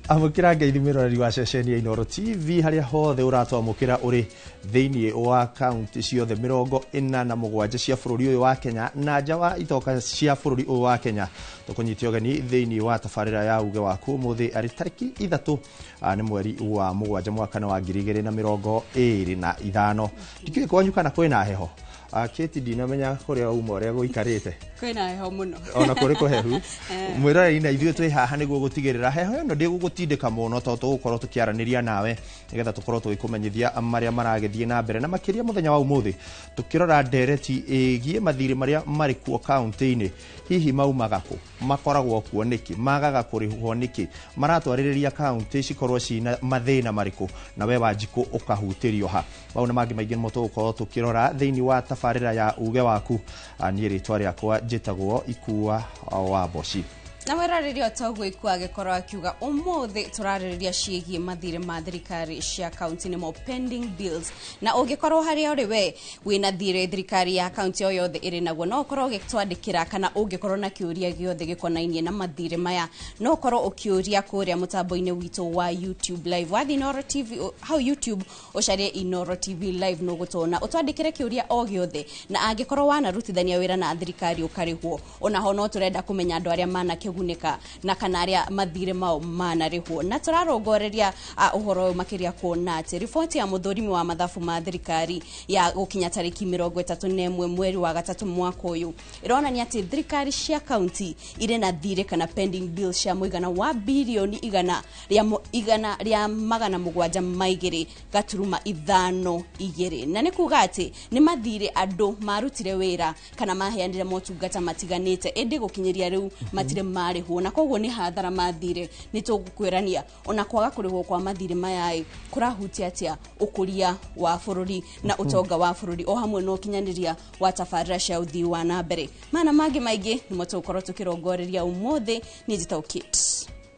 Amũkĩra ngeithi mwĩroreri wa ceceni ya Inooro TV harĩa hothe ũratwamũkĩra ũrĩ thĩinĩ wa kaunti ciothe 47 cia bũrũri ũyũ wa Kenya na nja wa itoka cia bũrũri ũyũ wa Kenya. Tũkũnyita ũgeni thĩinĩ wa tabarĩra ya uge waku ũmũthĩ arĩ tarĩki 3 nĩ mweri wa 7 mwaka wa 2025. Ndikĩũĩ kwanyu kana kwĩna heho. Kate, ndinamenya kũrĩa uma ũrĩa gũikarĩte. Kwĩna heho mũno. Ona kũrĩ kũhehu. Mwĩroreri na ithuĩ twĩ haha nĩguo gũtigĩrĩra heho ĩno ndĩgũgũtindĩka mũno tondũ tũgũkorwo tũkĩaranĩria nawe nĩgetha tũkorwo tũgĩkũmenyithia marĩa maragĩthiĩ na mbere, na makĩria mũthenya wa ũmũthĩ tũkĩrora ndereti ĩgiĩ mathirĩ marĩa marĩ kuo kaunti-inĩ. Hihi maumaga kũ? Makoragwo kuo nĩkĩ? Magaga kũrĩhwo nĩkĩ? Maratwarĩrĩria kaunti cikorwo cina mathĩna marĩkũ? Na we Wanjikũ ũkahutĩrio ha? Mau na mangĩ maingĩ nĩmo tũgũkorwo tũkĩrora thĩinĩ wa tabarĩra ya uge waku. Niĩ rĩtwa rĩakwa njĩtagwo Ikua wa Mboci. Na mwĩroreri o ta ũguo Ikua agĩkorwo akiuga ũmũthĩ tũrarĩrĩria ciĩgiĩ mathirĩ ma thirikari cia kaunti, nĩmo pending bills. Na ũngĩkorwo harĩa ũrĩ we wĩna thirĩ thirikari ya kaunti o yothe ĩrĩ naguo, no ũkorwo ũgĩtwandĩkĩra, kana ũngĩkorwo na kĩũria gĩothe gĩkonainie na mathirĩ maya, no ũkorwo ũkĩũria kũrĩa mũtambo-inĩ witũ wa YouTube live. Wathiĩ Inooro TV hau YouTube ũcarie Inooro TV live nũgũtũona, ũtwandĩkĩre kĩũria o gĩothe, na angĩkorwo wanarutithania wĩra na thirikari ũkarĩhwo, onaho no tũrenda kũmenya andũ arĩa manakĩgunĩka na kana arĩa mathirĩ mao manarĩhwo. Na tũrarongoreria ũhoro ũyũ makĩria kuona atĩ riboti ya mũthũrimi wa mathabu ma thirikari ya gũkinya tarĩki 31 mweri wa 3 mwaka ũyũ ĩronania atĩ thirikari cia kaunti irĩ na thirĩ kana pending bill cia mũigana wa birioni 772.52, na nĩ kuga atĩ nĩ mathirĩ andũ marutire wĩra kana maheanire motungata matiganĩte, ĩndĩ gũkinyĩria rĩu matirĩ marĩhwo, na koguo nĩ hathara mathirĩ. Nĩ tũgũkwĩrania ona kwaga kũrĩhwo kwa mathirĩ maya kũrahutia atĩa ũkũria wa bũrũri na ũtonga wa bũrũri, o hamwe na ũkinyanĩria wa tabarĩra cia ũthii wa na mbere. Mana mangĩ maingĩ nĩmo tũgũkorwo tũkĩrongoreria ũmũthĩ. Niĩ njĩtagwo Kate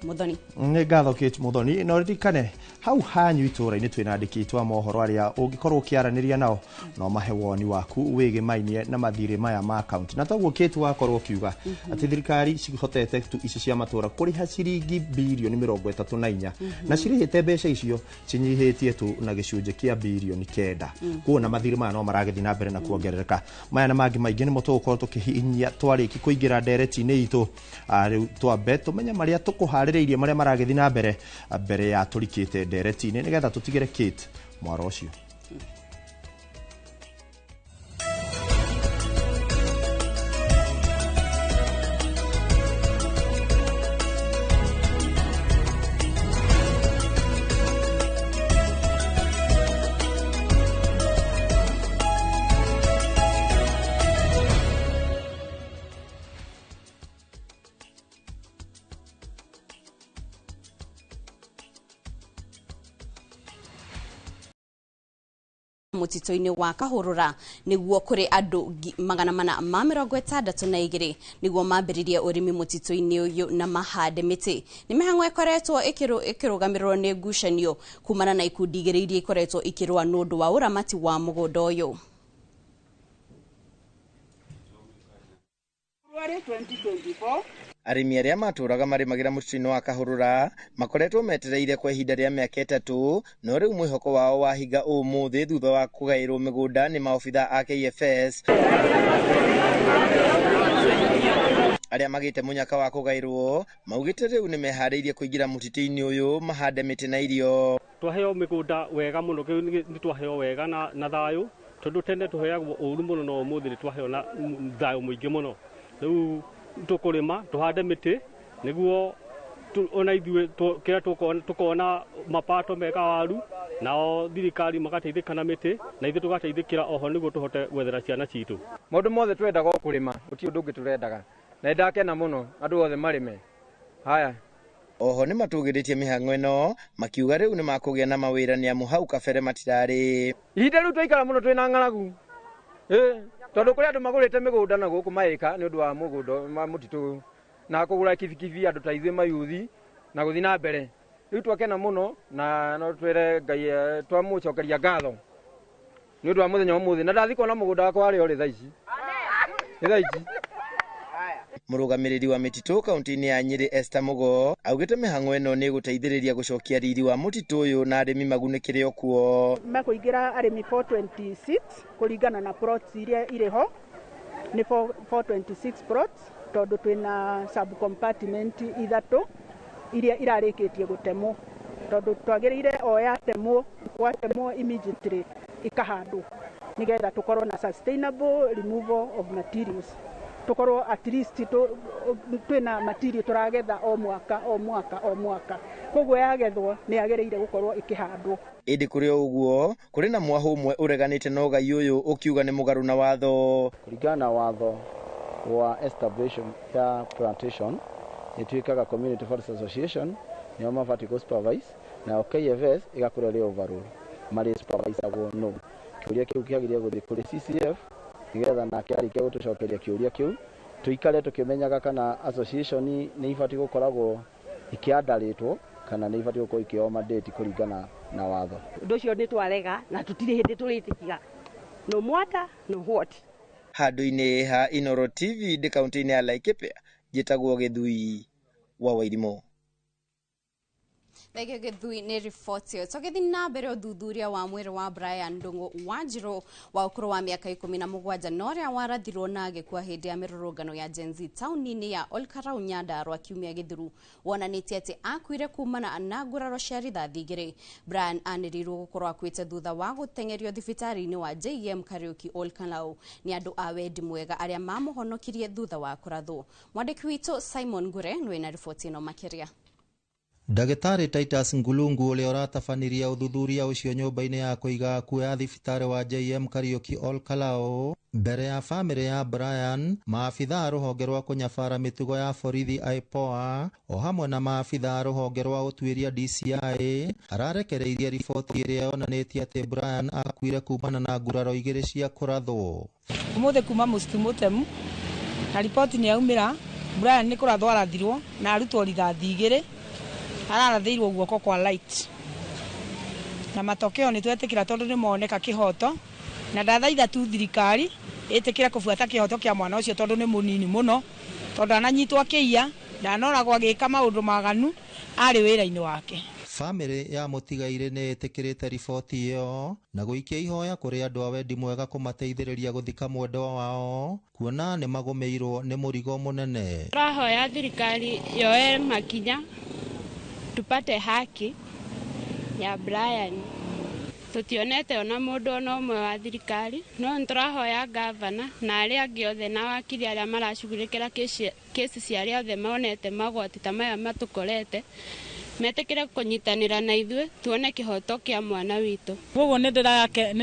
Muthoni. Nĩ ngatho Kate Muthoni. No ririkane hau hanyu itũra-inĩ twĩna andĩki aitũ a mohoro arĩa ũngĩkorwo ũkĩaranĩria nao no mahe woni waku wĩgĩmainie na mathirĩ maya ma kaunti. Na toguo Kate wakorwo ũkiuga atĩ thirikari cihotete tu ici cia matũra kũrĩha ciringi birioni 34, na cirĩhĩte mbeca icio cinyihĩtie tu na gĩcunjĩ kĩa birioni 9. Kuona mathirĩ maya no maragĩthiĩ na mbere na kuongerereka. Maya na mangĩ maingĩ nĩmo tũgũkorwo tũkĩhihinyia twarĩki kũingĩra ndereti-inĩ itũ. Rĩu twambe tũmenye marĩa tũkũharĩrĩirie marĩa maragĩthiĩ na mbere mbere ya tũrikĩte ndereti-inĩ nĩgetha tũtigĩre Kate mwaro ũcio. Mũtitũ-inĩ wa Kahũrũra nĩguo kũrĩ andũ 462 nĩguo mambĩrĩrie ũrĩmi mũtitũ-inĩ ũyũ na mahande mĩtĩ. Nĩ mĩhang'o ĩkoretwo ĩkĩrũgamĩrĩrwo nĩ ngucanio kumana na ikundi igĩrĩ iria ikoretwo ikĩrũa nĩ ũndũ wa ũramati wa mũgũnda ũyũ. Arĩmi arĩa matũraga marĩmagĩra mũtitũ-inĩ wa Kahũrũra makoretwo metereire kwa ihinda rĩa mĩaka 3, no rĩu mwĩhoko wao wahinga ũmũthĩ thutha wa kũgaĩrwo mĩgũnda nĩ maobitha a KFS. Arĩa magĩte mũnyaka wa kũgaĩrwo maugĩte rĩu nĩ meharĩirie kũingĩra mũtitũ-inĩ ũyũ mahande mĩtĩ na irio. Twaheo mĩgũnda wega mũno, nĩ twaheo wega na thayũ, tondũ tene tũheagwo ũru mũno, no ũmũthĩ nĩ twaheo na thayũ mũingĩ mũno. Rĩu tũkũrĩma tũhande mĩtĩ nĩguo ona ithuĩ kĩrĩa tũkona mapato mega waru, nao thirikari magateithĩka na mĩtĩ na ithuĩ tũgateithĩkĩra oho nĩguo tũhote gwethera ciana citũ. Maũndũ mothe twendaga o kũrĩma, gũtirĩ ũndũ ũngĩ tũrendaga, na nĩndakena mũno andũ othe marĩme. Haya. Oho nĩ matũgĩrĩtie mĩhang'o ĩno makiuga rĩu nĩ makũgĩa na mawĩra nĩ amu hau kabere matirarĩ. Ihinda rĩu twaikara mũno twĩna ng'aragu, tondũ kũrĩ andũ magũrĩte mĩgũnda na gũkũ maĩka nĩ ũndũ wa mũgũnda wa mũtitũ na kũgũra kibikibi andũ ta ithuĩ mayuthi na gũthiĩ na mbere. Rĩu twakena mũno na no twĩre Ngai twamũcokeria ngatho nĩ ũndũ wa mũthenya wa ũmũthĩ, na ndathiĩ kuona mũgũnda wakwa harĩa ũrĩ thaa ici. Nĩ thaa ici. Mũrũgamĩrĩri wa mĩtitũ kaunti-inĩ ya Nyĩrĩ Esther Mugo augĩte mĩhang'o ĩno nĩ ĩgũteithĩrĩria gũcokia riri wa mũtitũ ũyũ na arĩmi magunĩkĩre o kuo. Mekũingĩra arĩmi 426 kũringana na plots iria irĩ ho, nĩ 426 plots tondũ twĩna sub compartment ithatũ iria irarĩkĩtie gũtemwo, tondũ twagĩrĩire o yatemwo gwatemwo immediately ikahandwo nĩgetha tũkorwo na sustainable removal of materials, tũkorwo at least twĩna material tũragetha o mwaka o mwaka o mwaka, koguo yagethwo nĩ yagĩrĩire gũkorwo ĩkĩhandwo. Ĩndĩ kũrĩ o ũguo, kũrĩ na mwahũ ũmwe ũreganĩte na ũgai ũyũ ũkiuga nĩ mũgarũ na watho. Kũringana na watho wa establishment ya plantation ĩtuĩkaga Community Forest Association nĩo mabatiĩ kũ supervise, nayo KFS ĩgakorwo ĩrĩ overall marĩ supervisagwo no. Kĩũria kĩu kĩagĩrĩire gũthiĩ kũrĩ CCF nĩgetha nake arĩkia gũtũcokeria kĩũria kĩu tũikare tũkĩmenyaga kana association nĩ ibatiĩ gũkoragwo ikĩandarĩtwo kana nĩ ibatiĩ gũkorwo ikĩoywo mandate kũringana na watho. Ũndũ ũcio nĩ twarega na tũtirĩ hĩndĩ tũrĩtĩkĩra, no mwata no what. Handũ-inĩ ha Inooro TV ndĩ kaunti-inĩ ya Laikipia, njĩtagwo Gĩthui wa Wairimũ. Thengio Gĩthui nĩ riboti ĩyo. Tũgĩthiĩ na mbere, ũthuthuria wa mwĩrĩ wa Brian Ndung'u Wanjiru wa ũkũrũ wa mĩaka 17 na ũrĩa warathirwo na agĩkua hĩndĩ ya mĩrũrũngano ya Gen Z taũni-inĩ ya Olkalau, Nyandarua kiumia gĩthiru wonanĩtie atĩ akuire kumana na nguraro cia rithathi 2. Brian anĩrĩirwo gũkorwo akuĩte thutha wa gũteng'erio thibitarĩ-inĩ wa JM Kariuki Olkalau nĩ andũ a wendi mwega arĩa mamũhonokirie thutha wa kũrathwo. Mwandĩki witũ Simon Ngure nĩwe na riboti ĩno makĩria. Ndagĩtarĩ Titus Ngulungu ũrĩa ũratabanirie ũthuthuria ũcio nyũmba-inĩ ya kũiga akuũ ya thibitarĩ wa JM Kariuki Olkalau mbere ya bamĩrĩ ya Brian, maabitha a rũhonge rwa kũnyabara mĩtugo ya borithi IPOA o hamwe na maabitha a rũhonge rwa ũtuĩria DCI ararekereirie riboti ĩrĩa yonanĩtie atĩ Brian akuire kumana na nguraro 2 cia kũrathwo. Ũmũthĩ kuma mũcitu mũtemu na riboti nĩ yaumĩra, Brian nĩ kũrathwo arathirwo na arutwo rithathi 2, ararathĩirwo guoko kwa light na matokeo nĩ twetĩkĩra tondũ nĩ moneka kĩhoto, na ndathaitha tu thirikari ĩtĩkĩre kũbuata kĩhoto kĩa mwana ũcio tondũ nĩ mũnini mũno, tondũ ananyitwo akĩiya, ndanoragwo agĩka maũndũ maganu, arĩ wĩra-inĩ wake. Bamĩrĩ ya mũtigairĩ nĩ ĩtĩkĩrĩte riboti ĩyo na gũikia ihoya kũrĩ andũ a wendi mwega kũmateithĩrĩria gũthika mwendwa wao kuona nĩ magũmĩirwo nĩ mũrigo mũnene. Tũrahoya thirikari yoe makinya tupate haki ya Brian. Tutionete ona mũndũ ona ũmwe wa thirikari, no nĩtũrahoya gavana na arĩa angĩ othe na wakiri arĩa maracugurĩkĩra kesi cia arĩa othe monete magwati ta maya matũkorete metĩkĩre kũnyitanĩra na ithuĩ tuone kĩhoto kĩa mwana witũ. Koguo nĩ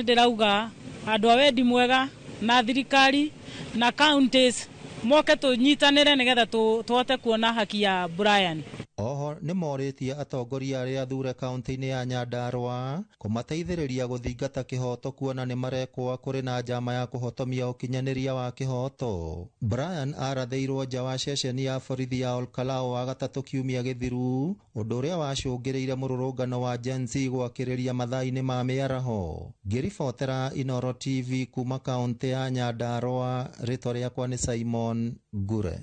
ndĩrauga andũ a wendi mwega na thirikari na counties moke tũnyitanĩre nĩgetha tũhote kuona haki ya Brian. Oho nĩ morĩtie atongoria arĩa athure kaunti-inĩ ya Nyandarua kũmateithĩrĩria gũthingata kĩhoto kuona nĩ marekwo kũrĩ na njama ya kũhotomia ũkinyanĩria wa kĩhoto. Brian arathĩirwo nja wa ceceni ya borithi ya Olkalau wa gatatũ kiumia gĩthiru, ũndũ ũrĩa wacũngĩrĩire mũrũrũngano wa Gen Z gwakĩrĩria mathaa-inĩ ma mĩaraho. Ngĩribotera Inooro TV kuma kaunti ya Nyandarua, rĩtwa rĩakwa nĩ Simon Ngure.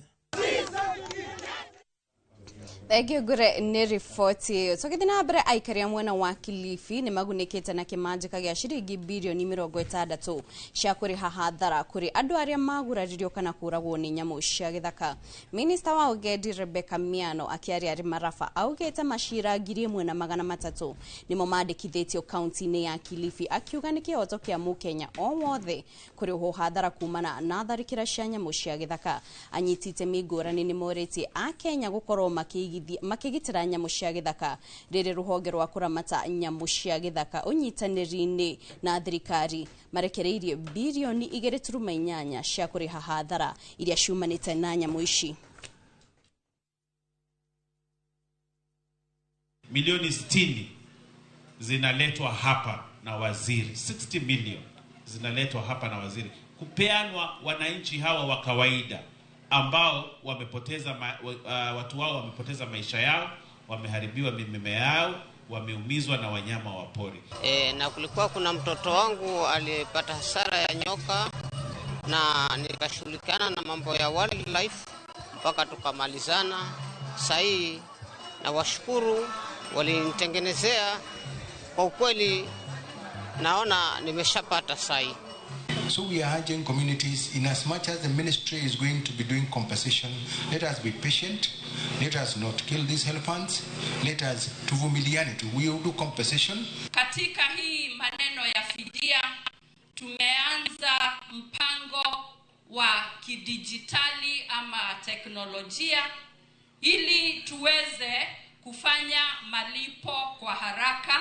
Thengio Ngure nĩ riboti ĩyo. Tũgĩthiĩ na mbere, aikari a mwena wa Kilifi nĩ magunĩkĩte na kĩmanjĩka gĩa ciringi birioni 60 cia kũrĩha hathara kũrĩ andũ arĩa maguraririo kana kũragwo nĩ nyamũ cia gĩthaka. Minista wa Ũgendi Rebecca Miano akĩaria arĩ Marafa augĩte macira 1300 nĩmo mandĩkithĩtio kaunti-inĩ ya Kilifi, akiuga nĩ kĩhoto kĩa mũkenya o wothe kũrĩhwo hathara kumana na tharĩkĩra cia nyamũ cia gĩthaka. Anyiti itemi ngũrani nĩ morĩtie akenya gũkorwo makĩgitĩra nyamũ cia gĩthaka rĩrĩ rũhonge rwa kũramata nyamũ cia gĩthaka ũnyitanĩri-inĩ na thirikari marekereirie birioni 2.8 cia kũrĩha hathara iria ciumanĩte na nyamũ ici. Milioni 60 zinaletwa hapa na waziri, 60 million zinaletwa hapa na waziri kupeanwa wananchi hawa wa kawaida ambao wamepoteza watu wao, wamepoteza maisha yao, wameharibiwa mimea yao, wameumizwa na wanyama wa pori. Na kulikuwa kuna mtoto wangu alipata hasara ya nyoka na nikashughulikana na mambo ya wildlife. mpaka tukamalizana. Sahii na washukuru walinitengenezea kwa ukweli, naona nimeshapata sahii. So we are urging communities, in as much as the ministry is going to be doing compensation, let us be patient, let us not kill these elephants, let us tuvumiliane tu, we will do compensation. Katika hii maneno ya fidia tumeanza mpango wa kidijitali ama teknolojia ili tuweze kufanya malipo kwa haraka.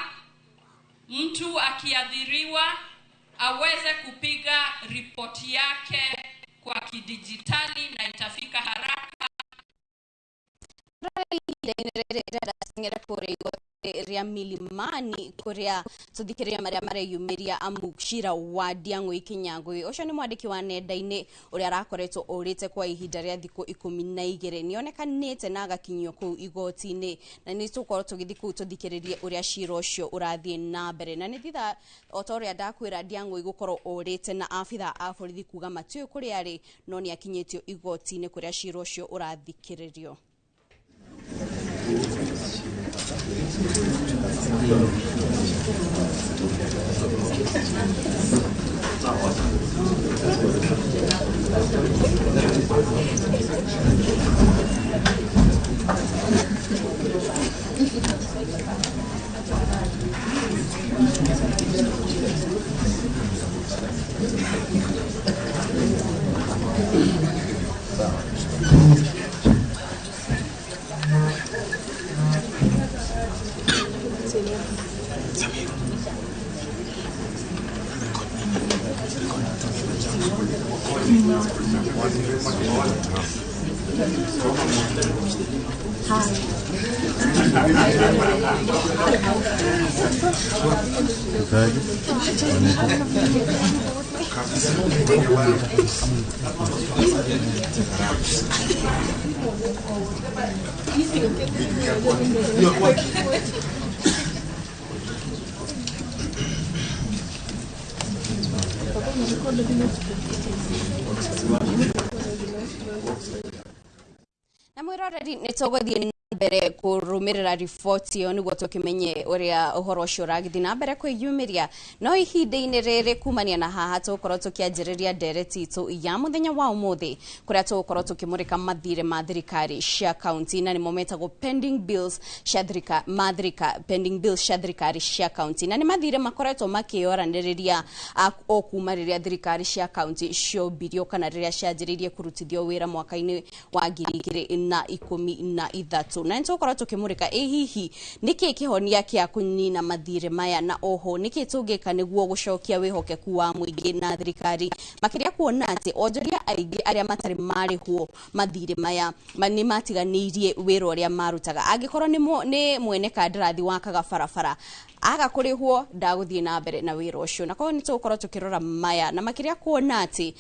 Mtu akiadhiriwa aweze kupiga ripoti yake kwa kidijitali na itafika haraka. Ria Milimani kuria tuthikiria maria mareyumiria amu cira wa Ndiang'ui Kinyangui ucio ni mwandiki wa nenda-ini uria arakoretwo urite kwa ihinda ria thiku 12 nionekanite na agakinyio kuu igoti-ini na ni tukorwo tugithi kuu tuthikiririe uria cira ucio urathie na mbere na ni thitha o ta uria ndakwira Ndiang'ui gukorwo urite na abitha a borithi kuga matiũĩ kuria ari no ni akinyitio igoti-ini kuria cira ucio urathikiririo. Na mwiroreri nituguthie mbere kurumirira riboti iyo niguo tukimenye uria uhoro ucio uragithi na mbere kwiyumiria no ihinda-ini riri kumania na haha tugukorwo tukianjiriria ndereti itu ya muthenya wa umuthi kuria tugukorwo tukimurika mathire ma thirikari cia kaunti na nimo metagwo pending bills cia pending bills cia thirikari cia kaunti na ni mathire makoretwo makioraniriria o kuma riria thirikari cia kaunti ciombirio kana riria cianjiririe kurutithio wira mwaka-ini wa 2013 na nitukorwo tukimurika ĩ hihi nĩkĩ kĩhonia kĩa kũnina mathirĩ maya na oho nĩkĩ tũngĩka nĩguo gũcokia wĩhokeku wa mũingĩ na thirikari makĩria kuona atĩ onjoria aingĩ arĩa matarĩ marĩhwo mathirĩ maya nĩ matiganĩirie wĩra ũrĩa marutaga angĩkorwo nĩ mwene kandarathi wakaga barabara aga kurihwo ndagũthiĩ na mbere na wĩra ũcio na koguo nĩ tũgũkorwo tũkĩrora maya na makĩria kuona atĩ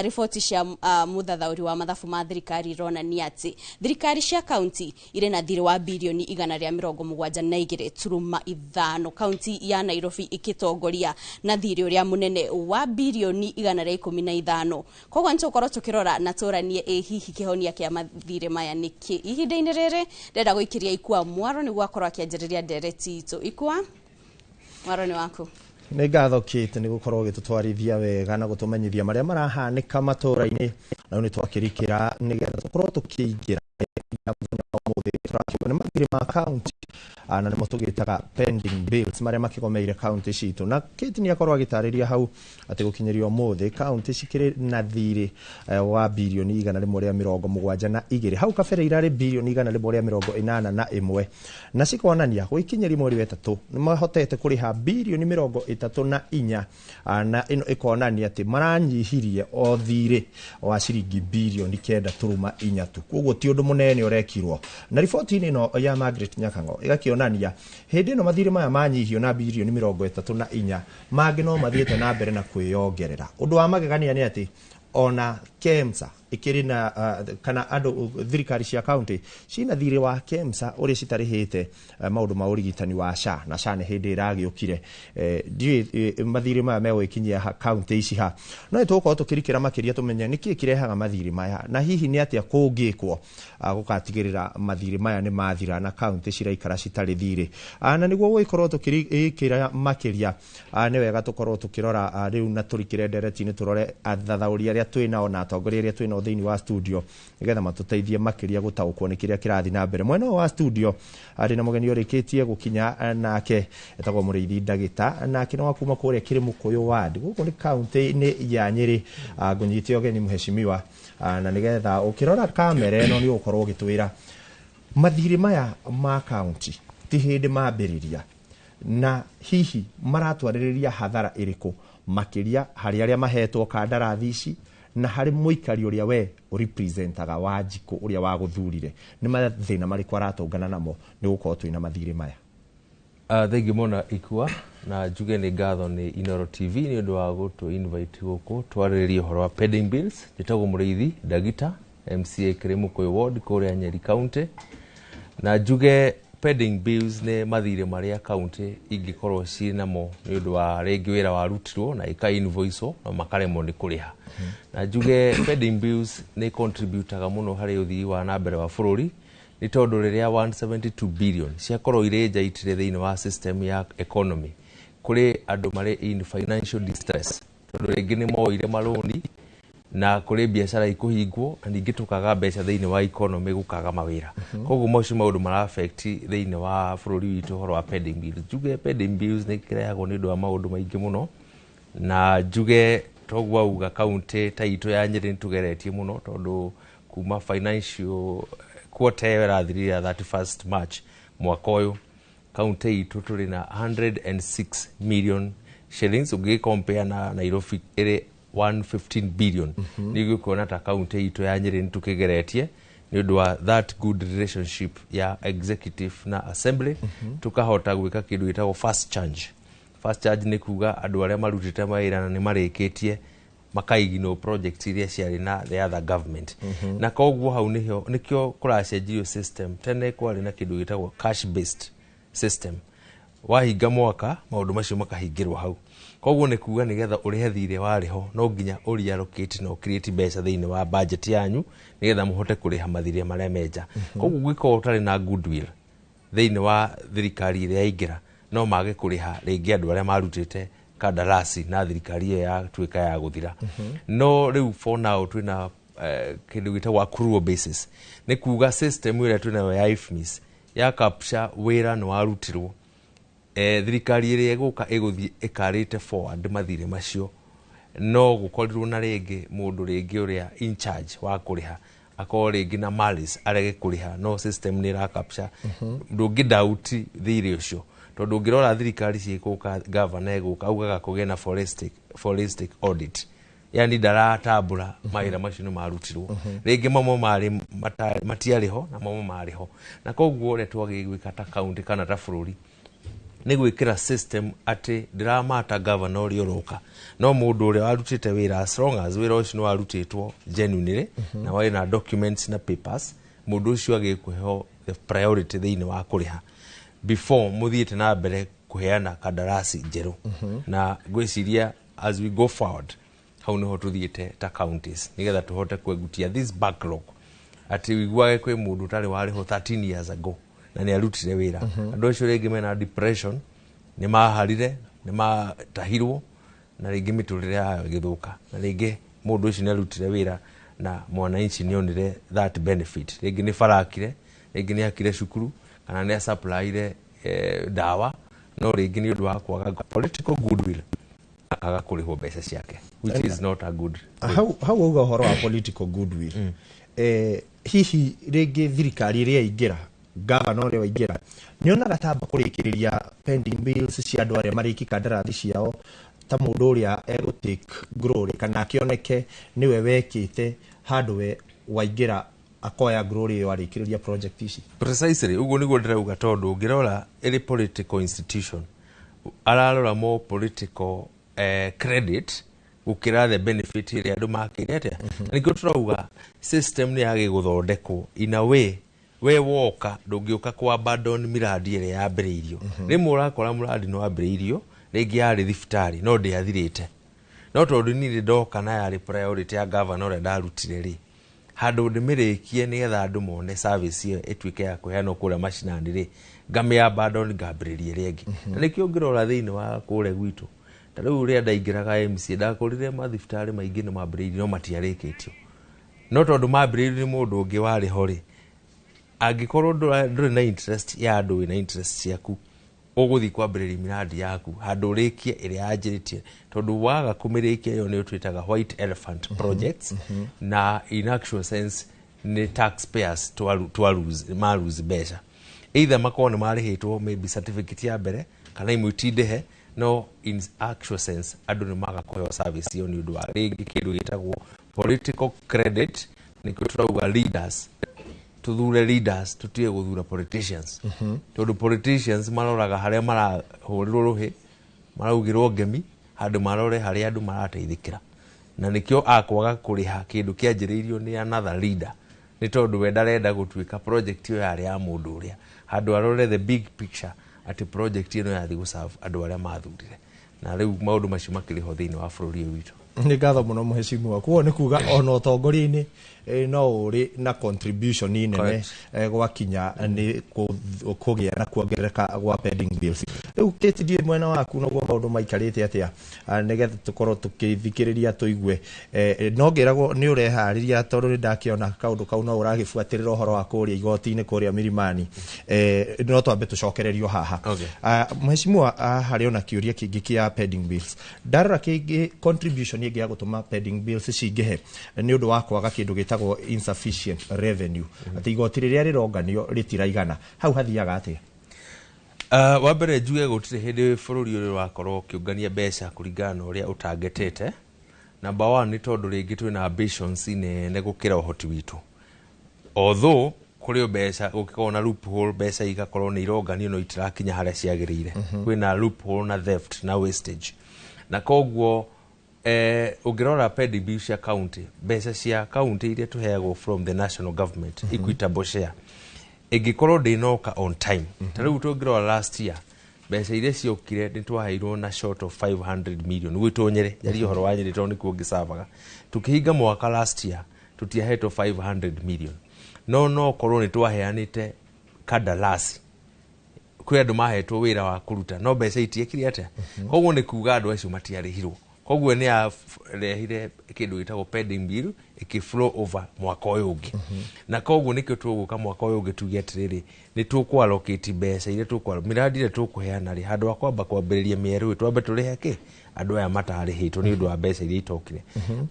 riboti cia mũthathaũri wa mathabu ma thirikari ironania atĩ thirikari cia kaunti irĩ na thirĩ wa birioni 172.5 kaunti ya Nairobi ĩkĩtongoria na thirĩ ũrĩa mũnene wa birioni 115 koguo nĩ tũgũkorwo tũkĩrora na tũranie ĩ hihi kĩhonia kĩa mathirĩ maya nĩkĩ ihinda-inĩ rĩrĩ ndĩrenda gũikĩria Ikua Mwaro nĩguo akorwo akĩanjĩrĩria ndereti itũ. Ikua Mwaro nĩ waku. Nĩ ngatho Kate nĩ gũkorwo ũgĩtũtwarithia wega na gũtũmenyithia marĩa marahanĩka matũra-inĩ na rĩu nĩ twakĩrikĩra nĩgetha tũkorwo tũkĩingĩra mũthenya wa ũmũthĩ tũrakiuga nĩ mathirĩ ma kaunti na nĩmo tũgĩtaga pending bills marĩa makĩgomeire kaunti citũ na Kate nĩ akorwo agĩtarĩria hau atĩ gũkinyĩria ũmũthĩ kaunti cikĩrĩ na thirĩ wa birioni 172 hau kabere irarĩ birioni 181 na cikonania gũikinyĩria mweri wa ĩtatũ nĩ mahotete kũrĩha birioni 34 na ĩno ĩkonania atĩ maranyihirie o thirĩ wa ciringi birioni 9.4 tu koguo ti ũndũ mũnene ũrekirwo na riboti-inĩ ĩno ya Margaret Nyakang'o ĩgakĩonania hĩndĩ ĩno mathirĩ maya manyihio na birioni 34 mangĩ no mathiĩte na mbere na kwĩyongerera. Ũndũ wa magegania nĩ atĩ ona KEMSA Ĩkĩrĩ na kana andũ thirikari cia kaunti cina thirĩ wa KEMSA ũrĩa citarĩhĩte maũndũ ma ũrigitani wa SHA, na SHA nĩ hĩndĩ ĩragĩũkire. Ndiũĩ mathirĩ maya megũgĩkinyia kaunti ici ha, no nĩ tũgũkorwo tũkĩrikĩra makĩria tũmenye nĩkĩĩ kĩrehaga mathirĩ maya na hihi nĩ atĩa kũngĩkwo gũgatigĩrĩra mathirĩ maya nĩ mathira na kaunti ciraikara citarĩ thirĩ. Na nĩguo gũgĩkorwo tũkĩrikĩra makĩria, nĩ wega tũkorwo tũkĩrora rĩu na tũrikĩre ndereti-inĩ, tũrore athathaũri arĩa twĩ nao na atongoria arĩa twĩ nao thĩinĩ wa studio nĩgetha matũteithie makĩria gũtaũkwo nĩ kĩrĩa kĩrathiĩ na mbere. Mwena ũyũ wa studio arĩ na mũgeni ũrĩkĩtie gũkinya, nake etagwo Mũrĩithi Ndagĩta, nake nĩ wa kuma kũrĩa Kĩrĩmũkũyũ ward, gũkũ nĩ kaunti-inĩ ya Nyĩrĩ. Ngũnyite ũgeni, mheshimiwa, na nĩgetha ũkĩrora kamera ĩno nĩ ũgũkorwo ũgĩtwĩra mathirĩ maya ma kaunti ti hĩndĩ mambĩrĩria na hihi maratwarĩrĩria hathara ĩrĩkũ makĩria harĩ arĩa mahetwo kandarathi ici na harĩ mũikari ũrĩa we ũrepresentaga wa njikũ ũrĩa wagũthurire, nĩ mathĩna marĩkũ aratũngana namo nĩ gũkorwo twĩna mathirĩ maya? Thengiũ mũno Ikua, na njuge nĩ ngatho nĩ Inoro TV nĩ ũndũ wa gũtũ invite gũkũ twarĩrĩrie ũhoro wa pending bills. Njĩtagwo Mũrĩithi Ndagita, MCA Kĩrĩmũkũyũ ward kũrĩa Nyeri County, na njuge pending bills nĩ mathirĩ marĩa county ingĩkorwo ciĩ namo nĩ ũndũ wa rĩngĩ wĩra warutirwo na ĩka invoice na makaremwo nĩ kũrĩha. Na njuge pending bills nĩ contributaga mũno harĩ ũthii wa na mbere wa bũrũri, nĩ tondũ rĩrĩa 172 billion ciakorwo irĩ nja itirĩ thĩinĩ wa system ya economy, kũrĩ andũ marĩ in financial distress tondũ rĩngĩ nĩ moire marũni na kũrĩ biacara ikũhingwo, na ningĩ tũkaga mbeca thĩinĩ wa economy, gũkaga mawĩra. Koguo macio maũndũ mara affect thĩinĩ wa bũrũri witũ. Ũhoro wa pending bills, njuge pending bills nĩ kĩrehagwo nĩ ũndũ wa maũndũ maingĩ mũno, na njuge toguo auga kaunti ta itũ ya Nyĩrĩ nĩ tũgeretie mũno tondũ kuma financial quarter ĩyo ĩrathirire ya 31st March mwaka ũyũ, kaunti itũ tũrĩ na 106 million shillings. Ũngĩgĩcompare na Nairobi ĩrĩ 115 billion, nĩ ũgũkuona ta kaunti itũ ya Nyĩrĩ nĩ tũkĩgeretie nĩ ũndũ wa that good relationship ya executive na assembly. Tukahota gwĩka kĩndũ gĩtagwo fast charge. Fast charge nĩ kuga andũ arĩa marutĩte mawĩra na nĩ marĩkĩtie makaignore project iria ciarĩ na the other government. Na koguo hau nĩho nĩkĩo kũracenjirio system. Tene kwarĩ na kĩndũ gĩtagwo cash based system, wahinga mwaka maũndũ macio makahingĩrwo hau. Koguo nĩ kuga nĩgetha ũrĩhe thirĩ warĩ ho no nginya ũreallocate na ũcreate mbeca thĩinĩ wa budget yanyu nĩgetha mũhote kũrĩha mathirĩ marĩa menja. Koguo ũngĩkorwo ũtarĩ na goodwill thĩinĩ wa thirikari ĩrĩa yaingĩra, no mage kũrĩha rĩngĩ andũ arĩa marutĩte kandarasi na thirikari ĩyo yatuĩka ya gũthira. No rĩu for now twĩna kĩndũ gĩtagwo accrual basis, nĩ kuga system ĩrĩa twĩnayo ya IFMIS ya capture wĩra nĩ warutirwo, thirikari ĩrĩa ĩgũka ĩgũthiĩ ĩkarĩte forward mathirĩ macio. No gũkorirwo na rĩngĩ mũndũ rĩngĩ ũrĩa in charge wa kũrĩha akorwo rĩngĩ na malice arege kũrĩha, no system nĩ ĩra capture, ndũngĩ doubt thirĩ ũcio, tondũ ũngĩrora thirikari ciĩkũka, governor egũka augaga kũgĩe na forensic audit, yani ndaratambũra mawĩra macio nĩ marutirwo, rĩngĩ mamwe marĩ matiarĩ ho na mamwe marĩ ho. Na koguo ũrĩa twagĩrĩirwo gwĩka ta kaunti kana ta bũrũri nĩ gwĩkĩra system atĩ ndiramata governor ũrĩa ũroka, no mũndũ ũrĩa warutĩte wĩra, as long as wĩra ũcio nĩ warutĩtwo genuinely na warĩ na documents na papers, mũndũ ũcio agĩrĩirwo kũheo the priority thĩinĩ wa kũrĩha before mũthiĩte na mbere kũheana kandarasi njerũ. Na ngwĩciria as we go forward, hau nĩho tũthiĩte ta counties nĩgetha tũhote kwegutia this backlog, atĩ wiguage kwĩ mũndũ ũtarĩ warĩhwo 13 years ago na nĩ arutire wĩra. Andũ acio rĩngĩ mena depression, nĩ maharire, nĩ matahirwo na rĩngĩ mĩtũrĩre yao ĩgĩthũka, na rĩngĩ mũndũ ũcio nĩ arutire wĩra na mwananchi nĩ onire that benefit, rĩngĩ nĩ barakire, rĩngĩ nĩ akire cukuru kana nĩ asupplyire ndawa, no rĩngĩ nĩ ũndũ wa kwaga political goodwill akaga kũrĩhwo mbeca ciake, which is not a good Hau auga ũhoro wa political goodwill, hihi rĩngĩ thirikari ĩrĩa yaingĩra, gavana ũrĩa waingĩra, nĩonaga tamba kũrĩkĩrĩria pending bills cia andũ arĩa marĩki kandarathi ciao ta mũndũ ũrĩa egũ take glory kana akĩoneke nĩwe wekĩte handũ we waingĩra akoya glory ĩyo arĩkĩrĩria project ici? Precisely, ũguo nĩguo ndĩrauga, tondũ ũngĩrora ĩrĩ political institution, ararora more political credit. Gũkĩra the benefit ĩrĩa andũ makĩire atĩa. Na nĩkĩo tũrauga system nĩ yagĩ gũthondekwo in a way we woka ndũngĩũka kwa abandon miradi ĩrĩa yambĩrĩirio. Rĩmwe ũrakora mũradi nĩ wambĩrĩirio, rĩngĩ yarĩ thibitarĩ, no ndĩathirĩte, no tondũ niĩ ndoka na yarĩ priority ya governor ũrĩa ndarutire rĩ, handũ ndĩmĩrĩkie nĩgetha andũ mone service ĩyo ĩtuĩke ya kũheanwo kũrĩa macinani rĩ, ngamĩ abandon, ngambĩrĩria ĩrĩa ĩngĩ. Na nĩkĩo ũngĩrora thĩinĩ wa kũrĩa gwitũ, ta rĩu ũrĩa ndaingĩraga MCA, ndakorire mathibitarĩ maingĩ nĩ mambĩrĩirio no matiarĩkĩtio, no tondũ mambĩrĩirio nĩ mũndũ ũngĩ warĩ ho rĩ, angĩkorwo ndũrĩ na interest ya andũ, wĩna interest ciaku, ũgũthiĩ kwambĩrĩria miradi yaku handũ ũrĩkie ĩrĩa yanjĩrĩtie, tondũ waga kũmĩrĩkia, ĩyo nĩyo twĩtaga white elephant projects. Na in actual sense nĩ taxpayers twa lose, ma lose mbeca, either makorwo nĩ marĩhĩtwo maybe certificate ya mbere kana imwe itindĩhe, no in actual sense andũ nĩ maga kũheo service ĩyo nĩ ũndũ wa rĩngĩ kĩndũ gĩtagwo political credit. Nĩkĩo tũrauga leaders, tuthure leaders, tutige guthura politicians, tondu politicians maroraga haria marahũrĩrwo rũhĩ, maraugĩrwo ngemi, handũ marore harĩa andũ marateithĩkĩra. Na nĩkĩo akwaga kũrĩha kĩndũ kĩanjĩrĩirio nĩ another leader, nĩ tondũ we ndarenda gũtuĩka project ĩyo yarĩ ya mũndũ ũrĩa, handũ arore the big picture atĩ project ĩno yathiĩ gũserve andũ arĩa mathurire. Na rĩu maũndũ macio makĩrĩ ho thĩinĩ wa bũrũri ũyũ witũ. Nĩ ngatho mũno, mũhecimiwa. Koguo nĩ kuga ona ũtongoria-inĩ no ũrĩ na contribution nene gwakinya nĩ kũgĩa na kuongerereka gwa pending bills. Rĩu Kate, ndiũĩ mwena waku noguo maũndũ maikarĩte atĩa, nĩgetha tũkorwo tũkĩthikĩrĩria tũigue. No ngĩragwo nĩ ũreharĩria, tondũ nĩ ndakĩona kaũndũ kau no ũragĩbuatĩrĩra ũhoro wa kũrĩa igoti-inĩ kũrĩa Milimani. No twambe tũcokererio haha. Mheshimiwa, harĩ ona kĩũria kĩngĩ kĩa pending bills. Ndarora kĩngĩ, contribution ĩngĩ ya gũtũma pending bills cingĩhe nĩ ũndũ wa kwaga kĩndũ gĩtagwo insufficient revenue, atĩ igoti rĩrĩa rĩronganio rĩtiraigana. Hau hathiaga atĩa? Wa mbere njuge gũtirĩ hĩndĩ bũrũri ũyũ ũrakorwo ũkĩũngania mbeca kũringana na ũrĩa ũtangetete. Number one nĩ tondũ rĩngĩ twĩna ambitions nene gũkĩra ũhoti witũ, although kũrĩ mbeca gũkĩkorwo na loophole, mbeca igakorwo nĩ ironganio no itirakinya harĩa ciagĩrĩire. Kwĩna loophole na theft na wastage, na koguo ũngĩrora pending bill cia county, mbeca cia county iria tũheagwo from the national government, equitable share, ĩngĩkorwo ndĩnoka on time, ta rĩu tũngĩrora last year mbeca iria ciokire nĩ twaheirwo na short of 500 million gwitũ Nyĩrĩ. Njarie ũhoro wa Nyĩrĩ tondũ nĩkuo ngĩcavaga. Tũkĩhinga mwaka last year tũtiahetwo 500 million, no korwo nĩ twaheanĩte kandarasi kwĩ andũ mahetwo wĩra wa kũruta, no mbeca itiekire atĩa. Koguo nĩ kuga andũ acio matiarĩhirwo, koguo nĩ yarehire kĩndũ gĩtagwo pending bill ĩkĩ flow over mwaka ũyũ ũngĩ. Na koguo nĩkĩo tũgũka mwaka ũyũ ũngĩ tuge atĩrĩrĩ, nĩ tũkũ allocate mbeca iria tũkũ miradi ĩrĩa tũkũheana rĩ, handũ ha kwamba kwambĩrĩria mĩerũ, twambe tũrĩhe kĩ andũ aya matarĩhĩtwo nĩ ũndũ wa mbeca iria itokire.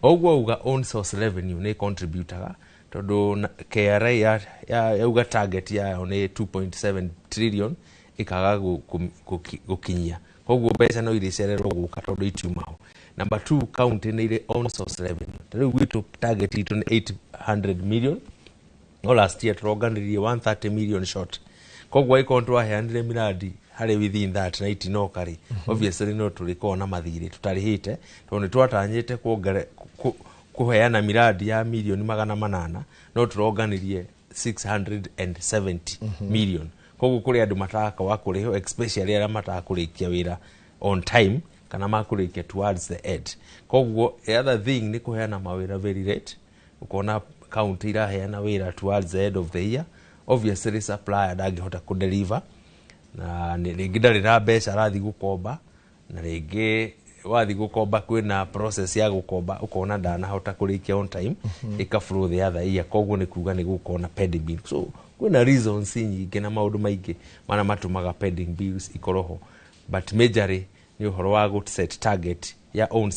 Ũguo auga own source revenue nĩ contributaga, tondũ KRA yauga target yayo nĩ 2.7 trillion, ĩkaga gũkinyia, koguo mbeca no irĩcererwo gũka tondũ itiuma ho. Number two, county nĩ irĩ own source revenue. Ta rĩu gwitũ target itũ nĩ 800 million, no last year tũronganirie 130 million short. Koguo angĩkorwo twaheanire miradi harĩ within that na itinoka rĩ, obviously no tũrĩkorwo na mathirĩ tũtarĩhĩte, tondũ nĩ twatanyĩte kũheana miradi ya mirioni 800, no tũronganirie 670 million. Koguo kũrĩ andũ matakawa kũrĩhwo, especially arĩa matakũrĩkia wĩra on time kana makũrĩkia towards the end. Koguo the other thing nĩ kũheana mawĩra very late. Ũkona county iraheana wĩra towards the end of the year, obviously supplier ndangĩhota kũdeliver, na rĩngĩ ndarĩ na mbeca, arathiĩ gũkomba, na rĩngĩ wathiĩ gũkomba kwĩna process ya gũkomba, ũkona ndanahota kũrĩkia on time, ĩka flow the other year. Koguo nĩ kuga nĩ gũkorwo na pending bill. So kwĩna reasons nyingĩ na maũndũ maingĩ marĩa matũmaga pending bills ikorwo ho, but majorly nĩ ũhoro wa gũ set target ya own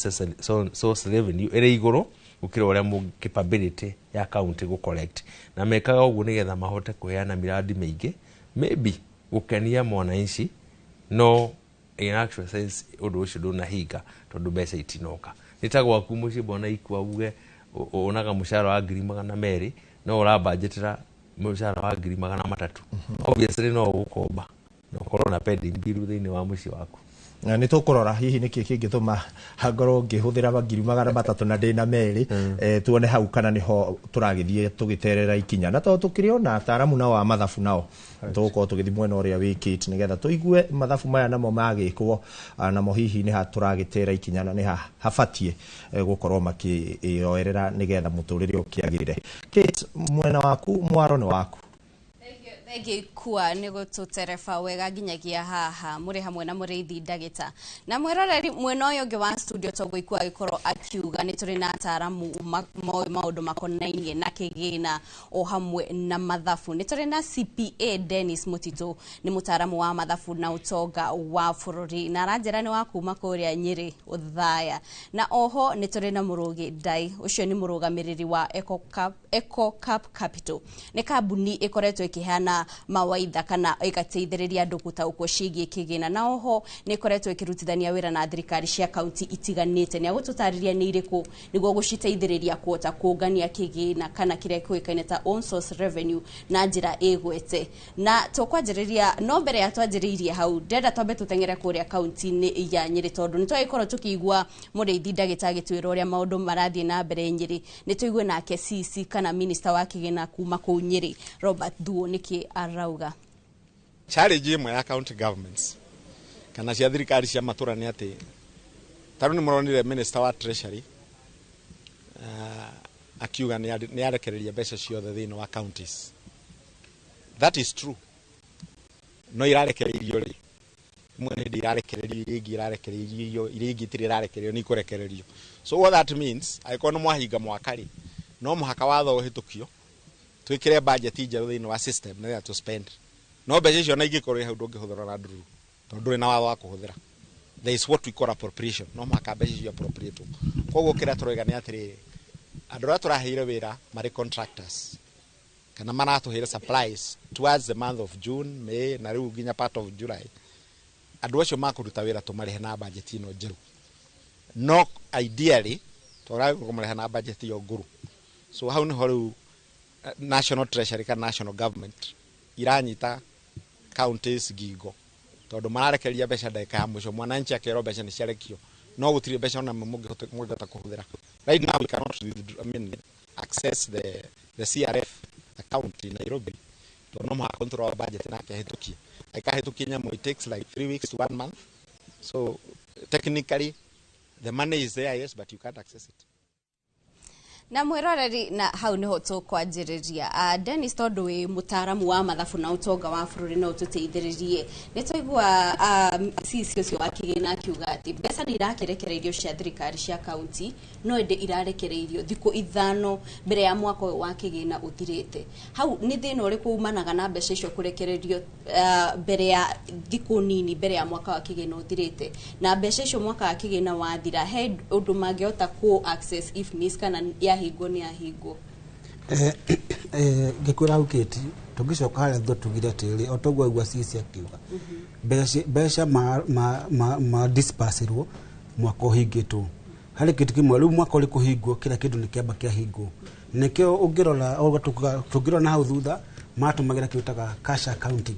source revenue ĩrĩ igũrũ gũkĩra ũrĩa capability ya county gũ collect, na mekaga ũguo nĩgetha mahote kũheana miradi mĩingĩ, maybe gũkenia mwananchi, no in actual sense ũndũ ũcio ndũnahinga tondũ mbeca itinoka. Nĩ ta gwaku mũciĩ, bwana Ikua, uge ũnaga mũcara wa 200,000, no ũrabanjetera mũcara wa 300,000, obviously no ũgũkomba na ũkorwo na pending bill thĩinĩ wa mũciĩ waku. Na nĩ tũkũrora hihi nĩkĩ kĩngĩtũma ngorwo ngĩhũthĩra 300,000 na ndĩna merĩ, tuone hau kana nĩho tũragĩthiĩ tũgĩterera ikinya. Na tondũ tũkĩrĩ ona ataaramu nao a mathabu, nao tũgũkorwo tũgĩthiĩ mwena ũrĩa wĩkĩte nĩgetha tũigue mathabu maya namo magĩkwo, namo hihi nĩ ha tũragĩtera ikinya na nĩ ha habatiĩ gũkorwo makĩoerera nĩgetha mũtũrĩre ũkĩagĩrĩre. Kate, mwena waku mwaro nĩ waku. Thengiũ Ikua nĩ gũtũtereba wega nginyagia haha mũrĩ hamwe na Mũrĩithi Ndagĩta na mwĩroreri mwena ũyũ ũngĩ wa studio. Toguo Ikua agĩkorwo akiuga nĩ tũrĩ na ataaramu moĩ maũndũ makonainie na kĩgĩna o hamwe na mathabu. Nĩ tũrĩ na CPA Dennis Mũtitũ, nĩ mũtaaramu wa mathabu na ũtonga wa bũrũri, na aranjĩra nĩ wa kuma kũrĩa Nyĩrĩ Ũthaya. Na oho nĩ tũrĩ na Mũrũgĩ Ndai, ũcio nĩ mũrũgamĩrĩri wa Eco Cap Capital, nĩ kambuni ĩkoretwo ĩkĩheana mawaitha kana ĩgateithĩrĩria andũ gũtaũkwo ciĩgiĩ kĩgĩna, na oho nĩ ĩkoretwo ĩkĩrutithania wĩra na thirikari cia kaunti itiganĩte. Nĩ agũtũtarĩria nĩ irĩkũ nĩguo gũciteithĩrĩria kuhota kũngania kĩgĩna kana kĩrĩa kĩũĩkaine ta own source revenue na njĩra ĩgwete. Na tũkwanjĩrĩria, no mbere ya twanjĩrĩirie hau, ndĩrenda twambe tũteng'ere kũrĩa kaunti-inĩ ya Nyĩrĩ, tondũ nĩ twagĩkorwo tũkĩigua Mũrĩithi Ndagĩta agĩtwĩra ũrĩa maũndũ marathiĩ na mbere Nyĩrĩ. Nĩ tũigue nake CC kana minister wa kĩgĩna kuma kũu Nyĩrĩ, Robert Thuo, nĩkĩ arauga. Challenge ĩmwe ya county governments kana cia thirikari cia matũra nĩ atĩ tarĩu nĩ mũronire minister wa treasury akiuga nĩ arekereria mbeca ciothe thĩinĩ wa counties. That is true, no irarekereirio rĩ, imwe nĩ hĩndĩ irarekererio, iria ingĩ irarekereirio, iria ingĩ itirĩ irarekererio, nĩ ikũrekererio. So what that means, angĩkorwo nĩ mwahinga mwaka rĩ, no mũhaka watho ũhĩtũkio twĩkĩre budget njerũ thĩinĩ wa system nĩgetha tũ spend. No mbeca icio na ingĩkorwo hau, ndũngĩhũthĩra na ndururu tondũ ndũrĩ na watho wa kũhũthĩra. There is what we call appropriation. No mũhaka mbeca icio appropriate. Koguo kĩrĩa tũroiga nĩ atĩrĩrĩ, andũ arĩa tũraheire wĩra marĩ contractors kana maratũheire supplies towards the month of June, May na rĩu nginya part of July, andũ acio makũruta wĩra tũmarĩhe na budget ĩno njerũ, no ideally tũragĩrĩirwo kũmarĩha na budget ĩyo ngũrũ. So hau nĩho rĩu national treasury kana national government iranyita counties ngingo, tondũ mararekereria mbeca ndagĩka ya mũico. Mwananchi akerwo mbeca nĩ ciarekio, no gũtirĩ mbeca ona mũngĩhota kũhũthĩra. Right now we cannot, I mean, access the CRF account in Nairobi tondũ no mũhaka control wa budget nake ahĩtũkie. Akahĩtũkia nyamũ, it takes like 3 weeks to one month. So technically the money is there, yes, but you can't access it. Na mwiroreri, na hau niho tũkwanjĩrĩria. Dennis, tondũ wĩ mũtaaramu wa mathabu na ũtonga wa bũrũri, no ũtũteithĩrĩrie. Nĩ twaigua CC ũcio wa kĩgĩna akiuga atĩ mbeca nĩ irakĩrekereirio cia thirikari cia kaunti, no ĩndĩ irarekereirio thikũ 5 mbere ya mwaka ũyũ wa kĩgĩna ũthirĩte. Hau nĩ thĩna ũrĩkũ umanaga na mbeca icio kũrekererio mbere ya thikũ nini mbere ya mwaka wa kĩgĩna ũthirĩte? Na mbeca icio mwaka wa kĩgĩna wathira, he ũndũ mangĩhota kũ access if miss kana yahingwo nĩ yahingwo? Ngĩkwĩra hau Kate, tũngĩcoka harĩa thutha tugire atĩrĩrĩ, o toguo aigua CC akiuga mbeca ma dispersirwo mwaka ũhingĩtwo harĩ kĩndũ kĩmwe. Rĩu mwaka ũrĩ kũhingwo, kĩrĩa kĩndũ nĩ kĩamba kĩahingwo. Nĩkĩo ũngĩrora tũngĩrora na hau thutha matũmagĩra kĩndũ taga cash accounting.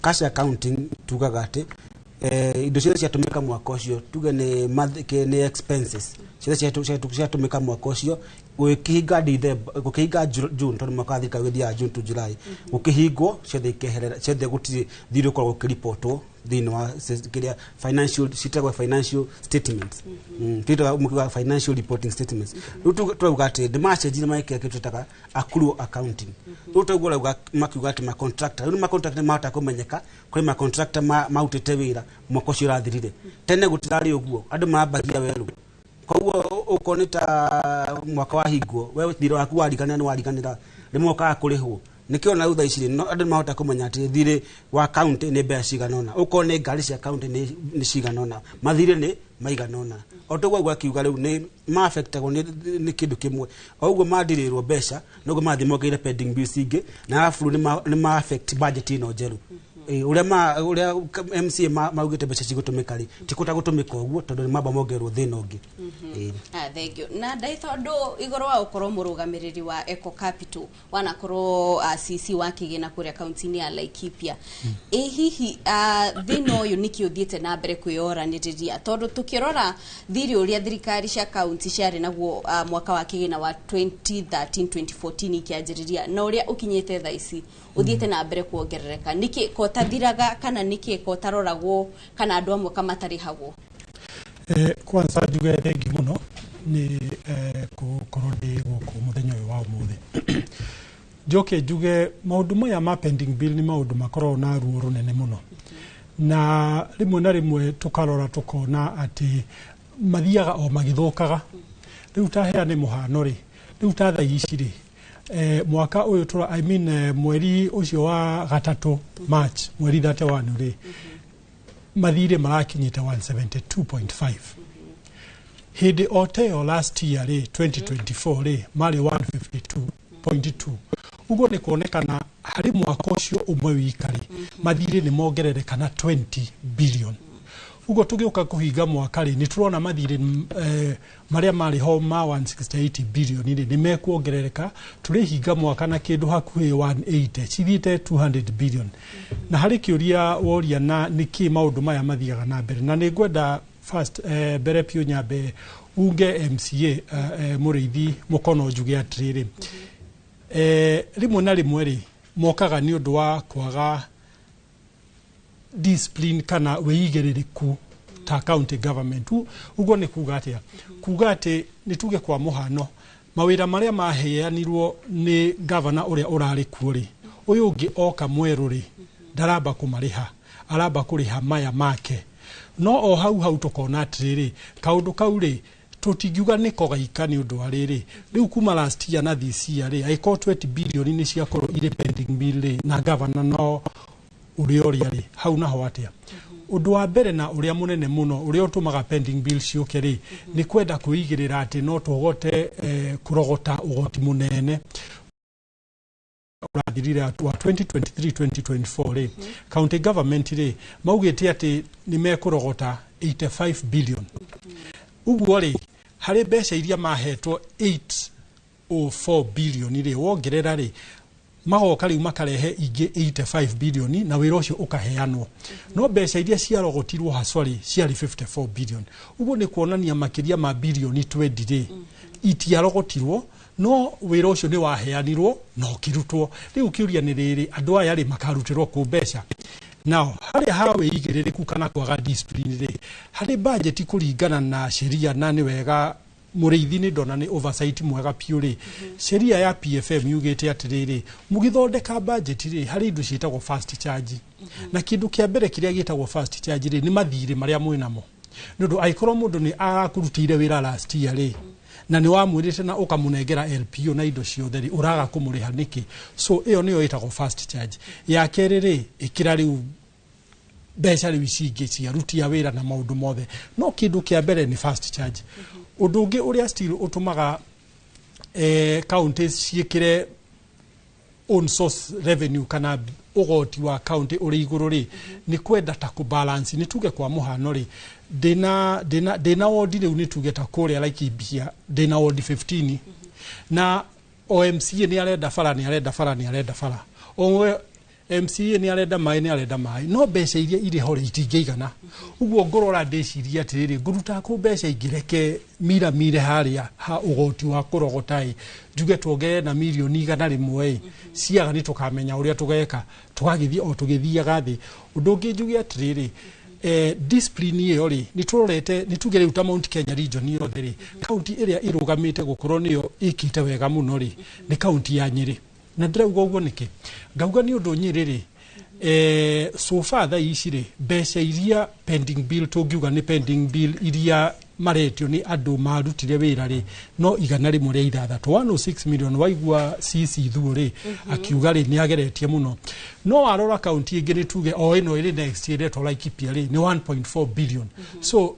Cash accounting tugaga atĩ indo ciothe ciatũmĩka mwaka ũcio, tuge nĩ expenses ciothe ciatũmĩka mwaka ũcio gũgĩkĩhinga December, gũkĩhinga June, tondũ mwaka wa thirikari ũgĩthiaga June to July, gũkĩhingwo ciothe ikeherera ciothe, gũtirĩ thirĩ ũkoragwo ũkĩribotwo thĩinĩ wa kĩrĩa financial citagwo financial statements, twĩtaga mũkiuga financial reporting statements. Rĩu tũrauga atĩ nĩ macenjirie magĩkĩra kĩndũ twĩtaga accrual accounting. Rĩu toguo ũrauga makiuga atĩ macontractor, rĩu nĩ macontractor nĩ mahota kũmenyeka kũrĩ macontractor marutĩte wĩra mwaka ũcio ũrathirire. Tene gũtirarĩ ũguo, andũ marambagia werũ. Koguo ũkorwo nĩ ta mwaka wahingwo, we thirĩ waku wariganĩra nĩ wariganĩra, rĩmwe ũkaga kũrĩhwo. Nĩkĩo na rĩu thaa ici rĩ, andũ nĩ mahota kũmenya atĩ thirĩ wa county nĩ mbeca cigana ũna, ũkorwo nĩ ngari cia county nĩ cigana ũna, mathirĩ nĩ maigana ũna. O toguo aigua akiuga, rĩu nĩ maaffectagwo nĩ kĩndũ kĩmwe. O ũguo mandirĩrwo mbeca, noguo marathiĩ mongereire pending bills ingĩ, na arabu nĩ ma affect budget ĩno njerũ. Ũrĩa ma ũrĩa MCA maugĩte mbeca cigũtũmĩka rĩ, ti kũta gũtũmĩka ũguo, tondũ nĩ mamba mongererwo thĩna ũngĩ. Ah, thank you. Na ndai tondu igoro wa ukorwo murugamiriri wa Eco Capital wanakorwo CC wa kigina kuria kaunti-inĩ ya Laikipia, ĩ hihi thĩna ũyũ nĩkĩ ũthiĩte na mbere kwĩyoranĩrĩria? Tondũ tũkĩrora thirĩ ũrĩa thirikari cia kaunti ciarĩ naguo mwaka wa kĩgĩna wa 2013 2014 ikĩanjĩrĩria na ũrĩa ũkinyĩte thaa ici, ũthiĩte na mbere kuongerereka. Nĩkĩ kotathiraga, kana nĩkĩ kotaroragwo, kana andũ amwe kamatarĩhagwo? Kwanza njuge thengi mũno nĩ gũkorwo ndĩ gũkũ mũthenya ũyũ wa ũmũthĩ. Njoke njuge maũndũ maya ma pending bill nĩ maũndũ makoragwo na ruo rũnene mũno, na rĩmwe na rĩmwe tũkarora tũkona atĩ mathiaga o magĩthũkaga. Rĩu ta heane mũhano rĩ, rĩu ta thaa ici rĩ, mwaka ũyũ tũra, I mean, mweri ũcio wa gatatũ, March mweri 31 rĩ, mathirĩ marakinyĩte 172.5. Hĩndĩ o ta ĩyo last year rĩ, 2024 rĩ, marĩ 152.2. Ũguo nĩ kuonekana harĩ mwaka ũcio ũmwe wika rĩ, mathirĩ nĩ mongerereka na 20 billion. Ũguo tũgĩũka kũhinga mwaka rĩ, nĩ tũrona mathirĩ marĩa marĩ ho ma 168 billion rĩ, nĩ mekuongerereka. Tũrĩhinga mwaka na kĩndũ hakuhĩ 180, cithiĩte 200 billion. Na harĩ kĩũria woria, na nĩkĩ maũndũ maya mathiaga na mbere, na nĩ ngwenda first, mbere piũ nyambe unge MCA Mũrĩithi mũkono, njuge atĩrĩrĩ, rĩmwe na rĩmwe rĩ, mokaga nĩ ũndũ wa kwaga discipline kana wĩigĩrĩrĩku ta county government. Ũguo nĩ kuga atĩa? Kuga atĩ nĩ tuge kwa mũhano mawĩra marĩa maheanirwo nĩ gavana ũrĩa ũrarĩ kuo rĩ, ũyũ ũngĩ oka mwerũ rĩ, ndaramba kũmarĩha, aramba kũrĩha maya make. No o hau hau tũkona atĩrĩrĩ, kaũndũ kau rĩ, tũtingiuga nĩko gaika, nĩ ũndũ wa rĩrĩ, rĩu kuma last year na this year rĩ, angĩkorwo 20 billion nĩ ciakorwo irĩ pending bill rĩ, na gavana no ũrĩa ũrĩa rĩ hau naho atĩa? Ũndũ wa mbere na ũrĩa mũnene mũno ũrĩa ũtũmaga pending bill ciũke rĩ, nĩ kwenda kwĩigĩrĩra atĩ no tũhote kũrogota ũgoti mũnene. Ũrathirire wa 2023 2024 rĩ, county government rĩ, maugĩte atĩ nĩ mekũrogota 85 billion. Ũguo rĩ, harĩ mbeca iria mahetwo 804 billion rĩ, wongerera rĩ, magoka rĩu makarehe ingĩ 85 billion na wĩra ũcio ũkaheanwo, no mbeca iria ciarogotirwo haswa rĩ, ciarĩ 54 billion. Ũguo nĩ kuonania makĩria ma bilioni 20 rĩ, itiarogotirwo, no wĩra ũcio nĩ waheanirwo na ũkĩrutwo. Rĩu kĩũria nĩ rĩrĩ, andũ aya rĩ, makarutĩrwo kũ mbeca? Now harĩa ha wĩigĩrĩrĩku kana kwaga discipline rĩ, harĩ budget kũringana na sheria, na nĩ wega Mũrĩithi nĩ ndona nĩ oversight mwega piũ rĩ, sheria ya PFM yugĩte atĩrĩrĩ, mũgĩthondeka budget rĩ, harĩ indo ciĩtagwo first charge, na kĩndũ kĩa mbere kĩrĩa gĩtagwo first charge rĩ, nĩ mathirĩ marĩa mwĩnamo, nĩ ũndũ angĩkorwo mũndũ nĩ arakũrutĩire wĩra last year rĩ, na nĩ wamwĩrĩte na ũkamũnengera LPO na indo ciothe rĩ, ũraga kũmũrĩha nĩkĩ? So ĩyo nĩyo ĩtagwo first charge. Ya kerĩ rĩ, ĩkĩra rĩu mbeca rĩu ici ingĩ cia aruti a wĩra na maũndũ mothe, no kĩndũ kĩa mbere nĩ first charge. Ũndũ ũngĩ ũrĩa still ũtũmaga counties ciĩkĩre own source revenue kana ũgoti wa county ũrĩ igũrũ rĩ, nĩ kwenda ta kũbalance. Nĩ tuge kwa mũhano rĩ, ndĩna wodi rĩu, nĩ tuge ta kũrĩa Laikipia ndĩna wodi 15, na o MCA nĩ arenda bara, nĩ arenda bara, nĩ arenda bara, o MCA nĩ arenda maĩ, nĩ arenda maĩ, no mbeca iria irĩ ho rĩ, itingĩigana. Ũguo ngũrora ndĩciria atĩrĩrĩ, ngũruta kũ mbeca ingĩ? Mira mire harĩa ha ũgoti wa kũrogota ĩ, njuge tuongerere na mirioni 100 ĩ, ciaga nĩ tũkamenya ũrĩa tũgeka, tũgagĩthiĩ o tũgĩthiaga thĩ. Ũndũ ũngĩ njuge atĩrĩrĩ, discipline ĩyo rĩ, nĩ tũrorete, nĩ tuge rĩu ta Mount Kenya region yothe rĩ, kaunti ĩrĩa ĩrũgamĩte gũkorwo nĩyo ĩkĩte wega mũno rĩ, nĩ kaunti ya Nyĩrĩ. Na ndĩrauga ũguo nĩkĩ? Ngauga nĩ ũndũ Nyĩrĩ rĩ, so far thaa ici rĩ, mbeca iria pending bill, tũngiuga nĩ pending bill iria maretio nĩ andũ marutire wĩra rĩ, no 106, 106 million. Waigua CC Thuo rĩ, akiuga rĩ, nĩ ageretie mũno. No warora kaunti ĩngĩ, nĩ tuge o ĩno ĩrĩ next ĩretwo Laikipia rĩ, nĩ 1.4 billion. So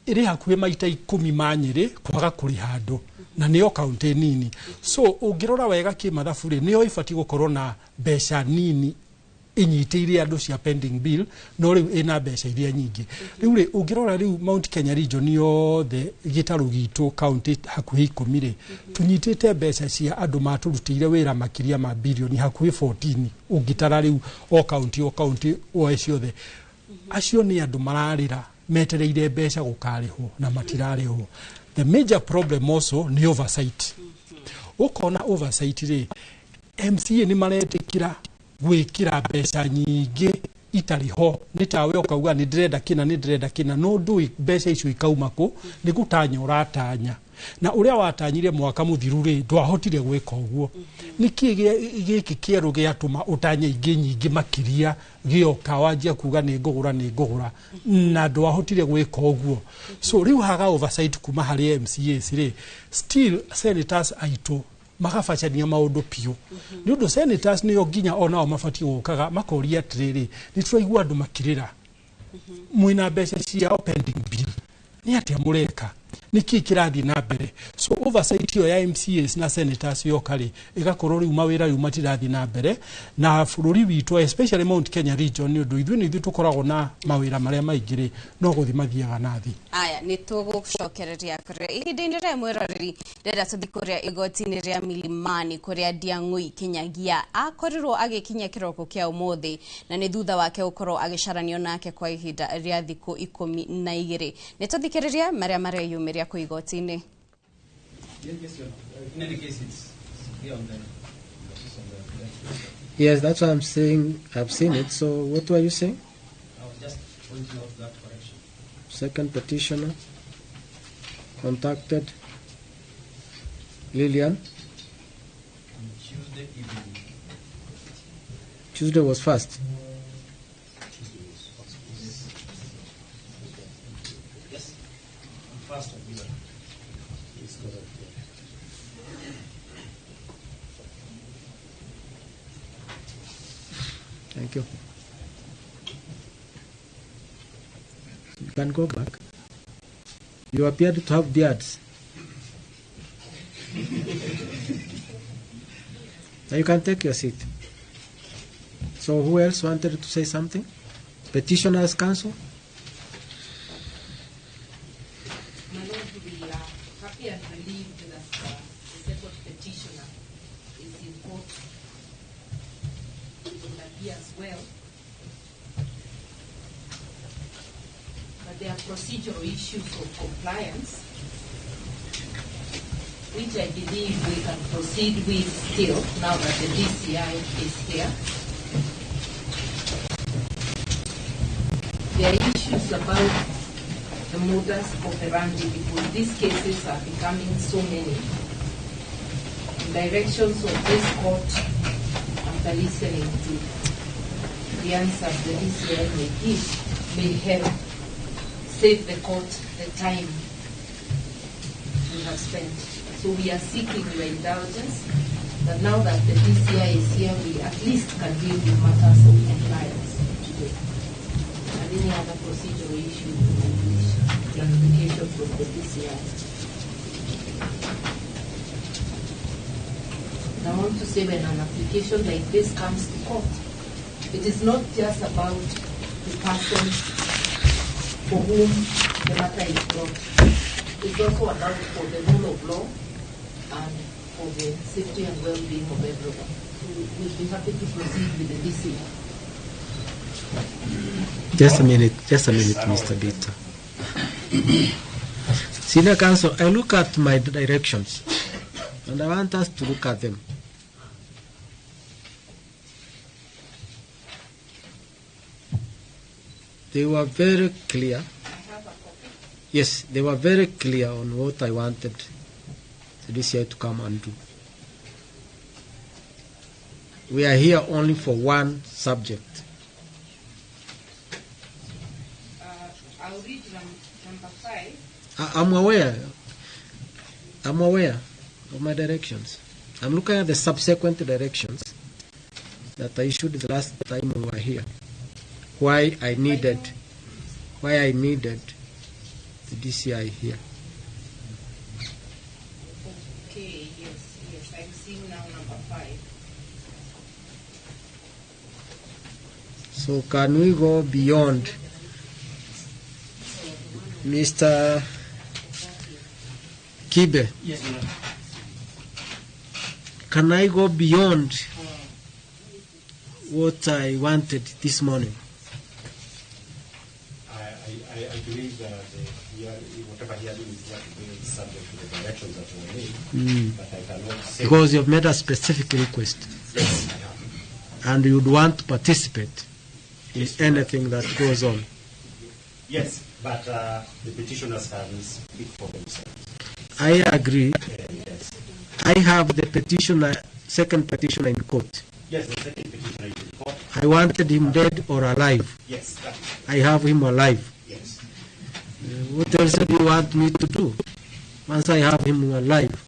ĩrĩ hakuhĩ maita 10 ma Nyĩrĩ kwaga kũrĩha andũ, na nĩyo kaunti nini. So ũngĩrora wega kĩmathabu rĩ, nĩyo ĩbatiĩ gũkorwo na mbeca nini. Ĩnyitĩire andũ cia pending bill, no rĩu ĩna mbeca iria nyingĩ. Rĩu rĩ, ũngĩrora rĩu Mount Kenya region yothe, gĩtarũ gitũ, kaunti hakuhĩ 10 rĩ, tũnyitĩte mbeca cia andũ matũrutĩire wĩra makĩria ma birioni hakuhĩ 14. Ũngĩtara rĩu o kaunti, o kaunti, oe ciothe, acio nĩ andũ mararĩra metereire mbeca gũkarĩhwo na matirarĩhwo. The major problem also nĩ oversight. Ũkona oversight rĩ, MCA nĩ maretĩkĩra gwĩkĩra mbeca nyingĩ itarĩ ho. Nĩ tawe ũkauga nĩ ndĩrenda kĩna, nĩ ndĩrenda kĩna, no ndũĩ mbeca icio ikauma kũ. Nĩ gũtanya ũratanya, na ũrĩa watanyire mwaka mũthiru rĩ, ndwahotire gwĩka ũguo. Nĩkĩ gĩkĩ kĩerũ gĩatũma ũtanye ingĩ nyingĩ makĩria gĩoka wanjia kuga nĩ ngũgũra, nĩ ngũgũra, na ndwahotire gwĩka ũguo? So rĩu haga oversight kuma harĩ MCAs rĩ, still senators aitũ magabacania maũndũ piũ, nĩ ũndũ senators nĩo nginya onao mabatiĩ gũkaga makoria atĩrĩrĩ, nĩ tũraigua andũ makĩrĩra, mwĩna mbeca ciao pending bill, nĩ atĩa mũreka? Nĩ kĩĩ kĩrathiĩ na mbere? So oversight ĩyo ya MCAs na senators yoka rĩ, ĩgakorwo rĩu mawĩra rĩu matirathiĩ na mbere na bũrũri witũ, especially Mount Kenya region, nĩ ũndũ ithuĩ nĩ ithuĩ tũkoragwo na mawĩra marĩa maingĩ rĩ, no gũthiĩ mathiaga na thĩ. Aya, nĩ tũgũcokereria kũrĩa ihinda-inĩ rĩa mwĩroreri. Ndĩrenda tũthiĩ kũrĩa igoti-inĩ rĩa Milimani, kũrĩa Ndiang'ui Kinyagia akorirwo agĩkinya kĩroko kĩa ũmũthĩ, na nĩ thutha wake gũkorwo agĩcaranio nake kwa ihinda rĩa thikũ 12. Nĩ tũthikĩrĩrie marĩa mareyumĩria kũ igoti-inĩ. Yes, Your Honor. In any case, it's here on the, it's on the Yes, that's what I'm saying. I've seen it. So what were you saying? I was just pointing out that correction. Second petitioner contacted Lillian. On Tuesday evening. Tuesday was first. Tuesday was first. Yes. Yes. On 1st of July. Yes, correct. Thank you. You can go back. You appeared to have beards. Now you can take your seat. So who else wanted to say something? Petitioners' Counsel? My Lord, we are happy and relieved that the second petitioner is in court and appears well. But there are procedural issues of compliance, which I believe we can proceed with still now that the DCI is here. There are issues about the modus operandi, because these cases are becoming so many. And directions of this court, after listening to the answers the DCI may give, may help save the court the time we have spent. So we are seeking your indulgence that now that the DCI is here, we at least can deal with matters of compliance today. And any other procedural issue we wish clarification from the DCI. And I want to say, when an application like this comes to court, it is not just about the person for whom the matter is brought. It's also about for the rule of law and for the safety and well-being of everyone. So we'll be happy to proceed with the DCI. Just a minute, Mr. Bita. Senior Counsel, I look at my directions, and I want us to look at them. They were very clear. Yes, they were very clear on what I wanted the DCI to come and do. We are here only for one subject. I'll read number 5. I'm aware. I'm aware of my directions. I'm looking at the subsequent directions that I issued the last time we were here. Why I needed the DCI here. Okay, yes, I'm seeing now number 5. So can we go beyond Mr. Kibe? Yes, ma'am. Can I go beyond what I wanted this morning? I believe that whatever hearing is here today is subject to the directions that were made, but I cannot say. Because you've made a specific request. Yes, I have. And you'd want to participate in anything that goes on. Yes, but the petitioners can speak for themselves. I agree. Yes. I have the petitioner, second petitioner in court. Yes, the second petitioner is in court. I wanted him dead or alive. Yes, that is. I have him alive. Yes. What else do you want me to do? Once I have him alive,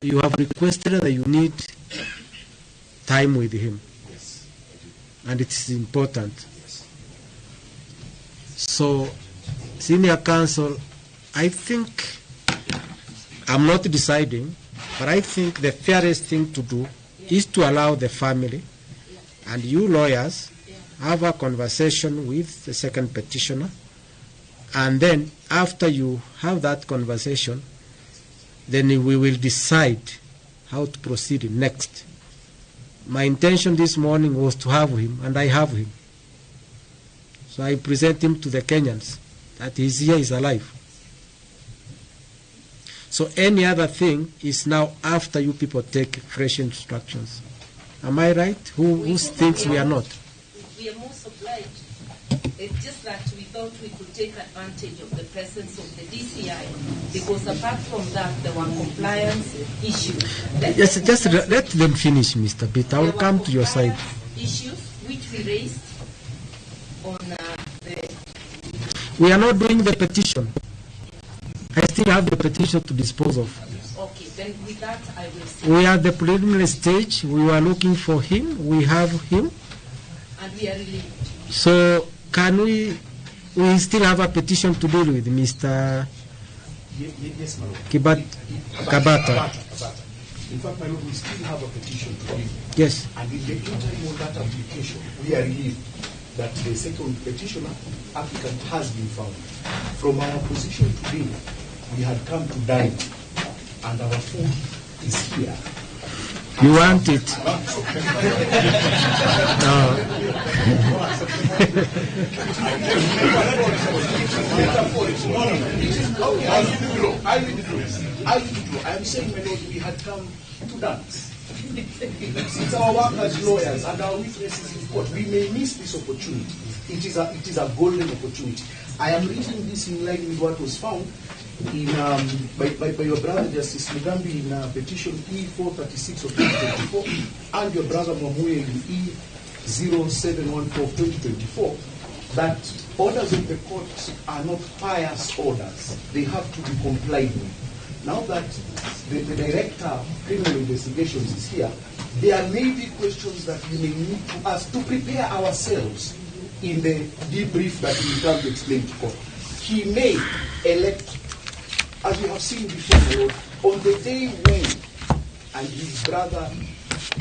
you have requested that you need time with him. Yes, I do. And it is important. Yes. So, Senior Counsel, I think, I'm not deciding, but I think the fairest thing to do is to allow the family and you lawyers have a conversation with the second petitioner, and then after you have that conversation, then we will decide how to proceed next. My intention this morning was to have him, and I have him. So I present him to the Kenyans that he's here, he's alive. So any other thing is now after you people take fresh instructions. Am I right? Who thinks we are not? We are most obliged. It's just that we thought we could take advantage of the presence of the DCI, because apart from that, there were compliance issues. Yes, just let them finish, Mr. Bitt. I will come to your side. Issues which we raised on the... We are not doing the petition. I still have the petition to dispose of. Okay, then with that I will see. We are at the preliminary stage. We were looking for him. We have him. And we are relieved. So can we still have a petition to deal with, Mr. Yes, my lord. Kabata. In fact, my lord, we still have a petition to deal with. Yes. And in the interim on that application, we are relieved that the second petitioner applicant has been found. From our position today, we had come to dine, and our food is here. You want it? No. I withdraw. I am saying, my lord, we had come to dance. It's our work as lawyers and our witnesses in court. We may miss this opportunity. It is a golden opportunity. I am reading this in line with what was found in by your brother Justice Mugambi in petition E436 of 2024 and your brother Mwamuye in E0714 of 2024, that orders of the court are not pious orders. They have to be complied with. Now that the Director of Criminal Investigations is here, there may be questions that we may need to ask to prepare ourselves in the debrief that we will come to explain to court. He may elect, as we have seen before, my lord, on the day when, and his brother,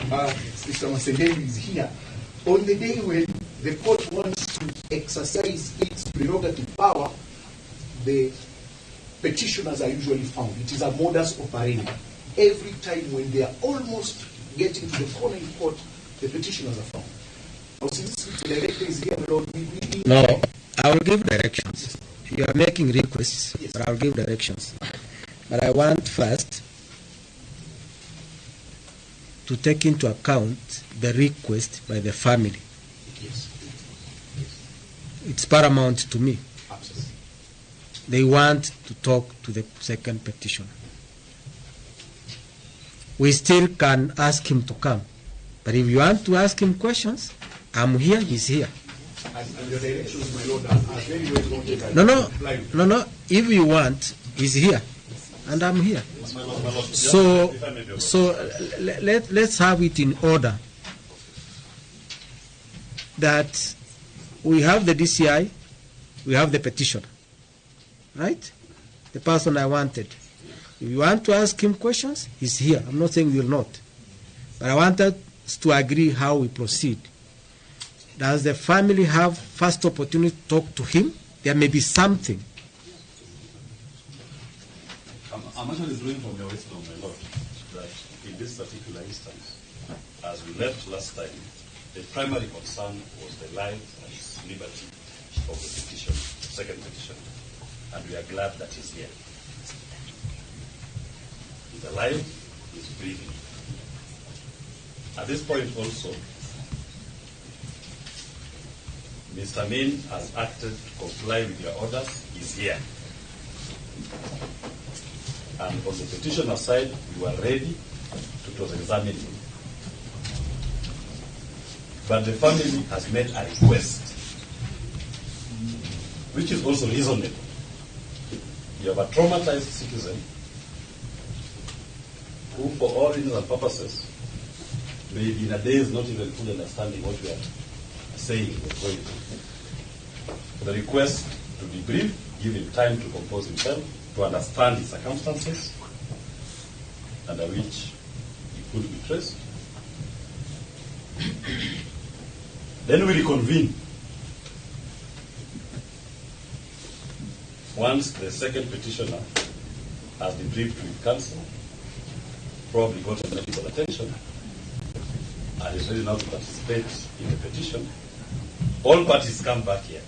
Mr. Masengeli is here, on the day when the court wants to exercise its prerogative power, the petitioners are usually found. It is a modus operandi. Every time when they are almost getting to the corner in court, the petitioners are found. Now, since the director is here, my lord, we No, I will give directions. You are making requests, yes, but I will give directions. But I want first to take into account the request by the family. Yes. It's paramount to me. Absolutely. They want to talk to the second petitioner. We still can ask him to come. But if you want to ask him questions, I'm here, he's here. And your directions, my lord, are very well noted. No, no. If you want, he's here. And I'm here. So let's have it in order that we have the DCI, we have the petitioner. Right? The person I wanted. If you want to ask him questions, he's here. I'm not saying you will not. But I want us to agree how we proceed. Does the family have first opportunity to talk to him? There may be something. I'm actually drawing from your wisdom, my lord, that in this particular instance, as we left last time, the primary concern was the life and liberty of the petition, second petition, and we are glad that he's here. He's alive, he's breathing. At this point also, Mr. Amin has acted to comply with your orders, he's here. And on the petitioner side, we were ready to cross-examine him. But the family has made a request, which is also reasonable. You have a traumatized citizen who, for all intents and purposes, may be in a daze not even fully understanding what we are saying or going through. The request to debrief, give him time to compose himself, to understand his circumstances, under which he could be traced. Then we reconvene. Once the second petitioner has debriefed with counsel, probably gotten medical attention, and is ready now to participate in the petition, all parties come back here.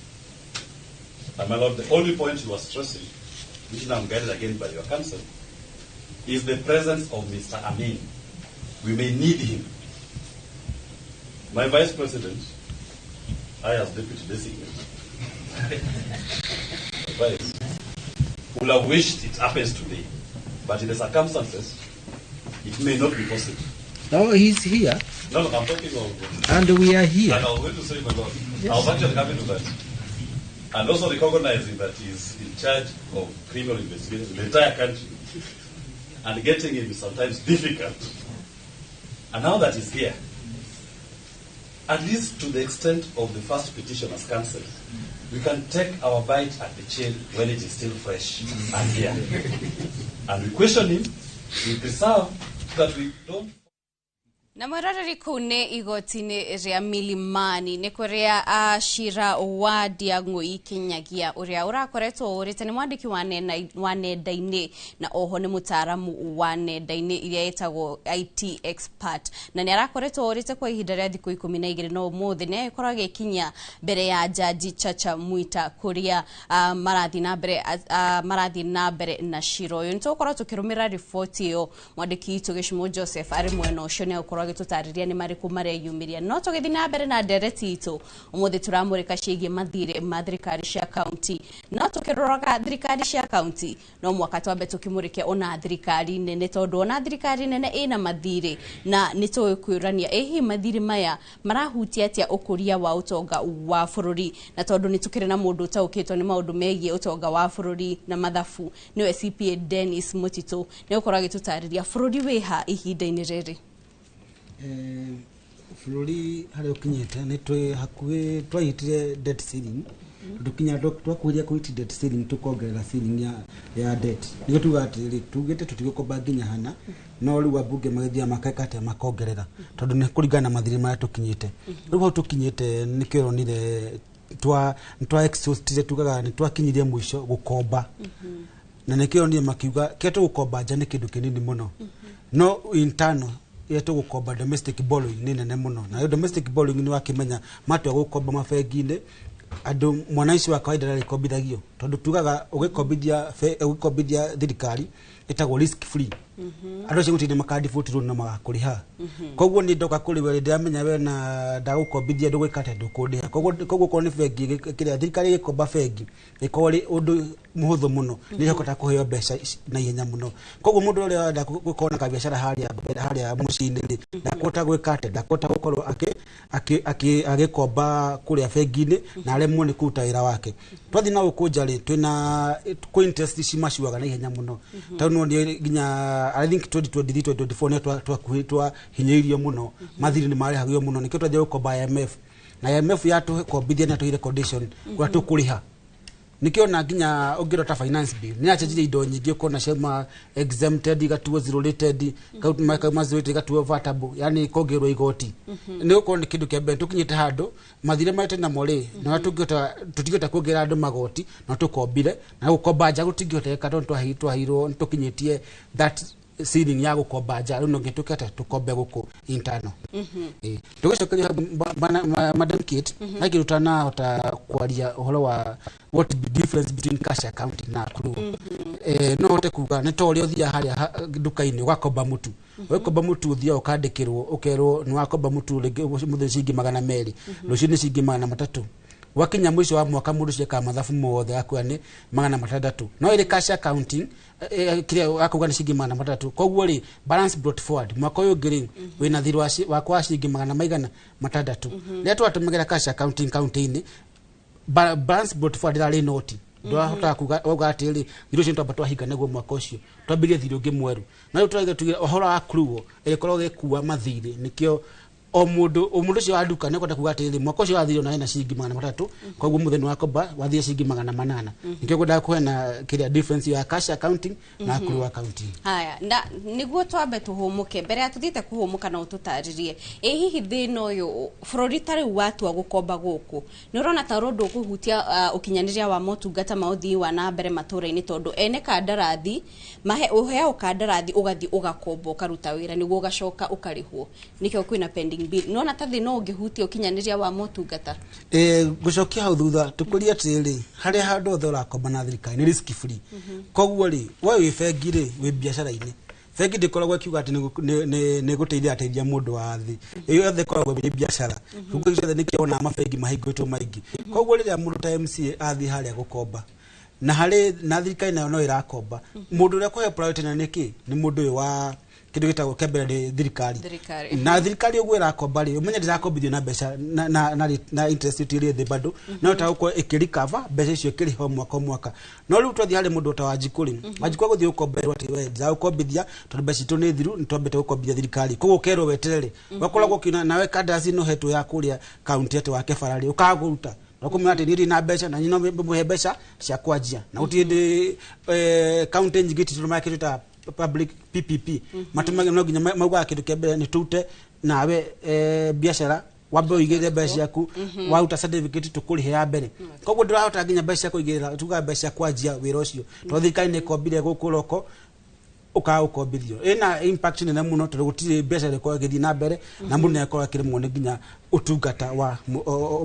And my lord, the only point you are stressing, which now I'm guided again by your counsel, is the presence of Mr. Amin. We may need him. My vice president, I as deputy designate, vice, would have wished it happens today, but in the circumstances, it may not be possible. No, he's here. No, I'm talking of... And we are here. And I was going to say, my lord, yes. I was actually coming to that. And also recognizing that he's in charge of criminal investigations in the entire country. And getting him is sometimes difficult. And now that he's here, at least to the extent of the first petition as counsel, we can take our bite at the chain when it is still fresh and here. And we question him, we preserve that we don't. Na mwiroreri kuu nĩ igoti-inĩ rĩa Milimani nĩ kũrĩa acira wa Ndiang'ui Kinyagia ũrĩa ũrakoretwo ũrĩte nĩ mwandĩki wa nenda-inĩ na oho nĩ mũtaaramu wa nenda-inĩ iria ĩtagwo IT expert, na nĩ arakoretwo ũrĩte kwa ihinda rĩa thikũ 12 no ũmũthĩ nĩ agĩkorwo agĩkinya mbere ya Jaji Chacha Mwita kũrĩa marathiĩ na mbere na cira ũyũ. Nĩ tũgũkorwo tũkĩrũmĩrĩra riboti ĩyo, mwandĩki witũ Gĩcumo Joseph arĩ mwena ũcio nĩ agũkorwo agĩtũtarĩria nĩ marĩkũ mareyumĩria. No tũgĩthiĩ na mbere na ndereti itũ ũmũthĩ tũramũrĩka ciĩgiĩ mathirĩ ma thirikari cia kaunti. No tũkĩroraga thirikari cia kaunti no mwaka twambe tũkĩmũrĩke ona thirikari nene, tondũ ona thirikari nene ĩna mathirĩ na nĩ tũĩ kwĩrania ĩ hihi mathirĩ maya marahutia atĩa ũkũria wa ũtonga wa bũrũri, na tondũ nĩ tũkĩrĩ na mũndũ ũtaũkĩtwo nĩ maũndũ megiĩ ũtonga wa bũrũri na mathabu, nĩwe CPA Dennis Mutito, nĩ ũkorwo agĩtũtarĩria bũrũri wĩha ihinda-inĩ rĩrĩ. Bũrũri harĩa ũkinyĩte nĩ twĩ hakuhĩ twahitire debt ceiling, tũkinya twakuhĩrĩria kũhit debt ceiling tũkongerera ceiling ya debt, nĩguo tuga atĩrĩrĩ tugĩte tũtigũkomba nginya hana, no rĩu ambunge magĩthiaga makeka atĩa makongerera, tondũ nĩ kũringana na mathirĩ marĩa tũkinyĩte. Rĩu hau tũkinyĩte nĩkĩo ũronire twa exhaustire, tugaga nĩ twakinyirie mũico gũkomba, na nĩkĩo ũronire makiuga kĩrĩa tũgũkomba nja nĩ kĩndũ kĩnini mũno, no internal ĩrĩa tũgũkomba domestic borrowing nĩ nene mũno, nayo domestic borrowing nĩ wakĩmenya matua gũkomba mabengi-inĩ andũ mwananchi wa kawaida ndarĩkombithagio, tondũ tugaga ũgĩkombithia thirikari ĩtagwo risk free, andũ acio gũtirĩ maka default loan na magakũrĩha. Koguo niĩ ndoka kũrĩ we ndĩramenya we na ndagũkombithia ndũgwĩka atĩa ndũkũndĩha, koguo okorwo nĩ bengi kĩrĩa thirikari ĩgĩkomba bengi ĩkorwo ĩrĩ ũndũ mũhũthũ mũno, nĩ ĩhotaga kũheo mbeca na ihenya mũno. Koguo mũndũ ũrĩa ũrenda gũkorwo na kabiacara harĩa mũciĩ-inĩ rĩ, ndakũhota gwĩka atĩa, ndakũhota gũkorwo agĩkomba kũrĩa bengi-inĩ na aremwo nĩ kũruta wĩra wake. Twathiĩ na gũkũ nja rĩ, twĩna kwĩ interest cimacuaga na ihenya mũno, tondũ no nĩ nginya I think 2023 2024 nĩ twahinyĩrĩirio mũno, mathirĩ nĩ marĩhagio mũno, nĩkĩo twathiĩ gũkomba IMF, na IMF yatũkombithia nĩ yatũheire condition kũrĩa tũkũrĩha. Nikio na nginya ũngĩrota finance bill nĩ acenjirie indo nyingĩ ũkona ciauma exempted igatuo zero rated, kauma zero rated igatuo vatable, yani kongerwo igoti. Nĩ gũkorwo nĩ kĩndũ kĩa mbere tũkinyĩte handũ mathirĩ marĩa namo rĩ, na tũngĩhota tũtingĩhota kuongerera andũ magoti no tũkombire, na gũkomba nja gũtingĩhoteka tondũ twahirwo nĩtũkinyĩtie that ceiling ya gũkomba nja, rĩu no nginya tũkĩte tũkombe gũkũ internal. Tũgĩcokeria Madam Kate, na tũtanahota kwaria ũhoro wa what the difference between cash accounting na accrual. No hote kuga nĩ ta ũrĩa ũthiaga harĩa nduka-inĩ ũgakomba mũtu. Ũgĩkomba mũtu ũthiaga ũkandĩkĩrwo ũkerwo nĩ wakomba mũtu rĩngĩ mũthenya ciringi 200, rũciũ nĩ ciringi 300. Wakinya mwisho wa mwaka mũndũ ũcio ekaga mathabu mothe akwĩra nĩ 600. No ĩrĩ cash accounting kĩrĩa akuga nĩ ciringi 300. Koguo rĩ, balance brought forward mwaka ũyũ ũngĩ rĩ, wĩna thirĩ wakwa wa ciringi 600. Rĩrĩa twatũmagĩra cash accounting kaunti-inĩ, balance brought forward ĩrarĩ noti. Ndwahotaga kuga wauga atĩrĩ thirĩ ũcio twamba twahinga naguo mwaka ũcio twambĩrĩrie thirĩ ũngĩ mwerũ. Na rĩu tũrauga tugire ũhoro wa accrual ĩgĩkorwo ĩgĩkua mathirĩ, nĩkĩo o mũndũ ũcio wa nduka nĩ ekwenda kuga atĩrĩrĩ mwaka ũcio wathire ona ena ciringi 300, koguo mũthenya nĩ wakomba wathire ciringi 800. Nĩkĩo ngwendaga kũheana kĩrĩa difference ya cash accounting na accrual accounting. Haya, na nĩguo twambe tũhũmũke mbere ya tũthiĩte kũhũmũka no ũtũtarĩrie ĩ hihi thĩna ũyũ bũrũri ta rĩu watua gũkomba gũkũ nĩ ũrona ta ũndũ ũkũhutia ũkinyanĩria wa motungata ma ũthii wa na mbere matũra-inĩ, tondũ ene kandarathi mahe ũheagwo kandarathi ũgathiĩ ũgakomba ũkaruta wĩra nĩguo ũgacoka ũkarĩhwo, nĩkĩo kwĩna pending bill. Nona ta thĩna ũngĩhutia ũkinyanĩria wa motungata? Ngũcokia hau thutha tũkũrie atĩrĩrĩ, harĩa handũ hothe ũrakomba na thirikari nĩ risk free. Koguo rĩ, we wĩ bengi rĩ, wĩ biacara-inĩ, bengi ndĩkoragwo ĩkiuga atĩ nĩ gũteithia ateithia mũndũ wa thĩ, ĩyo yothe ĩkoragwo ĩ biacara. Koguo ciothe nĩkĩo wonaga mabengi mahingũrĩtwo maingĩ. Koguo rĩrĩa mũndũ ta MCA athiĩ harĩa gũkomba na harĩ na thirikari nayo no ĩrakomba, mũndũ ũrĩa kũhe priority na nĩkĩ nĩ mũndũ ũyũ wa kĩndũ gĩtagwo kĩa mbere nĩ thirikari. Na thirikari ũguo ĩrakomba rĩ, ũmenye ndĩrakombithio na mbeca na interest rate ĩrĩ thĩ bado, no ta gũkorwo ĩkĩrecover mbeca icio ĩkĩrĩhwo mwaka o mwaka. No rĩu twathiĩ harĩ mũndũ ta Wanjikũ rĩ, Wanjikũ agũthiĩ gũkomberwo atĩ we ndĩragũkombithia tondũ mbeca citũ nĩ thiru, nĩ twambĩte gũkombithia thirikari, koguo ũkerwo weterere. Wakoragwo ũkiona nawe kandarathi ĩno ũhetwo ya kũrĩa kaunti atĩ wake bara rĩ, ũkaga kũruta ũkamwĩra atĩ niĩ ndirĩ na mbeca na niĩ no mũhe mbeca cia kwanjia, na gũtirĩ hĩndĩ kaunti nyingĩ ititũmaga kĩndũ ta public PPP, matũmaga no nginya maugaga kĩndũ kĩa mbere nĩ tũrute nawe biacara wambe ũigĩrĩre mbeca ciaku, waruta certificate tũkũrĩhe ya mbere. Koguo ndũrahota nginya mbeca cia kũigĩrĩra, tugaga mbeca cia kwanjia wĩra ũcio tondũ thirikari nĩ ĩkombire gũkũ roko ũkaga gũkombithio. Ĩna impact nene mũno tondũ gũtirĩ biacara ĩkoragwo ĩgĩthiĩ na mbere na mũndũ nĩ akoragwo akĩremwo nĩ nginya ũtungata wa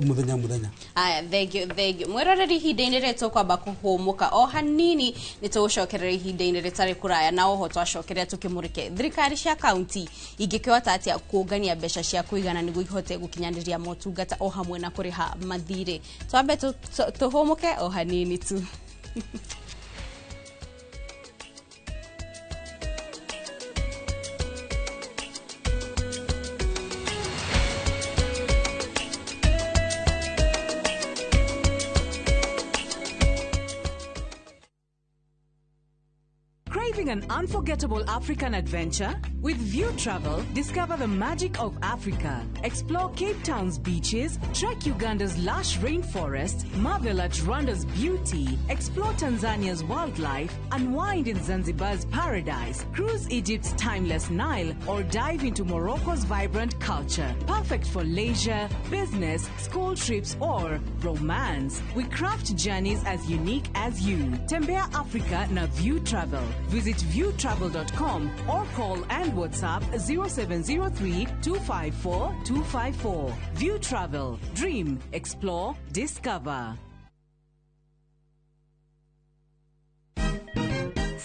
mũthenya mũthenya. Aya, thank you, thank you. Mwĩroreri, ihinda-inĩ rĩrĩ tũkwamba kũhũmũka o hanini, nĩ tũgũcokerera ihinda-inĩ rĩtarĩ kũraya, na oho twacokerera tũkĩmũrĩke thirikari cia kaunti ingĩkĩhota atĩa kũngania mbeca cia kũigana nĩguo ihote gũkinyanĩria motungata o hamwe na kũrĩha mathirĩ. Twambe tũhũmũke o hanini tu. Craving an unforgettable African adventure? With View Travel, discover the magic of Africa. Explore Cape Town's beaches, trek Uganda's lush rainforests, marvel at Rwanda's beauty, explore Tanzania's wildlife, unwind in Zanzibar's paradise, cruise Egypt's timeless Nile, or dive into Morocco's vibrant culture. Perfect for leisure, business, school trips, or romance. We craft journeys as unique as you. Tembea Africa na View Travel. Visit viewtravel.com or call and WhatsApp 0703 254 254. View Travel. Dream, explore, discover.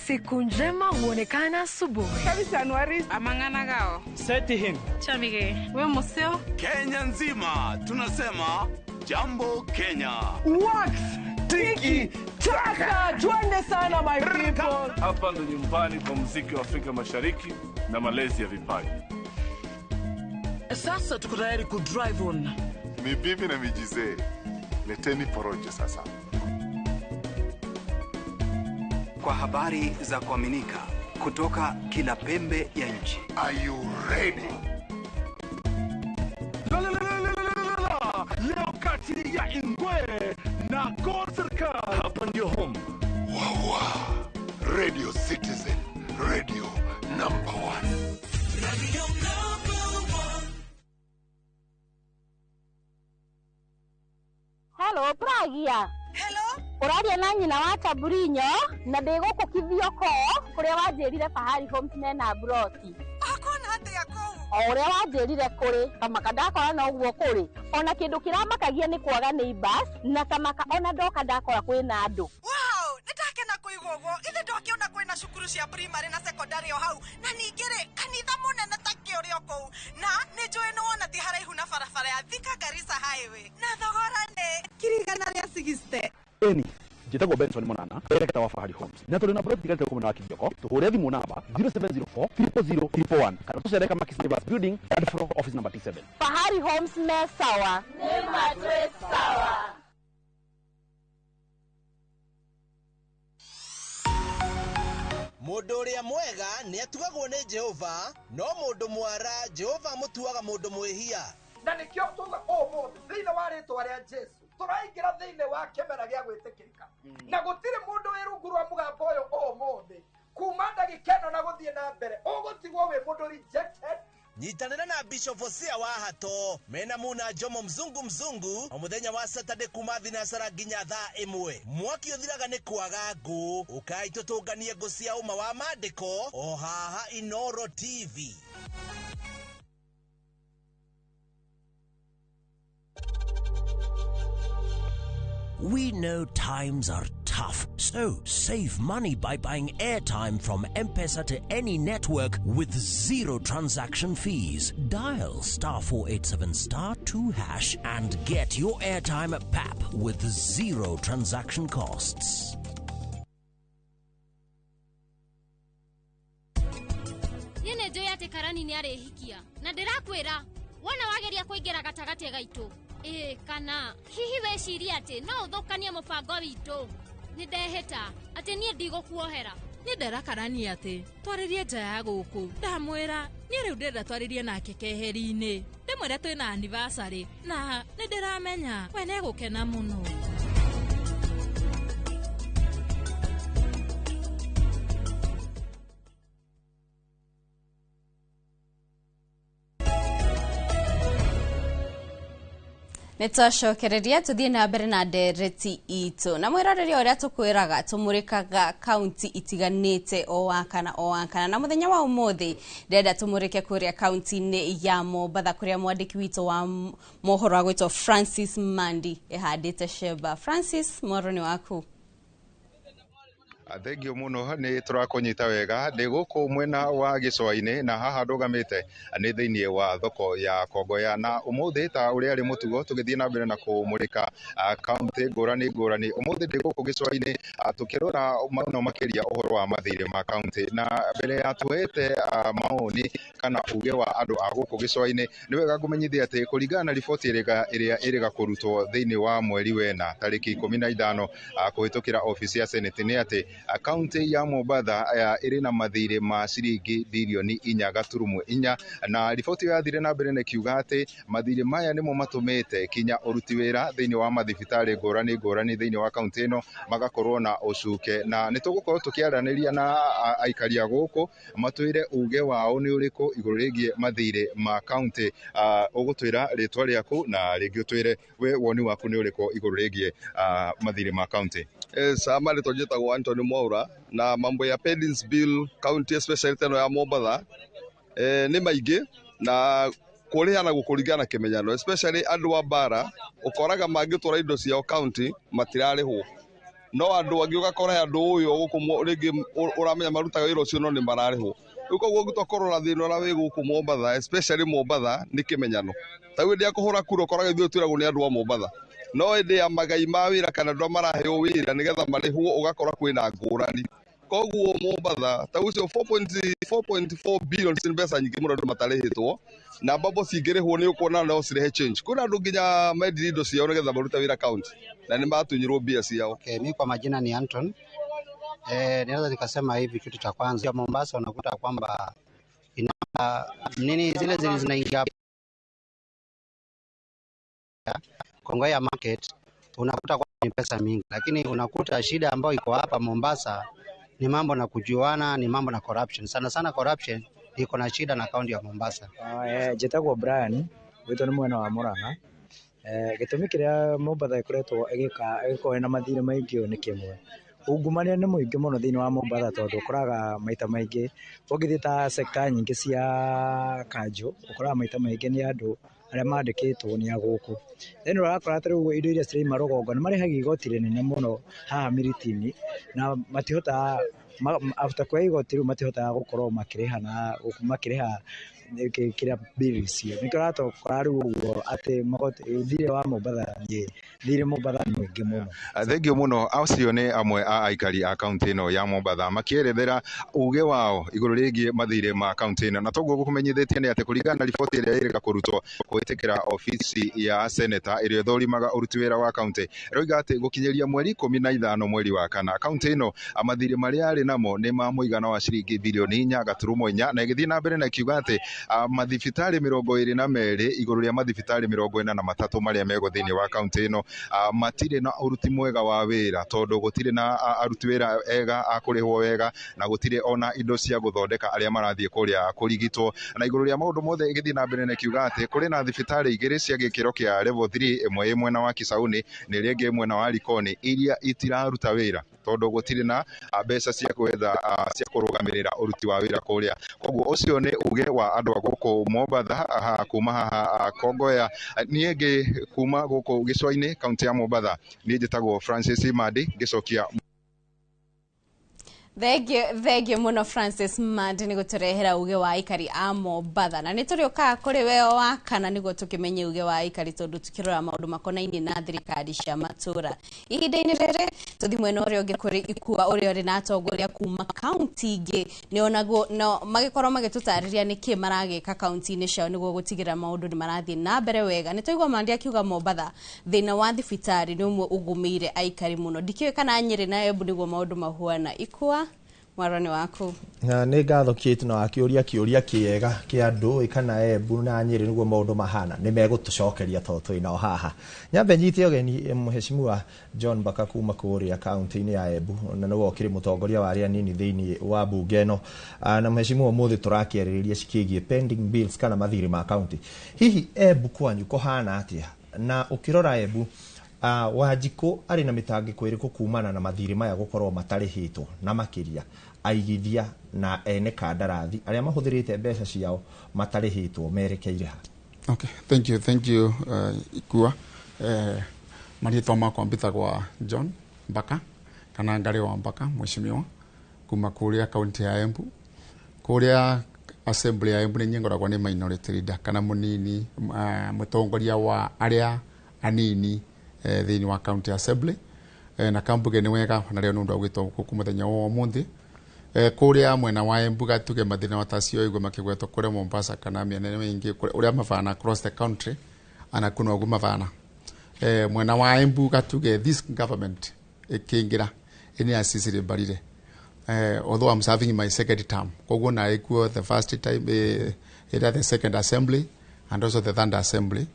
Siku njema huonekana asubuhi. Kabisa Anuari. Amangana gao. Seti him. Chamige. We museo. Kenya nzima tunasema Jambo Kenya. Wax tiki taka. Tuende sana my people. Hapa ndo nyumbani kwa muziki wa Afrika Mashariki na malezi ya vipaji. Sasa tuko tayari ku drive on. Mibibi na mijizee, leteni porojo sasa. Kwa habari za kuaminika kutoka kila pembe ya nchi. Are you ready? La la la la la la la. Leo kati ya Ingwe na Gor Serikali. Hapa ndio home. Wawa. Radio Citizen, radio number 1. Radio number 1. Hello, Pragia. Hello. Ũraria na nyina wa Taburinyo na ndĩ gũkũ Kithioko kũrĩa wanjĩrire Fahari Homes mena broti. Akona atĩa kũu? O ũrĩa wanjĩrire kũrĩ kamaka ndakora no ũguo kũrĩ. Ona kĩndũ kĩramakagia nĩ kwaga neighbors na tamaka ona ndoka ndakora kwĩna andũ. Wow, nĩndakena kũigua ũguo. Ithe ndokĩona kwĩna cukuru cia primary na secondary o hau na ningĩ rĩ kanitha mũnene ta kĩ ũrĩ o kũu na nĩ njũĩ nĩ wona ti haraihu na barabara ya Thika Garissa Highway na thogora nĩ 160,000. Eni njĩtagwo Benson Monana director wa Fahari Homes na tũrĩ na plot tigarĩte gũkũ mwena wa Kithioko. Tũhũre thimũ namba 0704 000 341 kana tũcere Kamaki Savers Building, third floor, office number T7. Fahari Homes me sawa. Nĩ matwĩ sawa. Mũndũ ũrĩa mwega nĩ atugagwo nĩ Jehova, no mũndũ mwara Jehova amũtuaga mũndũ mwĩhia. Na nĩkĩo tuga ũmũthĩ thĩinĩ wa rĩtwa rĩa Jesu tũraingĩra thĩinĩ wa kĩmera gĩa gwĩtĩkĩrĩka na gũtirĩ mũndũ wĩ rungu rwa mũgambo ũyũ ũmũthĩ kuma ndagĩka ĩno na gũthiĩ na mbere ũgũtigwo wĩ mũndũ rejected. Nyitanĩra na Bishop Hosea wa Hato mena Muna Jomo mzungu mzungu o mũthenya wa Saturday kuma thinasara nginya thaa 1. Mwaki ũthiraga nĩ kwaga ngũ, ũkai tũtũnganie ngũ cia ũma wa maandĩko o haha Inoro TV. We know times are tough, so save money by buying airtime from M-Pesa to any network with zero transaction fees. Dial *487*2# and get your airtime at PAP with zero transaction costs. Nĩ njũĩ atĩ Karani nĩ arĩhikia na ndĩrakwĩra wona wageria kũingĩra gatagatĩ gaitũ ĩĩ kana hihi wĩcirie atĩ no ũthũkanie mũbango witũ. Nĩ ndehĩta atĩ niĩ ndigũkuohera. Nĩ ndera Karani atĩ twarĩrie nja ya gũkũ. Ndamwĩra niĩ rĩu ndĩrenda twarĩrie nake keheri-inĩ, ndĩmwĩre twĩna anniversary na nĩ ndĩramenya we nĩegũkena mũno. Nĩ twacokereria tũthiĩ na mbere na ndereti itũ na mwĩroreri ũrĩa tũkwĩraga tũmũrĩkaga kaunti itiganĩte o wakana o wakana na mũthenya wa ũmũthĩ ndĩrenda tũmũrĩke kũrĩa kaunti-inĩ ya Mombatha kũrĩa mwandĩki witũ wa mohoro agwĩtwo Francis Mandi ĩhandĩte Sheba. Francis, mwaro nĩ waku. Thengio muno nĩ tũrakũnyita wega. Ndĩ gũkũ mwena wa Gĩcũa-inĩ na haha ndũgamĩte nĩ thĩinĩ wa thoko ya Kongoya na ũmũthĩ ta ũrĩa arĩ mũtugo tũgĩthiĩ na mbere na kũmũrĩka kaunti ngũrani ngũrani. Ũmũthĩ ndĩ gũkũ Gĩcũa-inĩ tũkĩrora mũno makĩria ũhoro wa mathirĩ ma kaunti na mbere ya tuoete maoni kana uge wa andũ a gũkũ Gĩcũa-inĩ nĩ wega ngũmenyithia atĩ kũringana na riboti ĩrĩa ĩrĩga kũrutwo thĩinĩ wa mweri wena tarĩki 15 kũhĩtũkĩra obici ya Senate nĩ atĩ kaunti ya Mombatha ĩrĩ na mathirĩ ma ciringi birioni 4.4 na riboti yathire na mbere na kiuga atĩ mathirĩ maya nĩmo matũmĩte kinya ũruti wĩra thĩinĩ wa mathibitarĩ ngũrani ngũrani thĩinĩ wa kaunti ĩno magakorwo na ũcuke. Na nĩ tũgũkorwo tũkĩaranĩria na aikari a gũkũ matwĩre uge wao nĩ ũrĩkũ igũrũ rĩgiĩ mathirĩ ma kaunti. Ũgũtwĩra rĩtwa rĩaku na rĩngĩ ũtwĩre we woni waku nĩ ũrĩkũ igũrũ rĩgiĩ mathirĩ ma kaunti. Sama rĩtwa njĩtagwo Anthony Mwaura na mambo ya pending bill county especially teno ya Mombatha nĩ maingĩ na kũrĩha na gũkũringana kĩmenyano especially andũ a bara ũkoraga mangĩtwara indo ciao county matirarĩhwo no andũ angĩ ũgakora andũ ũyũ gũkũ rĩngĩ ũramenya marutaga wĩra ũcio no nĩ mararĩhwo. Rĩu koguo ũngĩtua kũrora thĩna ũrĩa wĩ gũkũ Mombatha especially Mombatha nĩ kĩmenyano. Ta rĩu hĩndĩ ya kũhũra kura ũkoraga ithuĩ twĩragwo nĩ andũ a Mombatha no hĩndĩ ya magai ma wĩra kana andũ arĩa maraheo wĩra nĩgetha marĩhwo ũgakora kwĩna ngũrani. Koguo Mombatha ta ũcio 4.4 billion nĩ mbeca nyingĩ mũno andũ matarĩhĩtwo na mbambo cingĩrĩhwo nĩ ũkuona no cirehe change. Kwĩna andũ nginya mendirie indo ciao nĩgetha marute wĩra county na nĩ matunyirwo mbia ciao. Okay, mimi kwa majina ni Anton. Naweza nikasema hivi, kitu cha kwanza Mombasa unakuta kwamba ina nini zile zinaingia Kongoya market Unakuta kwa ni pesa mingi, lakini unakuta shida ambayo iko hapa Mombasa ni mambo na kujuana, ni mambo na corruption. Sana sana corruption iko na shida na kaunti ya Mombasa. Njĩtagwo Brian, gwitũ nĩ mwena wa Murang'a. Gĩtũmi kĩrĩa Mombatha ĩkoretwo ĩgĩka ĩgĩkorwo ĩna mathirĩ maingĩ ũũ nĩ kĩmwe. Ungumania nĩ mũingĩ mũno thĩinĩ wa Mombatha tondũ ũkoraga maita maingĩ ũngĩthiĩ ta sector nyingĩ cia kanjũ, ũkoraga maita maingĩ nĩ andũ arĩa mandĩkĩtwo nĩ a gũkũ. Then ũrakora ta rĩu indo iria cirauma rũgongo nĩ marĩhagia igoti rĩnene mũno haha Miritini na matihotaga after kuoya igoti rĩu matihotaga gũkorwo makĩrĩha na makĩrĩha kĩrĩa bill icio. Nĩkĩo ũrakora rĩu ũguo atĩ magoti thirĩ wa Mombatha nĩ thirĩ Mombatha nĩ mũingĩ mũno. Thengio mũno. Acio nĩ amwe a aikari a kaunti ĩno ya Mombatha makĩerethera uge wao igũrũ rĩgiĩ mathirĩ ma kaunti ĩno. Na toguo gũkũmenyithĩtie nĩ atĩ kũringana na riboti ĩrĩa ĩrĩga kũrutwo kũhĩtũkĩra obici ya seneta ĩrĩa ĩthũrimaga ũruti wĩra wa kaunti, ĩroiga atĩ gũkinyĩria mweri 15 mweri wa kana, kaunti ĩno mathirĩ marĩa arĩ namo nĩ ma mũigana wa ciringi birioni 4.4, na ĩgĩthiĩ na mbere na ĩkiuga atĩ mathibitarĩ 22 igũrũ rĩa mathibitarĩ 43 marĩa mego thĩinĩ wa kaunti ĩno matirĩ na ũruti mwega wa wĩra, tondũ gũtirĩ na aruti wĩra ega a kũrĩhwo wega, na gũtirĩ ona indo cia gũthondeka arĩa marathiĩ kũrĩa kũrigitwo. Na igũrũ rĩa maũndũ mothe ĩgĩthiĩ na mbere na ĩkiuga atĩ kũrĩ na thibitarĩ igĩrĩ cia gĩkĩro kĩa level 3, ĩmwe ĩ mwena wa Kisauni na ĩrĩa ĩngĩ mwena wa Likoni, iria itiraruta wĩra tondũ gũtirĩ na mbeca cia gwetha cia kũrũgamĩrĩra ũruti wa wĩra kũrĩa. Koguo ũcio nĩ uge wa andũ a gũkũ Mombatha, kuma haha Kongoya. Niĩ ngĩ kuma gũkũ gĩcũa-inĩ kaunti ya Mombatha, niĩ njĩtagwo Francis Mandi, ngĩcokia. Thengio, thengio muno Francis Mandi nĩ gũtũrehera uge wa aikari a Mombatha. Na nĩ tũrĩũkaga kũrĩ we o wa kana nĩguo tũkĩmenye uge wa aikari, tondũ tukĩrora maũndũ makonainie na thirikari cia matũra. Ihinda-inĩ rĩrĩ tũthi mwena ũrĩa ũngĩ kũrĩ Ikua, ũrĩa ũrĩ na atongoria kuma kaunti ingĩ, nĩ onaguo no magĩkorwo magĩtũtarĩria nĩkĩ maragĩka kaunti-inĩ ciao nĩguo gũtigĩrĩra maũndũ nĩ marathiĩ na mbere wega. Nĩ twaigua Mandi akiuga Mombatha thĩna wa thibitarĩ nĩ ũmwe ũgũmĩire aikari mũno. Ndikĩũĩ kana Nyĩrĩ na Embu nĩguo maũndũ mahuana. Ikua, mwaro nĩ waku. Na nĩ ngatho Kate, na wakĩũria kĩũria kĩega kĩa andũ kana Embu na Nyĩrĩ nĩguo maũndũ mahana. Nĩ megũtũcokeria tondũ twĩ nao haha. Nyambe nyite ũgeni Mheshimiwa John Mbaka kuma kũrĩa kaunti-inĩ ya Embu, na nĩwe ũkĩrĩ mũtongoria wa arĩa anini thĩinĩ wa bunge ĩno. Na Mheshimiwa, ũmũthĩ tũrakĩarĩrĩria cikĩgiĩ pending bills kana mathirĩ ma kaunti. Hihi Embu kwanyu kũhana atĩa? Na ũkĩrora Embu, Wanjikũ arĩ na mĩtangĩko ĩrĩkũ kumana na mathirĩ maya gũkorwo matarĩhĩtwo, na makĩria aigithia na ene kandarathi arĩa mahũthĩrĩte mbeca ciao matarĩhĩtwo merekeire ha? Okay, thank you, thank you, Ikua. Marĩtwa makwa mbĩtagwa John Mbaka kana Ngarĩ wa Mbaka, mheshimiwa kuma kũrĩa kaunti ya Embu. Kũrĩa assembly ya Embu nĩ ngoragwo nĩ minority leader kana mũnini mũtongoria wa arĩa anini thĩinĩ wa county assembly. Na kambuge nĩ wega na rĩo nĩ ũndũ wa gwĩtwo gũkũ mũthenya wa ũmũthĩ. Kũrĩa mwena wa Embu gatuge mathĩna tacio igwe makĩgwetwo kũrĩa Mombasa kana mĩena mĩingĩ ũrĩa mabana across the country ana kuno ũguo mabana. Mwena wa Embu gatuge this government ĩkĩingĩra ĩnĩ ya Cecily Mbarire, although I'm serving my second term, koguo na ikuo the first time ĩrĩa the second assembly and also the third assembly.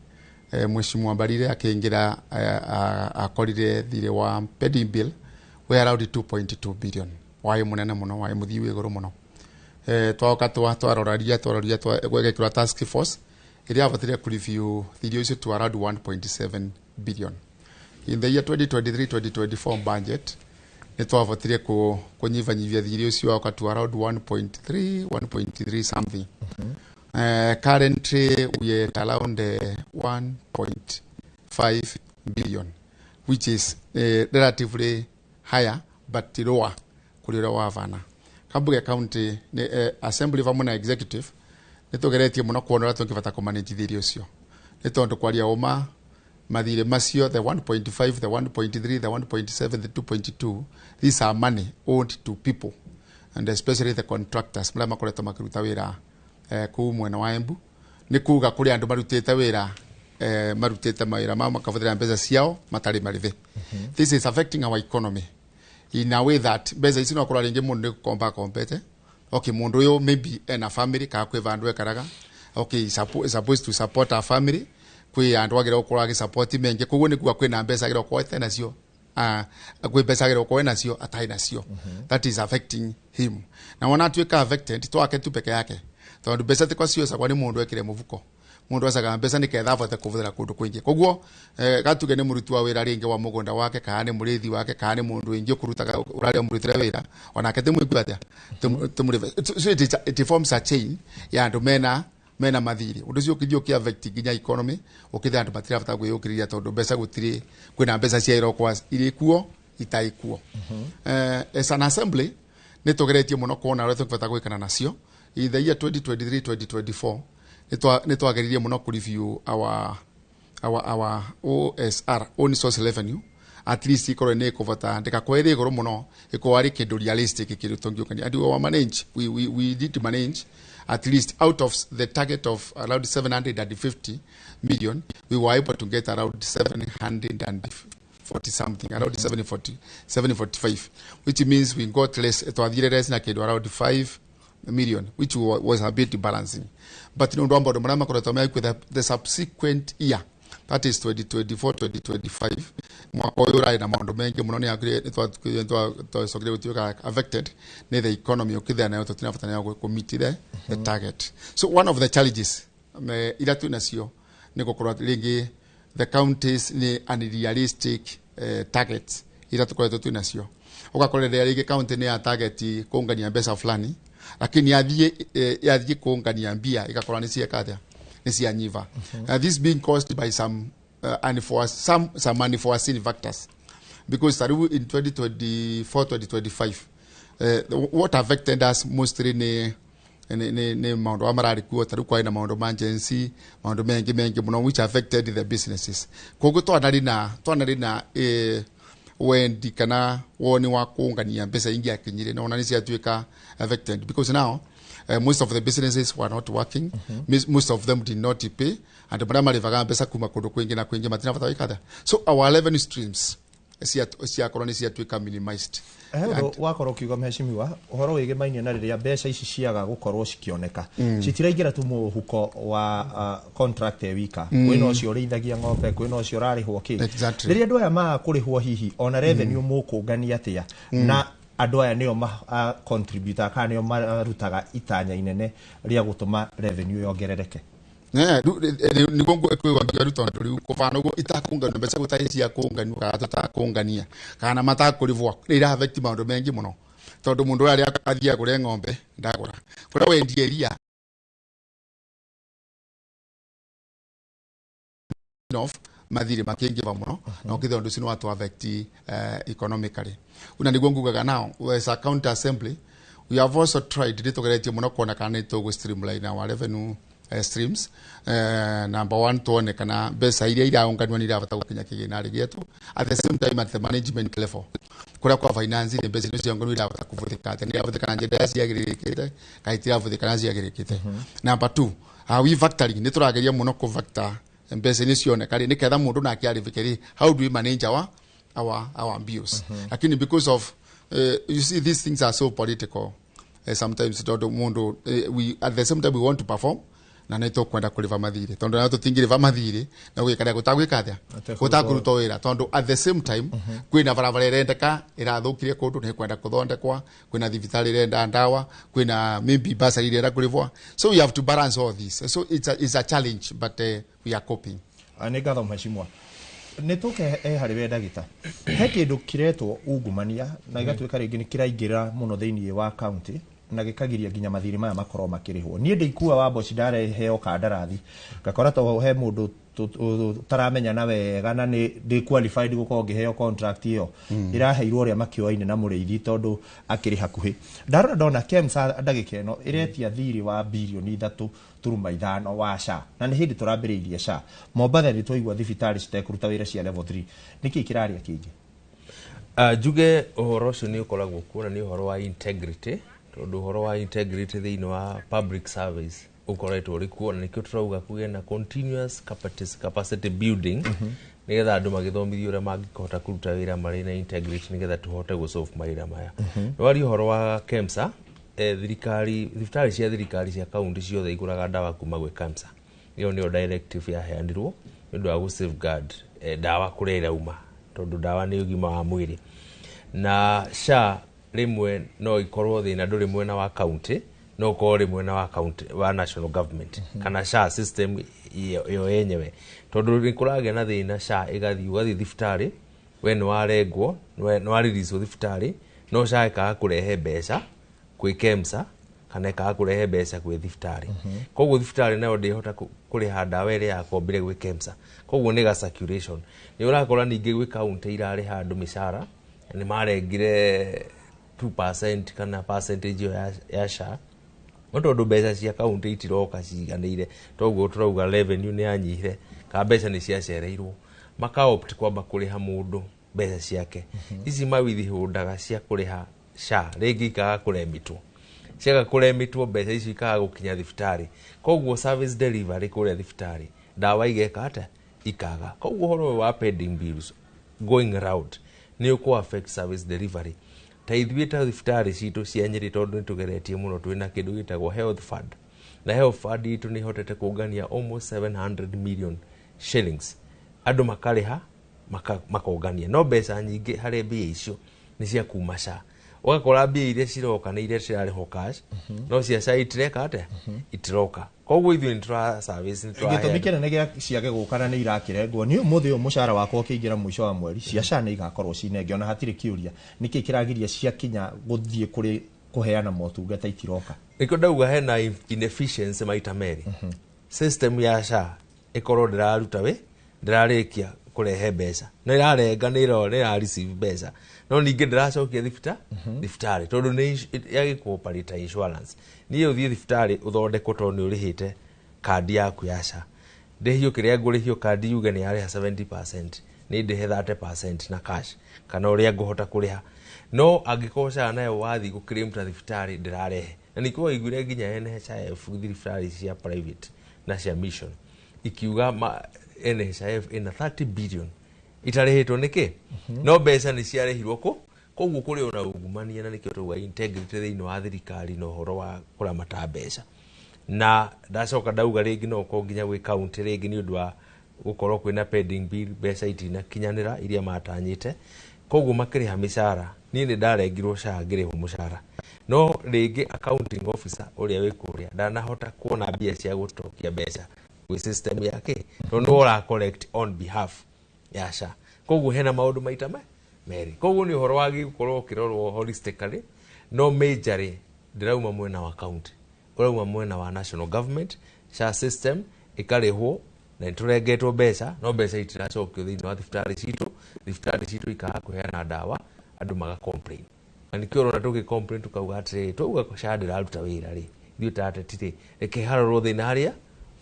Mheshimiwa Mbarire akĩingĩra akorire thirĩ wa pending bill we around 2.2 billion, warĩ mũnene mũno, warĩ mũthiu igũrũ mũno. Twaoka twaroraria twaroria gwegekĩrwo task force ĩrĩa yahotire kũ-review thirĩ ũcio to around 1.7 billion. In the year 2023-2024 budget nĩ twahotire kũnyibanyibia thirĩ ũcio waoka to around 1.3 1.3 something. Currently we are at around 1.5 billion, which is relatively higher but lower kũrĩ ũrĩa wavana. Kambuge county nĩ assembly vamwe na executive nĩ tũgeretie mũno kuona ũrĩa tũngĩbata kũmanage thirĩ ũcio, nĩ tondũ kwaria ũma mathirĩ macio, the 1.5, the 1.3, the 1.7, the 2.2, these are money owed to people and especially the contractors marĩa makoretwo makĩruta wĩra kũu mwena wa Embu. Nĩ kuga kũrĩ andũ marutĩte wĩra, marutĩte mawĩra mao makahũthĩra mbeca ciao matarĩ marĩhe. This is affecting our economy in a way that mbeca ici no korwo rĩngĩ mũndũ nĩ gũkomba akombete. Okay, mũndũ ũyũ maybe ena family kana kwĩ vandũ ekaraga. Okay, is supposed to support our family. Kwi andu agira gukorwo agisupport mengi koguo ni kuga kwina mbeca agira gukorwo ete nacio, kwi mbeca agira gukorwo nacio atai nacio. That is affecting him, na wona atuika affected to ake tu peke yake, tondu mbeca ti kwa ciocagwa ni mundu ekire mubuko. Mundu acaga mbeca ni ketha abote kuvuthira kundu kwingi. Koguo gatuge ni muruti wa wira ringi wa mugunda wake, kana ni murithi wake, kana ni mundu wingi kurutaga uraria murutire wira onake timwigua atia timurive. So it forms a chain ya andu mena mathiri. Undu ucio ukithii uki affect nginya economy, ukithia andu matirabata gwiyukiriria tondu mbeca gutiri, kwina mbeca cia irokwa iri kuo itai kuo. As an assembly ni tugeretie muno kuona uria tukubata gwikana nacio. In the year 2023 2024 nĩ twageririe mũno kũ review our OSR, own source revenue, at least ikorwo nĩ ĩkũbota ndĩgakorwo ĩrĩ igũrũ mũno, ĩkorwo arĩ kĩndũ realistic, kĩndũ tũngĩũkania. And we were manage we did manage at least out of the target of around 750 million, we were able to get around 740 something, around 740 745, which means we got less, twathire less na kĩndũ around 5 million, which was a bit balancing. But no ndwamba maria makoretwo me the subsequent year, that is 2024 2025, mwaka ũyũ ũrarĩ na maũndũ maingĩ mũno, nĩ twacokire gũtuĩka affected nĩ the economy, ũkithia nayo tũtinabata nayo kũ-meet the target. So one of the challenges iria twĩ nacio nĩ gũkorwo rĩngĩ the counties nĩ unrealistic targets iria tũkoretwo twĩ nacio. Ũgakora rĩrĩa rĩngĩ county nĩ ya target kũngania mbeca fulani, lakini yathie kũngania mbia igakorwo nĩ cieka atia, nĩ cianyiva. This being caused by some unforeseen factors, because tariu in 2024 2025 what affected us mostly ni maundu a mararĩ kuo. Tariu kwarĩ na maundu ma agency, maundu mengi mengi muno which affected the businesses. Koguo twanarĩ na wendi kana woni wa kũngania mbeca ingĩ akinyire na ona nĩ ciatuĩka affected, because now most of the businesses were not working. Most of them did not pay, and marĩa marĩvaga mbeca kuma kũndũ kwingĩ na kwingĩ matinabata gwĩka. So our revenue streams ciakorwo nĩ ciatuĩka minimized. He ũndũ wakorwo ũkiuga, mheshimiwa, ũhoro wĩgĩmainie na rĩrĩa mbeca ici ciaga gũkorwo cikĩoneka, citiraingĩra tu mũhuko wa contract e wika. Kwĩna ũcio ũrĩithagia ng'ombe, kwĩna ũcio ũrarĩhwo kĩ. Rĩrĩa andũ aya maga kũrĩhwo, hihi ona revenue mũkũngania atĩa, na andũ aya nĩo contributor kana nĩo marutaga itanya inene rĩa gũtũma revenue yongerereke? Niguo kwigua rĩu, tondũ rĩu kũbana ũguo itakũnganio mbeca gũtarĩ cia kũnganio kana tũtakũngania kana matakũrĩbwo, nĩ ira affect maũndũ maingĩ mũno, tondũ mũndũ ũrĩa athiĩ agũre ng'ombe ndagũra, kũrĩa wendie iria off mathirĩ makĩingĩva mũno, na ũkĩthĩa ũndũ ũcio nĩ watu affect economically. Una nĩguo ngugaga now, as a county assembly we have also tried, nĩ tũgeretie mũno kuona kana nĩ tũgũ streamline our revenue streams. Number one, tuone kana mbeca iria iraũnganio nĩ irabata gũkinya kĩgĩna gĩetũ. At the same time, at the management level, kũrĩa kwa finance, nĩ mbeca icio ciaũnganio irabata kũbũthĩka atĩa, nĩ irabũthĩka na njĩra ĩrĩa ciagĩrĩrĩkĩte kana itirabũthĩka na ciagĩrĩrĩkĩte. Number two, we factoring, nĩ tũrageria mũno kũ factor mbeca nĩ cioneka rĩ, nĩgetha mũndũ nake arĩbĩke rĩ, how do we manage our bills? Lakini because of you see, these things are so political sometimes, tondũ mũndũ we at the same time we want to perform na nĩ tũkwenda kũrĩba mathirĩ, tondũ na tũtingĩrĩba mathirĩ na gwĩka gũtagwĩka atĩa, gũtakũrutwo wĩra, tondũ at the same time kwĩna barabara ĩrendeka ĩrathũkire kũndũ nĩ kwenda kũthondekwa, kwĩna thibitarĩ ĩrenda ndawa, kwĩna maybe bursary ĩrenda kũrĩbwa. So we have to balance all this. So it's a challenge, but we are coping. Nĩ ngatho, mheshimiwa. Nĩ tũke harĩ we ndagĩta. He kĩndũ kĩretwo ungumania na gĩgatuĩka rĩngĩ nĩ kĩraingĩra mũno thĩinĩ wa county na gĩkagiria nginya mathirĩ maya makorwo makĩrĩhwo. Niĩ ndĩikua wa mboci, ndareheo kandarathi ngakora to he mũndũ tũtaramenyana wega na nĩ ndĩ qualified gũkorwo ngĩheo contract ĩyo, ĩraheirwo ũrĩa makĩoaine na mũrĩithi tondũ akĩrĩ hakuhĩ. Ndarora ndona KEMSA ndagĩka ĩno ĩretia thirĩ wa 3.5 birioni wa SHA, na nĩ hĩndĩ tũrambĩrĩirie SHA. Mombatha nĩ twaigua thibitarĩ citekũruta wĩra cia level 3. Nĩkĩ kĩrarĩa kĩingĩ? Njuge ũhoro ũcio nĩ ũkoragwo kuo na nĩ ũhoro wa integrity, tondũ ũhoro wa integrity thĩinĩ wa public service ũkoretwo ũrĩ kuo, na nĩkĩo tũrauga kũgĩe na continuous capacity building, nĩgetha andũ magĩthomithio ũrĩa mangĩhota kũruta wĩra marĩ na integrity, nĩgetha tũhote gũsolve mawĩra maya. Nĩ waria ũhoro wa KEMSA, thirikari, thibitarĩ cia thirikari cia kaunti ciothe igũraga ndawa kuma gwĩ KEMSA. Ĩyo nĩyo directive yaheanirwo nĩ ũndũ wa gũ safeguard ndawa kũrĩa irauma, tondũ ndawa nĩ ũgima wa mwĩrĩ. Na SHA rĩmwe no ikorwo thĩna ndũrĩ mwena wa county, no ũkorwo ũrĩ mwena wa county, wa national government, kana SHA system ĩyo yenyewe, tondũ nĩ kũragĩa na thĩna. SHA ĩgathiĩ, ũgathiĩ thibitarĩ, we nĩ warengwo, nĩ waririicwo thibitarĩ, no SHA ĩkaga kũrehe mbeca kwĩ KEMSA kana ĩkaga kũrehe mbeca kwĩ thibitarĩ. Koguo thibitarĩ nayo ndĩhota kũrĩha ndawa ĩrĩa yakombire gwĩ KEMSA, koguo nĩ ga circulation. Nĩ ũrakora ningĩ gwĩ county irarĩha andũ mĩcara, nĩ marengire 2% kana percentage ĩyo ya SHA, no tondũ mbeca cia kaunti itiroka ciganĩire, toguo tũrauga revenue nĩ yanyihire kana mbeca nĩ ciacereirwo, maka opt kwamba kũrĩha mũndũ mbeca ciake. Ici mawithholdaga cia kũrĩha SHA rĩngĩ ikaga kũremitwo, ciaga kũremitwo, mbeca icio ikaga gũkinya thibitarĩ, koguo service delivery kũrĩa thibitarĩ, ndawa igeka atĩa? Ikaga. Koguo ũhoro ũyũ wa pending bills going round nĩ ũkũ affect service delivery. Ta ithuĩ ta thibitarĩ citũ cia Nyĩrĩ, tondũ nĩ tũgeretie mũno, twĩna kĩndũ gĩtagwo health fund, na health fund itũ nĩ ĩhotete kũngania almost 700 million shillings. Andũ makarĩha, makongania, no mbeca nyingĩ harĩ mbia icio nĩ cia kuma SHA. Ũgakora mbia iria ciroka nĩ iria cirarĩhwo cash, no cia SHA itireka atĩa? Itiroka. Koguo ithuĩ nĩ tũra service, nĩ Gĩtũmi tũraheana. Kĩnene gĩa ciage gũka na nĩ irakĩrengwo nĩ ũmũthĩ ũyũ, mũcara wakwa ũkĩingĩra mũico wa mweri, cia SHA nĩ igakorwo cinenge, ona hatirĩ kĩũria. Nĩkĩ kĩragiria ciakinya gũthiĩ kũrĩ kũheana motungata itiroka? Nĩkĩo ndauga hena inefficiency maita merĩ. System ya SHA ĩkorwo ndĩraruta wĩ ndĩrarĩkia kũrehe mbeca, nĩ ĩrarenga, nĩ ĩra receive mbeca, no ningĩ ndĩracokia thibitarĩ, tondũ nĩ yagĩkwo ta insurance. Niĩ ũthiĩ thibitarĩ ũthondekwo tondũ nĩ ũrĩhĩte kandi yaku ya SHA, ndĩhio kĩrĩa ngũrĩhio, kandi yuge nĩ yarĩha 70%, nĩ ndĩhe 30% na cash kana ũrĩa ngũhota kũrĩha. No angĩkorwo SHA nayo wathiĩ gũclaim ta thibitarĩ ndĩrarehe, na nĩkĩo waiguire nginya NHIF, thibitarĩ cia private na cia mission ikiuga NHIF ĩna 30 billion itarĩhĩtwo nĩkĩ, no mbeca nĩ ciarĩhirwo kũ. Koguo kũrĩ ona ungumania, na nĩkĩo tauga integrity thĩinĩ wa thirikari na ũhoro wa kũramata mbeca. Na ndacoka ndauga rĩngĩ no ũkorwo nginya gwĩ county rĩngĩ nĩ ũndũ wa gũkorwo kwĩna pending bill, mbeca itinakinyanĩra iria matanyĩte, koguo makĩrĩha mĩcara. Niĩ nĩ ndarengirwo SHA ngĩrĩhwo mũcara, no rĩngĩ accounting officer ũrĩa wĩ kũrĩa ndanahota kuona mbia cia gũcokia mbeca gwĩ system yake, tondũ nĩwe ũra collect on behalf ya SHA. Koguo hena maũndũ maita merĩ. Koguo nĩ ũhoro wagĩ gũkorwo ũkĩrorwo holistically, no majorly ndĩrauma mwena wa county, ũrauma mwena wa national government. SHA system ĩkarĩhwo na nĩtũrengetwo mbeca, no mbeca itiracokio thĩinĩ wa thibitarĩ citũ. Thibitarĩ citũ ikaga kũheana ndawa, andũ maga complain, na nĩkĩo ũrona tũgĩ complain, tukauga atĩrĩrĩ, twauga SHA ndĩraruta wĩra rĩ, ithuĩ ta ateti rĩ, reke harorwo thĩna harĩa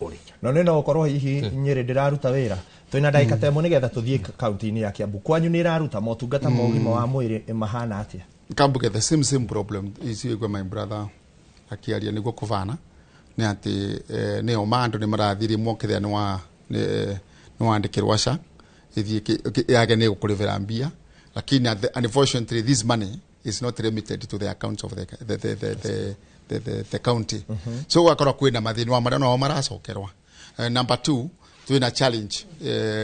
ũrĩ. No nĩ no ũkorwo hihi Nyĩrĩ ndĩraruta wĩra. Twĩna ndagĩka ta ĩmwe nĩgetha tũthiĩ kaunti-inĩ ya Kiambu. Kwanyu nĩ ĩraruta motungata ma ũgima wa mwĩrĩ mahana atĩa? Kambuge, the same problem icio igua my brother akiaria niguo kuvana nĩ atĩ nĩo ma andũ nĩ marathiĩ rĩmwe ũkĩthĩa nĩ wandĩkĩrwo SHA ĩthiĩ yage nĩ gũkũrĩvĩra mbia, lakini unfortunately this money is not remitted to the accounts of the county. So ũgakora kwĩna mathĩna wa marĩa nao maracokerwa. Number two, twĩna challenge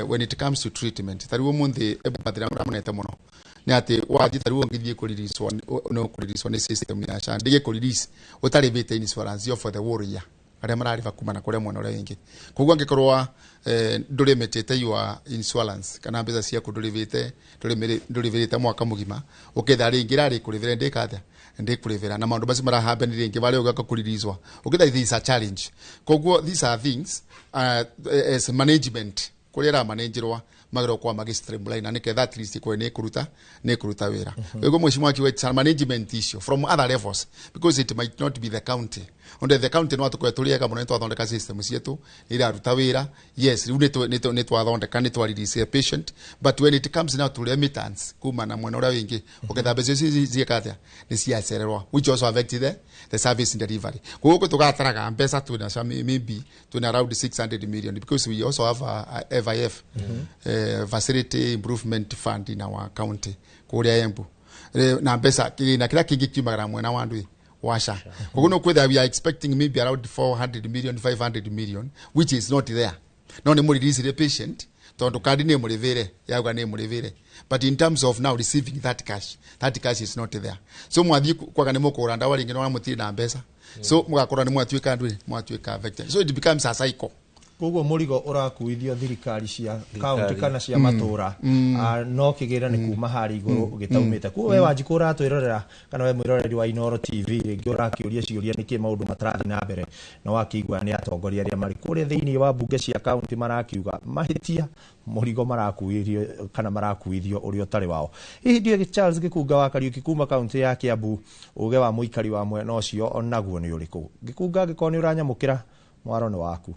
when it comes to treatment. Ta rĩu ũmũthĩ mathĩna marĩa monete mũno nĩ atĩ wathiĩ, ta rĩu ũngĩthiĩ kũriricwo, no kũriricwo nĩ system ya SHA ndĩgĩkũrelease ũtarĩvĩte insurance yo for the whole year, arĩa mararĩba kuma na kũrĩa mwena ũrĩa wĩngĩ. Koguo angĩkorwo ndũrĩmĩtĩte your insurance kana mbeca ciaku ndũrĩvĩte, ndũrĩvĩte mwaka mũgima, ũketha rĩngĩ rarĩ kũrĩvĩra ndĩka atĩa, ndĩkũrĩvĩra, na maũndũ macio marahappen rĩngĩ barĩa ũgaka kũriricwo ũketha. This is a challenge. Koguo these are things as management kũrĩa ĩramanenjerwa magĩrĩirwo gũkorwo magĩ streamline na nĩgetha at least ĩkorwo nĩ ĩkũruta wĩra. Koguo mheshimiwa akiuga it's a management issue from other levels, because it might not be the county. Onde the county no atũkorwo tũrĩ ega mũno, nĩ twathondeka system cietu, nĩ iraruta wĩra. Yes, rĩu nĩ twathondeka, nĩ twarelease patient, but when it comes now to remittance kuma na mwena ũrĩa wĩngĩ, ũketha mbeca icio ciĩka atĩa, nĩ ciacererwa, which also affect the service delivery. Koguo tũgataraga mbeca twĩna cia maybe twĩna around 600 million, because we also have a FIF, facility improvement fund in our county kũrĩa Embu. Na mbeca na kĩrĩa kĩngĩ kiumagĩra mwena wa ndui wa SHA. Koguo no kwetha we are expecting maybe around 400 million, 500 million, which is not there. No nĩ mũrelease patient tondu kandi nĩ mũrĩvĩre, yauga nĩ mũrĩvĩre, but in terms of now receiving that cash, that cash is not there. So mwathiĩ kwaga nĩ mũkũgũra ndawa rĩngĩ no mũtirĩ na mbeca, so mũgakorwo nĩ mwatuĩka ndwĩ mwatuĩka affected, so it becomes a cycle. Koguo mũrigo ũrakuithio thirikari cia kaunti kana cia matũra, no kĩgĩra nĩ kuma harĩa igũrũ gĩtaumĩte. Koguo we Wanjikũ ũratwĩrorera kana we mwĩroreri wa Inooro TV rĩngĩ ũrakĩũria ciũria nĩkĩ maũndũ matarathiĩ na mbere, na wakĩigua nĩ atongoria arĩa marĩ kũrĩa thĩinĩ wa mbunge cia kaunti marakiuga mahĩtia mũrigo marakuithio kana marakuithio ũrĩa ũtarĩ wao. Hihi ndiĩ Charles Gĩkunga wa Kariũki kuma kaunti ya Kiambu, uge wa mũikari wa mwena ũcio onaguo nĩ ũrĩkũ? Gĩkunga, angĩkorwo nĩ ũranyamũkĩra, mwaro nĩ waku.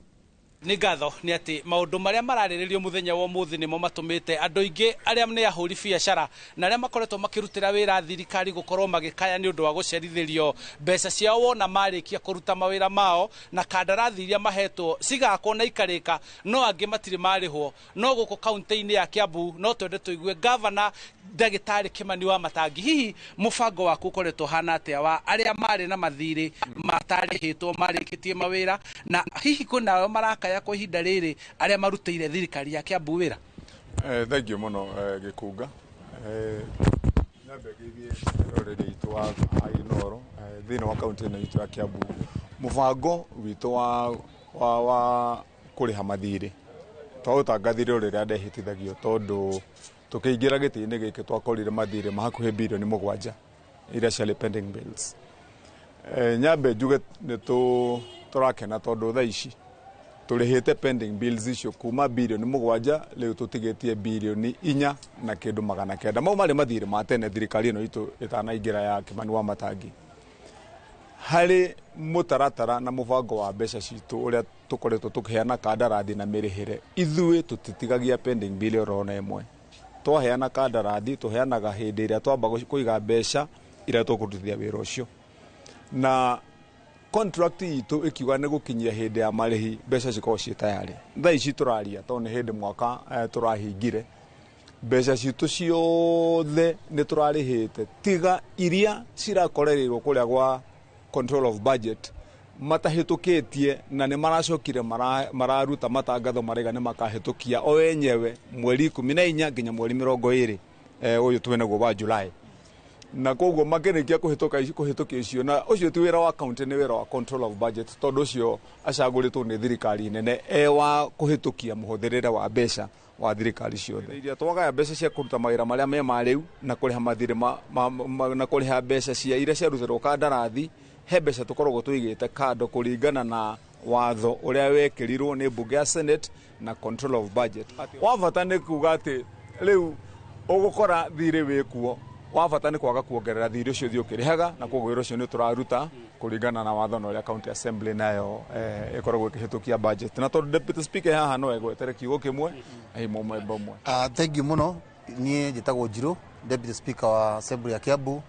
Nĩ ngatho nĩ atĩ maũndũ marĩa mararĩrĩrio mũthenya wa ũmũthĩ nĩmo matũmĩte andũ aingĩ arĩa nĩ ahũri biacara na arĩa makoretwo makĩrutĩra wĩra thirikari gũkorwo magĩkaya nĩ ũndũ wa gũcerithĩrio mbeca ciao wona marĩkia kũruta mawĩra mao na kandarathi iria mahetwo cigakwo na ikarĩka, no angĩ matirĩ marĩhwo. No gũkũ kaunti-inĩ ya Kiambu no twende tũigue gavana ndagĩtarĩ Kimani wa Matangi, hihi mũbango waku ũkoretwo hana atĩa wa arĩa marĩ na mathirĩ matarĩhĩtwo marĩkĩtie mawĩra, na hihi kwĩna ao marakaya kwa ihinda rĩrĩ arĩa marutĩire thirikari ya Kiambu wĩra? Thank you mũno, Gĩkunga. Nyambe ngeithie rũrĩrĩ itũ wa Inooro thĩinĩ wa kaunti ĩno itũ ya Kiambu. Mũbango witũ wa kũrĩha mathirĩ twaũtangathire rĩrĩa ndehĩtithagio, tondũ tũkĩingĩra gĩtĩ-inĩ gĩkĩ twakorire mathirĩ ma hakuhĩ birioni 7 iria ciarĩ pending bills. Nyambe njuge nĩ tũrakena tondũ thaa ici tũrĩhĩte pending bills icio kuma birioni 7 rĩu tũtigĩtie birioni 4 na kĩndũ 900. Mau marĩ mathirĩ ma tene thirikari ĩno itũ ĩtanaingĩra ya Kimani wa Matangi. Harĩ mũtaratara na mũbango wa mbeca citũ ũrĩa tũkoretwo tũkĩheana kandarathi na mĩrĩhĩre, ithuĩ tũtitigagia pending bill oro ona ĩmwe. Twaheana kandarathi tũheanaga hĩndĩ ĩrĩa twamba kũiga mbeca iria tũkũrutithia wĩra ũcio, na contract itũ ĩkiuga nĩ gũkinyia hĩndĩ ya marĩhi mbeca cikorwo ciĩ tayarĩ. Thaa ici tũraria tondũ nĩ hĩndĩ mwaka tũrahingire, mbeca citũ ciothe nĩ tũrarĩhĩte tiga iria cirakorereirwo kũrĩa gwa control of budget matahĩtũkĩtie, na nĩ maracokire mararuta matangatho maraiga nĩ makahĩtũkia o enyewe mweri 14 nginya mweri 20 ũyũ twĩnaguo wa July, na koguo makĩrĩkia kũhĩtũkia icio. Na ũcio ti wĩra wa county, nĩ wĩra wa control of budget, tondũ ũcio acagũrĩtwo nĩ thirikari nene e wa kũhĩtũkia mũhũthĩrĩre wa mbeca wa thirikari ciothe. Iria twagaya mbeca cia kũruta mawĩra marĩa me ma rĩu na kũrĩha mathirĩ na kũrĩha mbeca cia iria ciarutĩrwo kandarathi, he mbeca tũkoragwo tũigĩte kando kũringana na watho ũrĩa wekĩrirwo nĩ mbunge ya Senate na control of budget. Wa bata nĩ kuga atĩ rĩu ũgũkora thirĩ wĩkuo, wa bata nĩ kwaga kuongerera thirĩ ũcio ũthiĩ ũkĩrĩhaga, na koguo wĩra ũcio nĩ tũraruta kũringana na watho na ũrĩa county assembly nayo ĩkoragwo ĩkĩhĩtũkia budget. Na tondũ deputy speaker haha no egwetere kiugo kĩmwe ahimwo mwembe ũmwe. Thank you mũno. Niĩ njĩtagwo Njirũ, deputy speaker wa assembly ya Kiambu.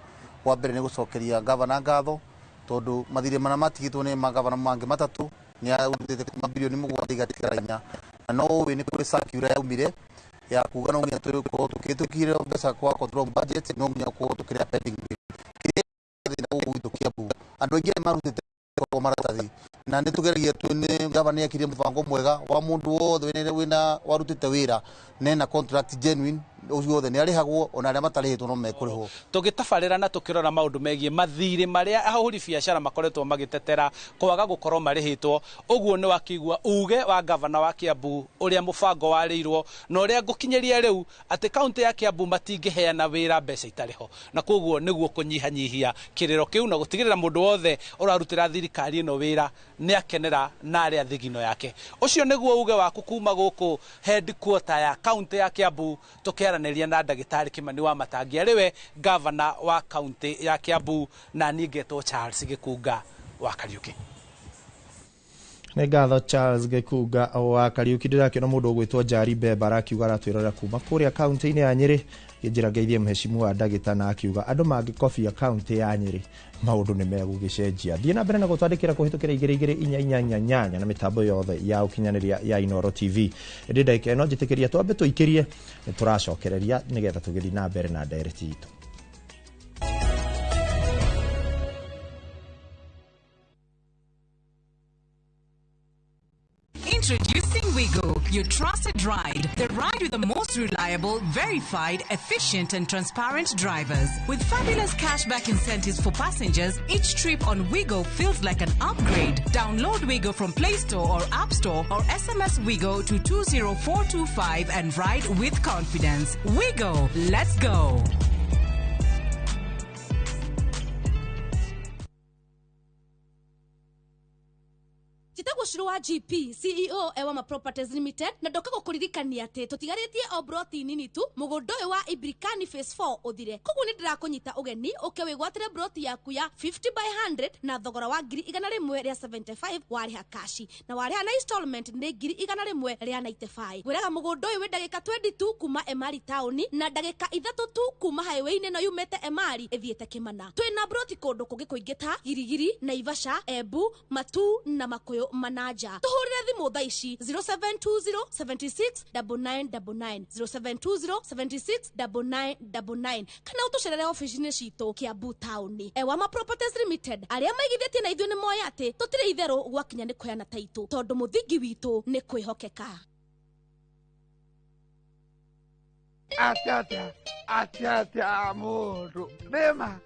Wa mbere nĩ gũcokeria gavana ngatho tondũ mathirĩ marĩa matigĩtwo nĩ magavana mangĩ matatũ nĩ arutĩte mabirioni 7 igatigara 4, na no ũĩ nĩ kũrĩ circular yaumire ya kuga no nginya tũkorwo tũkĩhĩtũkire mbeca kwa control budget, no nginya gũkorwo tũkĩrĩha pending bill. Kĩrĩa thĩna gũkũ gwitũ Kiambu, andũ aingĩ arĩa marutĩte korwo maratathi, na nĩ tũgeragia nĩ gavana nĩ ekire mũbango mwega wa mũndũ wothe wĩna warutĩte wĩra nena contract genuine, ũcio wothe nĩ arĩhagwo, ona arĩa matarĩhĩtwo no mekũrĩhwo. Tũgĩtabarĩra na tũkĩrora maũndũ megiĩ mathirĩ marĩa ahũri biacara makoretwo magĩtetera kwaga gũkorwo marĩhĩtwo, ũguo nĩ wakĩigua uge wa gavana wa Kiambu ũrĩa mũbango warĩirwo na ũrĩa ngũkinyĩria rĩu atĩ kaunti ya Kiambu matingĩheana wĩra mbeca itarĩ ho, na koguo nĩguo kũnyihanyihia kĩrĩro kĩu na gũtigĩrĩra mũndũ wothe ũrarutĩra thirikari ĩno wĩra nĩ akenera na arĩa thigino yake. Ũcio nĩguo uge waku kuma gũkũ headquarter ya kaunti ya Kiambu, tũkĩaranĩria na ndagĩtarĩ Kimani wa Matangi arĩwe gavana wa kaunti ya Kiambu, na niĩ ngetwo Charles Gĩkunga wa Kariũki. Nĩ ngatho Charles Gĩkunga wa Kariũki. Ndĩrakĩona mũndũ ũgwĩtwo Njari Mbemba arakiuga aratwĩrorera kuma kũrĩa kaunti-inĩ ya Nyĩrĩ. Ngĩnjĩra ngeithie mheshimu wa ndagĩta, na akiuga andũ mangĩkobia kaunti ya Nyĩrĩ maũndũ nĩ megũgĩcenjia. Thiĩ na mbere na gũtwandĩkĩra kũhĩtũkĩra 22488 na mĩtambo yothe ya ũkinyanĩria ya Inooro TV. Ĩndĩ ndagĩka ĩno njĩtĩkĩria twambe tũikĩrie, nĩ tũracokereria nĩgetha tũgĩthiĩ na mbere na ndereti itũ. Introducing Wigo, your trusted ride. The ride with the most reliable, verified, efficient, and transparent drivers. With fabulous cashback incentives for passengers, each trip on Wigo feels like an upgrade. Download Wigo from Play Store or App Store or SMS Wigo to 20425 and ride with confidence. Wigo, let's go. Njĩtagwo Shiro wa GP CEO Ewama Properties Limited, na ndoka gũkũririkania atĩ tũtigarĩtie o broti nini tu mũgũnda ũyũ wa Ibrikani Phase 4 ũthire. Koguo nĩ ndĩrakũnyita ũgeni ũke wĩgwatĩre broti yaku ya 50 by 100 na thogora wa 175,000 warĩha kashi, na warĩha na installment nĩ 195,000. Ngwĩraga mũgũnda ũyũ wĩ ndagĩka 20 tu kuma Emari taũni na ndagĩka 3 tu kuma highway-inĩ ĩno yumĩte Emari ĩthiĩte Kĩmana. Twĩna broti kũndũ kũngĩ kũingĩ ta Girigiri, Naivasha, Embu, Matu na Makuyu Manaja. Tuhurire thimu thaa ici 0720 76 9999, 0720 76 9999, kana utucerere ofici-inĩ citũ Kiambu taũni. Ewama Properties Limited, arĩa maigithĩtie na ithuĩ nĩ moĩ atĩ tũtirĩ itherũ gwakinya nĩ kũheana taitũ, tondũ mũthingi witũ nĩ kwĩhokeka. Atia atia atia mundu nĩma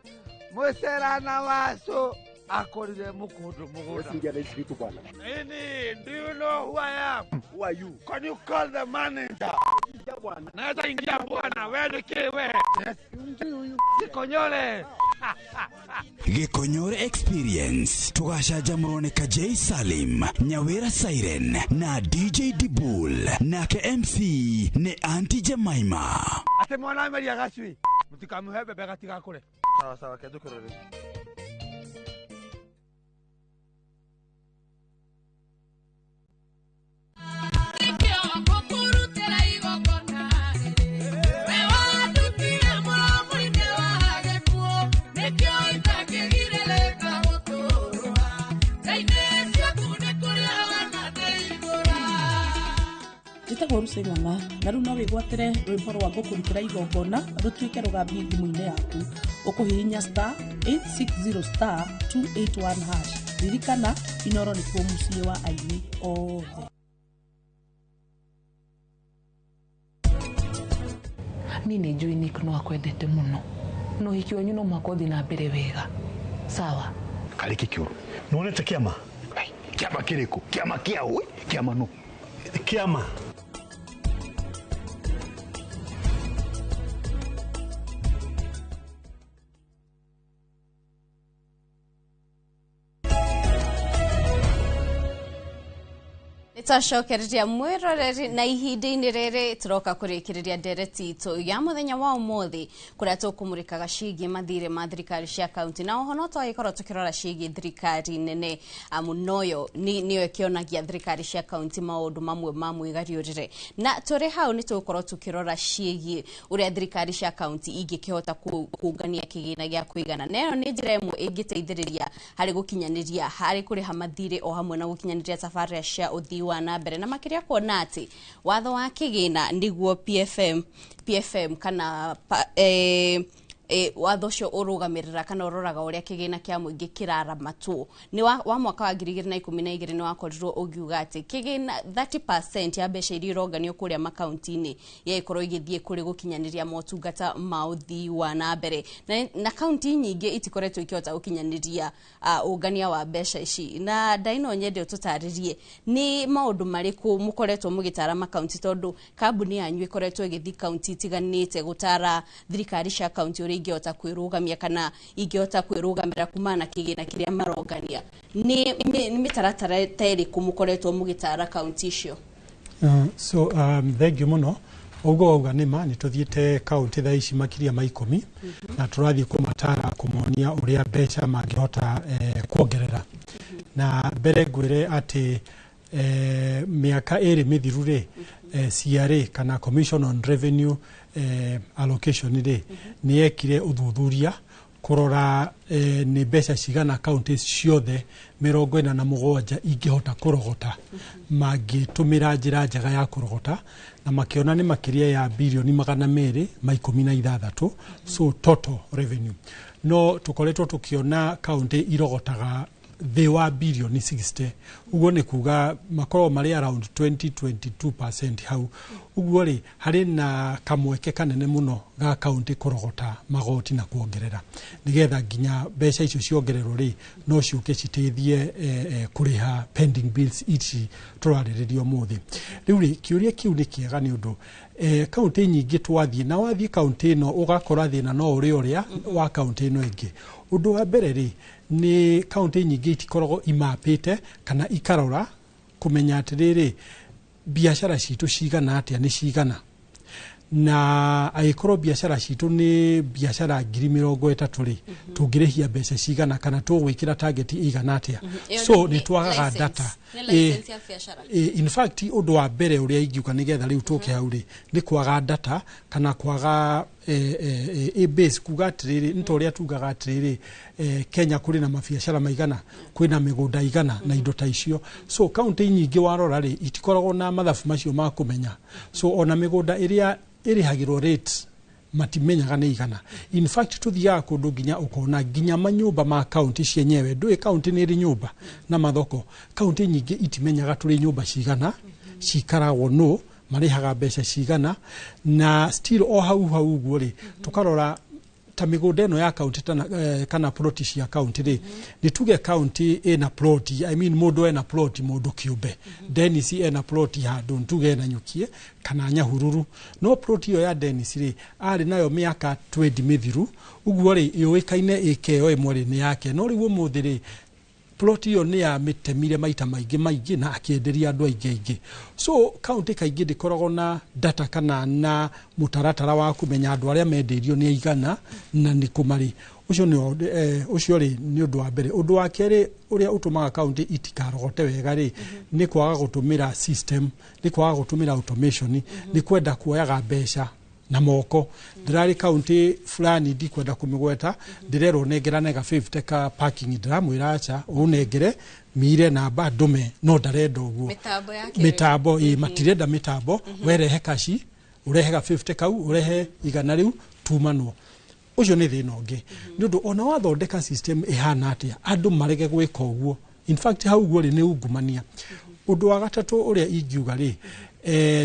mũcerana wacu akorire mukundu mugunda. Nini, do you know who I am? Who are you? Can you call the manager? Naweza ingia bwana, wewe nikiwe. Gikonyore. Gikonyore Experience tugacanjamũrwo nĩ Kajei Salim, Nyawira Siren na DJ Dibul, nake MC nĩ Auntie Jemima. Ate mwana ameria gacui. Mutikamuhe bebe gatigakure. Sawa sawa, kedukurore. Njĩtagwo Lucy Ng'ang'a, na rĩu no wĩgwatĩre rwĩmbo rwa ngũkũrutĩra igongona rũtuĩke rũgambi thimũ-inĩ yaku. Ũkũhihinya star 860 star 281 hash. Ririkana, Inoro nĩkuo mũciĩ wa aini othe. Niĩ nĩ njũĩ Nick no akwendete mũno, na ũhiki wanyu no mũhaka ũthiĩ na mbere wega. Sawa? Karĩ kĩ kĩũru? Nĩwonete kĩama? Kĩama kĩrĩkũ? Kĩama kĩa ũ? Kĩama nũ? Kĩama. Twacokereria mwiroreri na ihinda-inĩ rĩrĩ tũroka kũrĩkĩrĩria ndereti itũ ya mũthenya wa ũmũthĩ, kũrĩa tũkũmũrĩkaga ciĩgiĩ mathirĩ ma thirikari cia kaunti, na oho no twagĩkorwo tũkĩrora ciĩgiĩ thirikari nene, amu noyo nĩyo ĩkĩonagia thirikari cia kaunti maũndũ mamwe ma mwĩgariũrĩre. Na tũrĩ hau nĩ tũgũkorwo tũkĩrora ciĩgiĩ ũrĩa thirikari cia kaunti ingĩkĩhota kũngania kĩgĩna gĩa kũigana, na ĩyo nĩ njĩra ĩmwe ĩngĩteithĩrĩria harĩ gũkinyanĩria harĩ kũrĩha mathirĩ o hamwe na gũkinyanĩria tabarĩra cia ũthii wa na mbere, na makĩria kuona atĩ watho wa kĩgĩna nĩguo PFM kana watho ũcio ũrũgamĩrĩra kana ũroraga ũrĩa kĩgĩna kĩa mũingĩ kĩraramatwo nĩ wa mwaka wa 2012 nĩ wakorirwo ũgiuga atĩ kĩgĩna 30% ya mbeca iria ironganio kũrĩa makaunti-inĩ yagĩkorwo igĩthiĩ kũrĩ gũkinyanĩria motungata ma ũthii wa na mbere, na kaunti nyingĩ itikoretwo ikĩhota gũkinyanĩria ũngania wa mbeca ici. Na Ndaino, nyende ũtũtarĩrie nĩ maũndũ marĩkũ mũkoretwo mũgĩtara makaunti, tondũ kambuni yanyu ĩkoretwo ĩgĩthiĩ kaunti itiganĩte gũtara thirikari cia kaunti ũrĩa ingĩhota kwĩrũgamia kana ingĩhota kwĩrũgamĩra kumana na kĩgĩna kĩrĩa marongania. Nĩ mĩtaratara ta ĩrĩkũ mũkoretwo mũgĩtara kaunti icio? So thank you mũno. Ũguo wauga nĩ ma, nĩ tũthiĩte kaunti thaa ici makĩria ma 10 na tũrathiĩ kũmatara kũmonia ũrĩa mbeca mangĩhota kuongerera. Na mbere ngwĩre atĩ mĩaka ĩrĩ mĩthiru rĩ, CRA kana Commission on Revenue Allocation rĩ, nĩ yekire ũthuthuria kũrora nĩ mbeca cigana kaunti ciothe 47 ingĩhota kũrogota mangĩtũmĩra njĩra njega ya kũrogota, na makĩona nĩ makĩria ya birioni 216, so total revenue. No tũkoretwo tũkĩona kaunti irogotaga Thĩ wa birioni 60, ũguo nĩ kuga makoragwo marĩ around 20-22% hau ũguo rĩ. Harĩ na kamweke kanene mũno ga kaunti kũrogota magoti na kuongerera, nĩgetha nginya mbeca icio ciongererwo rĩ, no ciũke citeithie kũrĩha pending bills ici tũrarĩrĩria ũmũthĩ. Rĩu rĩ, kĩũria kĩu nĩ kĩega, nĩ ũndũ kaunti nyingĩ twathiĩ na wathiĩ kaunti ĩno ũgakora thĩna no ũrĩa ũrĩa wa kaunti ĩno ĩngĩ. Ũndũ wa mbere rĩ, nĩ kaunti nyingĩ itikoragwo imapĩte kana ikarora kũmenya atĩrĩrĩ, biacara citũ cigana atĩa, nĩ cigana, na angĩkorwo biacara citũ nĩ biacara 30,000 rĩ, tũngĩrĩhia mbeca cigana kana tũgwĩkĩra target ĩigana atĩa? Ĩyo So nĩ nĩ twagaga license. data. Nĩ license ya biacara. In fact, ũndũ wa mbere ũrĩa ingiuga nĩgetha rĩu tũke hau rĩ, nĩ kwaga data kana kwaga base, kuga atĩrĩrĩ, nĩ ta ũrĩa tugaga atĩrĩrĩ, Kenya kũrĩ na mabiacara maigana, kwĩna mĩgũnda igana na indo ta icio. So kaunti nyingĩ warora rĩ, itikoragwo na mathabu macio ma kũmenya. So ona mĩgũnda ĩrĩa ĩrĩhagĩrwo rate matimenyaga nĩ igana. In fact, tuthiaga kũndũ nginya ũkona nginya manyũmba ma kaunti cienyewe, ndũĩ kaunti nĩ ĩrĩ nyũmba na mathoko. Kaunti nyingĩ itimenyaga tũrĩ nyũmba cigana, cikaragwo no marĩhaga mbeca cigana. Na still o hau hau ũguo rĩ, tũkarora ta mĩgũnda ĩno ya kaunti kana ploti cia kaunti rĩ, nĩ tuge kaunti ĩna ploti, I mean mũndũ ena ploti, mũndũ kĩũmbe Dennis ena ploti handũ, nĩ tuge ena Nyukie kana Nyahururu, no ploti ĩyo ya Dennis rĩ, arĩ nayo mĩaka 20 mĩthiru ũguo rĩ, yũĩkaine ĩka ĩyo ĩmwe rĩ nĩ yake. No rĩu ũmũthĩ rĩ, plot ĩyo nĩ yamĩtemire maita maingĩ maingĩ na akĩenderia andũ aingĩ aingĩ. So kaunti kaingĩ ndĩkoragwo na data kana na mũtaratara wa kũmenya andũ arĩa mendeirio nĩ aigana na nĩ kũ marĩ. Ũcio nĩ ũcio rĩ nĩ ũndũ wa mbere. Ũndũ wa kerĩ ũrĩa ũtũmaga kaunti itikarogote wega rĩ, nĩ kwaga gũtũmĩra system, nĩ kwaga gũtũmĩra automation, nĩ kwenda kuoyaga mbeca na moko. Ndĩrarĩ kaunti fulani, ndikwenda kũmĩgweta, ndĩrerwo nengerane ga 50 ka parking. Ndĩramwĩra aca, ũnengere mire namba ndũme, no ndarenda ũguo. Mĩtambo ya kĩrĩu. Mĩtambo ĩ, matirenda mĩtambo. Werehe kaci, ũrehe ga 50 kau, ũrehe 100 rĩu tumanwo. Ũcio nĩ thĩna ũngĩ, nĩ ũndũ ona wathondeka system ĩhana atĩa, andũ marege gwĩka ũguo. In fact, hau ũguo rĩ, nĩ ungumania. Ũndũ wa gatatũ ũrĩa ingiuga rĩ,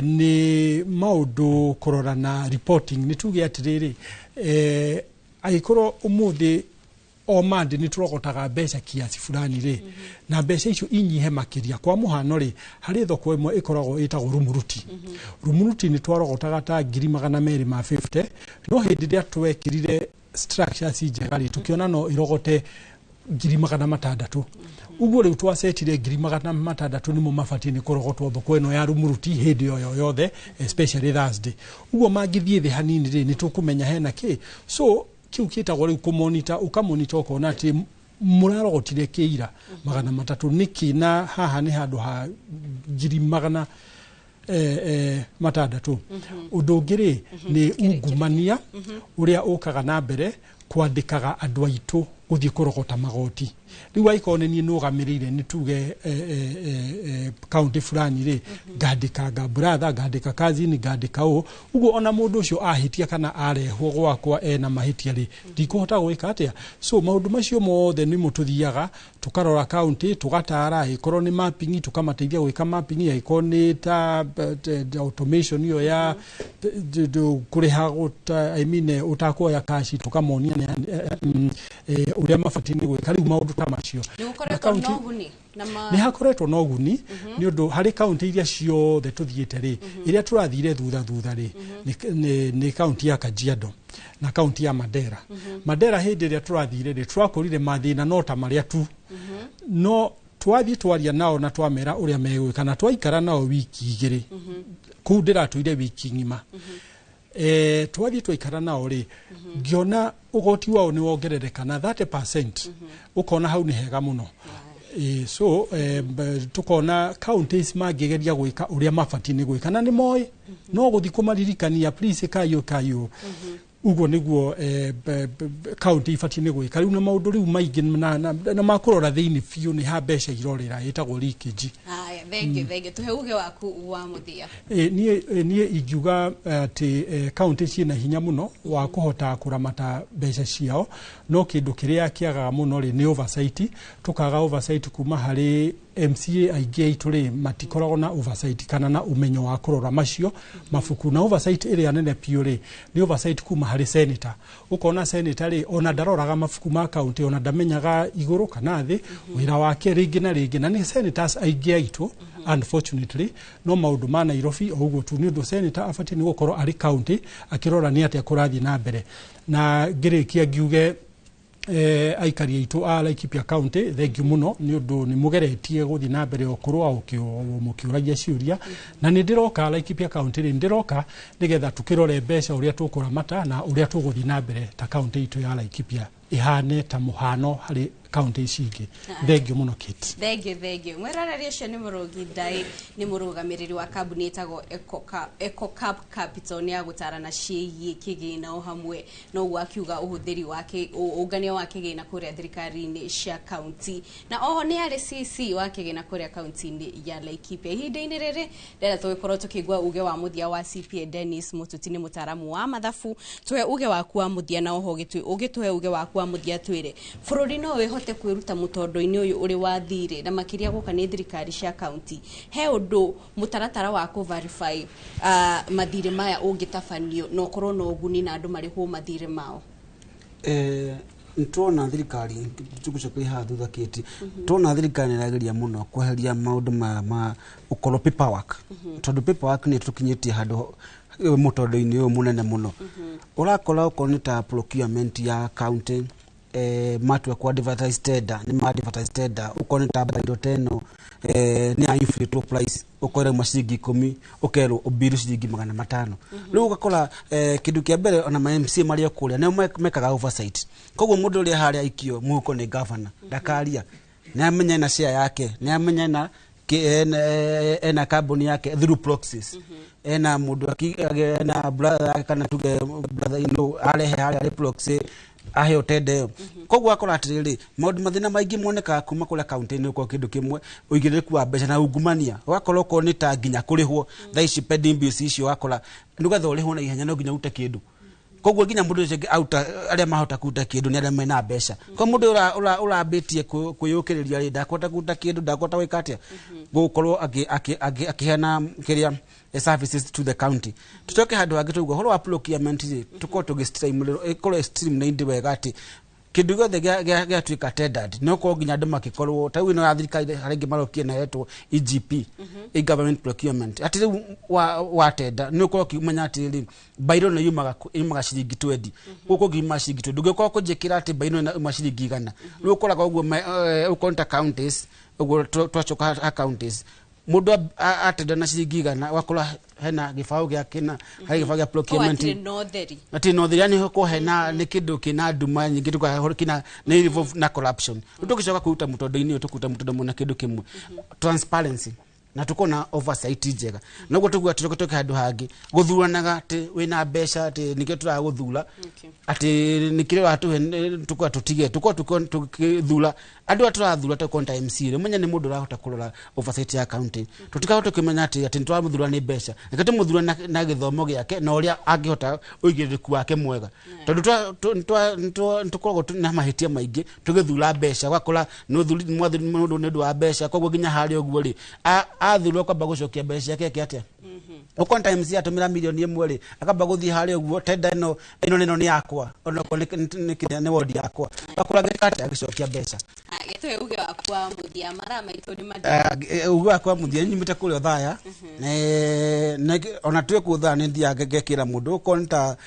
nĩ maũndũ kũrora na reporting. Nĩ tuge atĩrĩrĩ, angĩkorwo ũmũthĩ o mande nĩ tũrogotaga mbeca kiasi fulani rĩ, na mbeca icio inyihe makĩria. Kwa mũhano rĩ, harĩ thoko ĩmwe ĩkoragwo ĩtagwo Rumuruti. Rumuruti nĩ twarogotaga ta 250,000, no hĩndĩ ĩrĩa twekĩrire structures njega rĩ, tũkĩona no ĩrogote 600,000. Ũguo rĩu twacetire 600,000 nĩmo mabatiĩ nĩ kũrogotwo thoko ĩno ya Rumuruti hĩndĩ o yothe, especially Thursday. Ũguo mangĩthiĩ thĩ hanini rĩ, nĩ tũkũmenya hena kĩ. So kĩu kĩtagwo rĩu kũmonita, ũkamonita ũkona atĩ mũrarogotire kĩira 300 nĩkĩ, na haha nĩ handũ ha ngiri magana matandatũ. Ũndũ ũngĩ rĩ, nĩ ungumania ũrĩa ũkaga na mbere kwandĩkaga andũ aitũ gũthiĩ kũrogota magoti. Rĩu angĩkorwo nĩ niĩ nũgamĩrĩire, nĩ tuge kaunti fulani rĩ, ngandĩkanga brother, ngandĩka cousin, ngandĩka ũũ ũguo, ona mũndũ ũcio ahĩtia kana arehwo gwakwa ena mahĩtia rĩ, ndikũhota gwĩka atĩa. So maũndũ macio mothe nĩmo tũthiaga tũkarora kaunti, tũgatara, angĩkorwo nĩ mapping tũkamateithia gwĩka mapping, angĩkorwo nĩ ta automation ĩyo ya kũrĩha I mean ũtakuoya kaci, tũkamonia ũrĩa mabatiĩ nĩ gwĩka. Rĩu maũndũ ta macio. Nĩ Na gũkoretwo kaunti- na ũguni na ma Nĩ hakoretwo na ũguni, nĩ ũndũ harĩ kaunti iria ciothe tũthiĩte rĩ, ĩrĩa tũrathire thutha thutha rĩ, nĩ kaunti ya Kajiado na kaunti ya Mandera. Mandera hĩndĩ ĩrĩa tũrathire rĩ, tũrakorire mathĩna no ta marĩa tu, no twathiĩ twaria nao na twamera ũrĩa megwĩka na twaikara nao wiki 2 kũu, ndĩratũire wiki ng'ima, twathiĩ twaikara nao rĩ, ngĩona ũgoti wao nĩ wongerereka na 30%. Ũkona hau nĩ hega mũno. So tukona counties mangĩgeria gwĩka ũrĩa mabatiĩ nĩ gwĩka na nĩ moĩ, no gũthiĩ kũmaririkania, please kayo kayo, ũguo nĩguo county ibatiĩ nĩ gwĩka. Rĩu na maũndũ rĩu maingĩ na makũrora thĩinĩ biũ nĩ ha mbeca irorĩra, ĩtagwo leakage. Haya. Aya, thank you, thank you. Tuhe uge waku wa muthia. Niĩ ingiuga atĩ kaunti ciĩna hinya mũno wa kũhota kũramata mbeca ciao, no kĩndũ kĩrĩa kĩagaga mũno rĩ nĩ oversight. Tũkaga oversight kuma harĩ MCA aingĩ aitũ rĩ, matikoragwo na oversight kana na ũmenyo wa kũrora macio mabuku. Na oversight ĩrĩa nene biũ rĩ nĩ oversight kuma harĩ senator. Ũkona senator rĩ, ona ndaroraga mabuku ma kaunti, ona ndamenyaga igũrũ kana thĩ wĩra wake rĩngĩ na rĩngĩ. Na nĩ senators aingĩ aitũ, unfortunately, no maũndũ ma Nairobi o ũguo tu. Nĩ ũndũ senator abatiĩ nĩ gũkorwo arĩ kaunti akĩrora nĩ atĩa kũrathiĩ na mbere. Na ngĩrĩkia ngiuge, aikari aitũ a Laikipia County, thank you mũno nĩ ũndũ nĩ mũgeretie gũthiĩ na mbere o kũrũa mũkĩũragia ciũria. Na nĩ ndĩroka Laikipia County rĩ, ndĩroka nĩgetha tũkĩrore mbeca ũrĩa tũkũramata na ũrĩa tũgũthiĩ na mbere ta kaunti itũ ya Laikipia ĩhane ta mũhano harĩ kaunti ici ingĩ. Thank you mũno, Kate. Thank you, thank you. Mwĩroreri, ũcio nĩ Mũrũgi Ndai, nĩ mũrũgamĩrĩri wa kambuni ĩtagwo Ecocap Capital, nĩ ya gũtarana ciĩgiĩ kĩgĩna o hamwe na ũguo akiuga ũhũthĩri wa ũngania wa kĩgĩna kũrĩa thirikari-inĩ cia kaunti, na oho nĩ arĩ CC wa kĩgĩna kũrĩa kaunti-inĩ ya Laikipia. Ihinda-inĩ rĩrĩ ndĩrenda tũgĩkorwo tũkĩigua uge wa mũthia wa CPA Dennis Mũtuti, nĩ mũtaaramu wa mathabu. Tũhe uge waku wa mũthia, na oho ũgĩtũhe uge waku wa mũthia, twĩre bũrũri no wĩhote kwĩruta mũtondo-inĩ ũyũ ũrĩ wa thirĩ, na makĩria gũka nĩ thirikari cia kaunti. He ũndũ mũtaratara wa kũ-verify mathirĩ maya ũngĩtabanio na ũkorwo na ũguni na andũ marĩhwo mathirĩ mao? Nĩtwona thirikari, tũgũcokeria haha thutha kĩti, tuona thirikari nĩ ĩrageria mũno kweheria maũndũ maya ma ũkorwo paperwork, tondũ paperwork nĩ tũkinyĩtie handũ mũtondo-inĩ ũyũ mũnene mũno. Ũrakora okorwo nĩ ta procurement ya county, matua ku advertise tender, nĩ ma advertise tender, ũkorwo nĩ ta bairo teno, nĩ ya inflate price, ũkore ma ciringi 10, ũkerwo ũbiru ciringi 500. Rĩu ũgakora, kĩndũ kĩa mbere, ona ma MCA marĩa kũrĩa nĩo mekaga oversight. Koguo mũndũ ũrĩa harĩa aikio mũhuko nĩ governor ndakaria, nĩ amenya ena share yake, nĩ amenya ena kambuni yake through proxies, ena mũndũ ena brother yake, kana tuge brother in law arehe harĩa arĩ proxy aheo tender ĩyo. Koguo akora atĩrĩrĩ, maũndũ mathĩna maingĩ monekaga kuma kũrĩa kaunti-inĩ, ũkorwo kĩndũ kĩmwe ũigĩrĩrĩku wa mbeca na ungumania. Ũgakora okorwo nĩ ta nginya kũrĩhwo thaa ici pending bills icio, ũgakora nĩgetha ũrĩhwo na ihenya no nginya ũrute kĩndũ. Koguo nginya mũndũ ũcio auta, arĩa mahota kũruta kĩndũ nĩ arĩa mena mbeca. Kwa mũndũ ũrambĩtie kwĩyũkĩrĩria rĩ, ndakũhota kũruta kĩndũ, ndakũhota gwĩka atĩa, gũkorwo akĩheana kĩrĩa services to the county. Tucoke handũ hangĩ tũguo ũhoro wa procurement rĩ, tũkorwo tũgĩ ĩkorwo streamlined wega, atĩ kĩndũ gĩothe gĩatuĩka tendered no korwo nginya andũ makĩkorwo ta rĩu ĩno ya thirikari harĩa ĩngĩ marokire na yetwo EGP, e-government procurement, atĩ rĩu wa tender nĩ ũkorwo ũkĩmenya atĩrĩrĩ, bairo nĩ yumaga ciringi 20, gũkũ ngiuma ciringi 20, ndũngĩkorwo kũnjĩkĩra atĩ bairo ĩno yuma ciringi 100. Rĩu ũkoraga ũguo ũkorwo nĩ ta counties ũguo, twacoka ha counties, mũndũ atenda na ciringi 100, ũgakora hena gĩbaũ gĩa kĩna harĩ gĩbaũ gĩa procurement. Hatirĩ na ũtheri. Ati no theri, yani ko hena nĩ kĩndũ kĩna nduma nyingĩ, tukaho kina nĩ involve na corruption. Rĩu tũgĩcoka kũruta mũtondo-inĩ ũyũ, tũkũruta mũtondo mũna kĩndũ kĩmwe, transparency, na tukona oversight njega. Noguo tuguo tũcoke tũke handũ hangĩ gũthuranaga atĩ wĩna mbeca, atĩ nĩkĩo tũragũthura, atĩ nĩkĩrĩa ũratũhe, tukwa tũtige tukwa tũkĩthura andũ arĩa tũrathura. Tũkorwo ta MC rĩ, ũmenye nĩ mũndũ ũrahota kũrora oversight ya county. Tũtikorwo tũkĩmenya atĩ nĩtũramũthura nĩ mbeca, reke tũmũthure na gĩthomo gĩake na ũrĩa angĩhota ũigĩrĩrĩku wake mwega, tondũ nĩtũkoragwo na mahĩtia maingĩ tũgĩthura mbeca. Ũgakora nĩ mwathuri mũndũ nĩ ũndũ wa mbeca, koguo nginya harĩa ũguo rĩ, athurwo kwamba gũcokia mbeca ciake eke atĩa. Ũkona ta MC atũmĩra mirioni 1 rĩ, akamba gũthiĩ harĩa ũguo, tender ĩno ĩno na ĩno nĩ yakwa, onokorwo nĩ wodi yakwa, ũgakora agĩka atĩa, agĩcokia mbeca. Gĩtũhe uge waku wa mũthia, mathaa maitũ nĩ mathiru. Uge wakwa wa mũthia, nyumĩte kũrĩa Othaya, ona twĩ kũu Othaya nĩ thiaga ngekĩra mũndũ, ũkorwo nĩ ta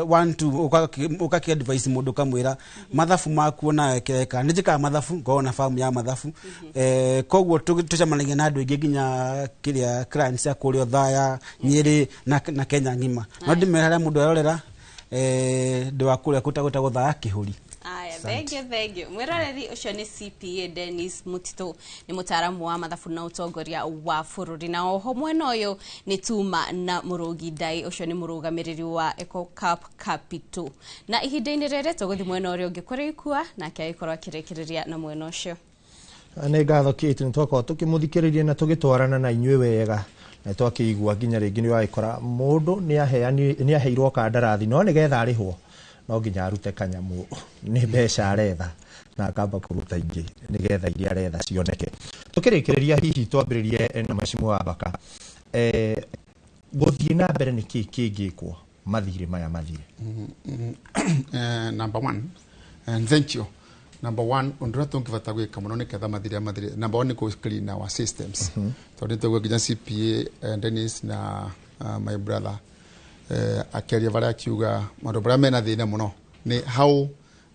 one two, ũkakĩ advice mũndũ, ũkamwĩra mathabu maku ona kĩreka nĩ njĩkaga mathabu, ngorwo na famu ya mathabu. Koguo tũcemanagia na andũ aingĩ nginya kĩrĩa clients a kũrĩa Othaya, Nyĩrĩ na Kenya ng'ima. No ndĩmere harĩa mũndũ arorera, ndĩ wa kũrĩa kũtagwo Othaya Kĩhũri. Aya, thank you, thank you. Mwĩroreri, ũcio nĩ CPA Dennis Mutito, nĩ mũtaaramu wa mathabu na ũtongoria wa bũrũri. Na oho mwena ũyũ nĩ tuma na Mũrũgi Ndai, ũcio nĩ mũrũgamĩrĩri wa Ecocap Capital. Na ihinda-inĩ rĩrĩ tũgũthiĩ mwena ũrĩa ũngĩ kũrĩ Ikua, nake agĩkorwo akĩrĩkĩrĩria na mwena ũcio. Nĩ ngatho Kate, nĩ twakorwo tũkĩmũthikĩrĩria na tũgĩtwarana na inyuĩ wega, na twakĩigua nginya rĩngĩ nĩ wagĩkora mũndũ nĩ aheirwo kandarathi, no nĩgetha arĩhwo no nginya arute kanyamũ, nĩ mbeca aretha na akamba kũruta ingĩ nĩgetha iria aretha cioneke. Tũkĩrĩkĩrĩria, hihi twambĩrĩrie na Mheshimiwa Wambaka, gũthiĩ na mbere nĩ kĩĩ kĩngĩkwo mathirĩ maya mathire? Number one, and thank you. Number one, ũndũ ũrĩa tũngĩbata gwĩka mũno nĩgetha mathirĩ mathire, number one nĩ kũ clean our systems, tondũ nĩtũguo nginya CPA Dennis na my brother akĩaria varĩa akiuga maũndũ marĩa mena thĩna mũno nĩ how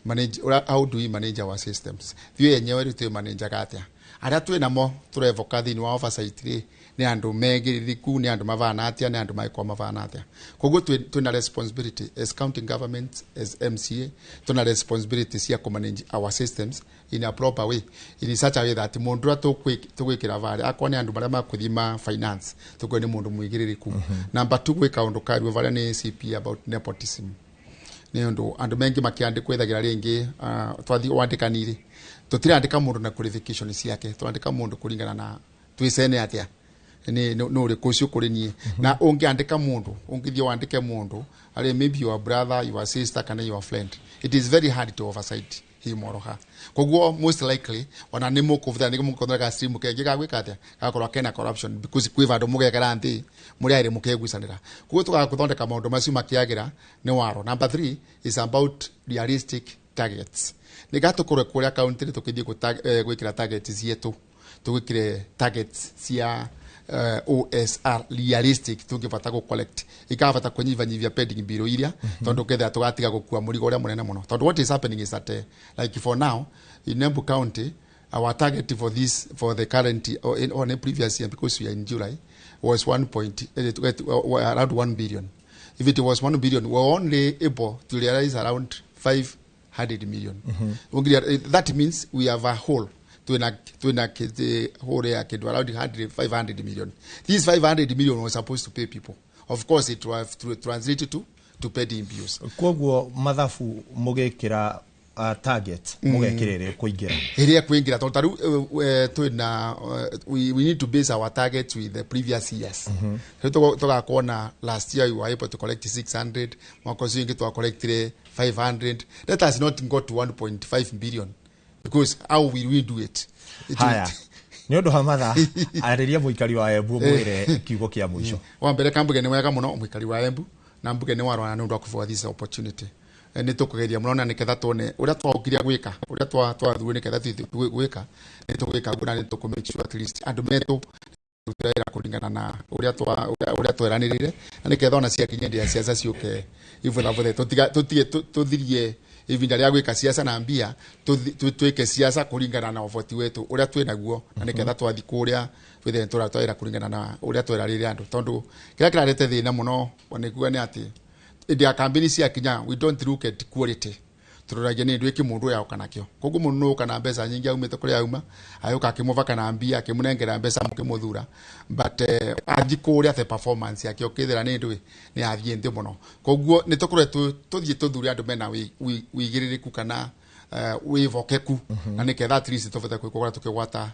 manage, how do we manage our systems. Ithuĩ enyewe rĩu twĩ manageaga atĩa arĩa twĩ namo tũrevoka thĩinĩ wa oversight rĩ, nĩ andũ megĩrĩrĩku, nĩ andũ mavana atĩa, nĩ andũ magĩkorwo mavana atĩa. Koguo twĩna responsibility as county government, as MCA, twĩna responsibility cia kũ manage our systems in a proper way, in such a way that mũndũ ũrĩa tũgwĩkĩra varĩa, akorwo nĩ andũ marĩa makũthiĩ ma finance, tũkũĩ nĩ mũndũ mũigĩrĩrĩku. Number two, gwĩ kaũndũ kario varĩa nĩ CPA about nepotism, nĩ ũndũ andũ mengi makĩandĩkwo ethagĩra rĩngĩ twathiĩ wandĩkani rĩ, tũtirandĩka mũndũ na qualification ciake, tũrandĩka mũndũ kũringana na twĩcene atĩa nĩ nĩ ũrĩkũ ũcio kũrĩ niĩ. Na ũngĩandĩka mũndũ, ũngĩthiĩ wandĩke mũndũ arĩ maybe your brother, your sister kana your friend, it is very hard to oversight him or her. Koguo most likely ona nĩ mũkũbũthĩra nĩ mũkũthondeka stream kengĩ ga gwĩka atĩa, gakorwo kena corruption, because kwĩ vandũ mũgekera nthĩ mũrĩ erĩ mũkegucanĩra. Koguo tũkaga gũthondeka maũndũ macio makĩagĩra nĩ waro. Number three is about realistic targets. Nĩ gatũkorwe kũrĩa county rĩ, tũkĩthiĩ gwĩkĩra target cietũ, tũgwĩkĩre targets cia OSR realistic tũngĩbata gũ collect, ikabata kũnyihanyihia pending bill iria, tondũ ketha tũgatiga gũkua mũrigo ũrĩa mũnene mũno. Tondũ what is happening is that like for now in Embu County, our target for this, for the current or in on a previous year, because we are in July, was 1 point around 1 billion. If it was 1 billion, we were only able to realize around 500 million. That means we have a hole, twina hole ya kindu around 100 500 million. This 500 million was supposed to pay people. Of course it was to translate to pending bills. Koguo mathabu mũgĩkĩra target, mũgekĩra ĩrĩa ĩkũingĩra. Ĩrĩa ĩkũingĩra, tondũ tarĩu twĩna we need to base our targets with the previous years. Rĩu tũgakorwo na last year we were able to collect 600, mwaka ũcio ũngĩ twacollectire 500. Let us not go to 1.5 billion, because how will we do it? It Haya, nĩ ũndũ wa mathaa, arĩria mũikari wa Embu, mwĩre kiugo kĩa mũico. Wa mbere, kambuge nĩ wega mũno mũikari wa Embu, na mbuge nĩ warwana nĩ ũndũ wa kũbũa this opportunity. Nĩ tũkũgeria mũno na nĩketha tuone ũrĩa twaũkire gwĩka, ũrĩa twathuure nĩketha tũthiĩ gwĩka, nĩ tũgwĩka guo, na nĩ tũkũ make sure at least andũ metũ rutĩra wĩra kũringana na ũrĩa tweranĩrĩire, na nĩketha ona ciakinya hĩndĩ ya ciaca ciũke ibuthabuthe, tũtige tũthirie ihinda rĩa gwĩka ciaca na mbia, twĩke ciaca kũringana na ũboti wetu ũrĩa twĩ naguo, na nĩketha twathi kũrĩa twĩthe tũratwarĩra kũringana na ũrĩa twerarĩire andũ. Tondũ kĩrĩa kĩrarete thĩna mũno nĩkuga nĩ atĩ hĩndĩ ya kambĩni ciakinya, we don't look at quality, tũroragia nĩ ndũ ĩkĩ mũndũ ũyũ aũka nakĩo. Koguo mũndũ nĩ ũka na mbeca nyingĩ, aumĩte kũrĩa auma, agĩũka akĩmũbaka na mbia, akĩmũnengera mbeca mũkĩmũthura, but athiĩ kũrĩa the performance yake ũkĩthĩra nĩ ndũĩ nĩ athiĩ nthĩ mũno. Koguo nĩ tũkoretwo tũthiĩ tũthure andũ mena wĩigĩrĩrĩku kana wĩvokeku, na nĩketha at least tũbote kwĩkũra tũkĩgwata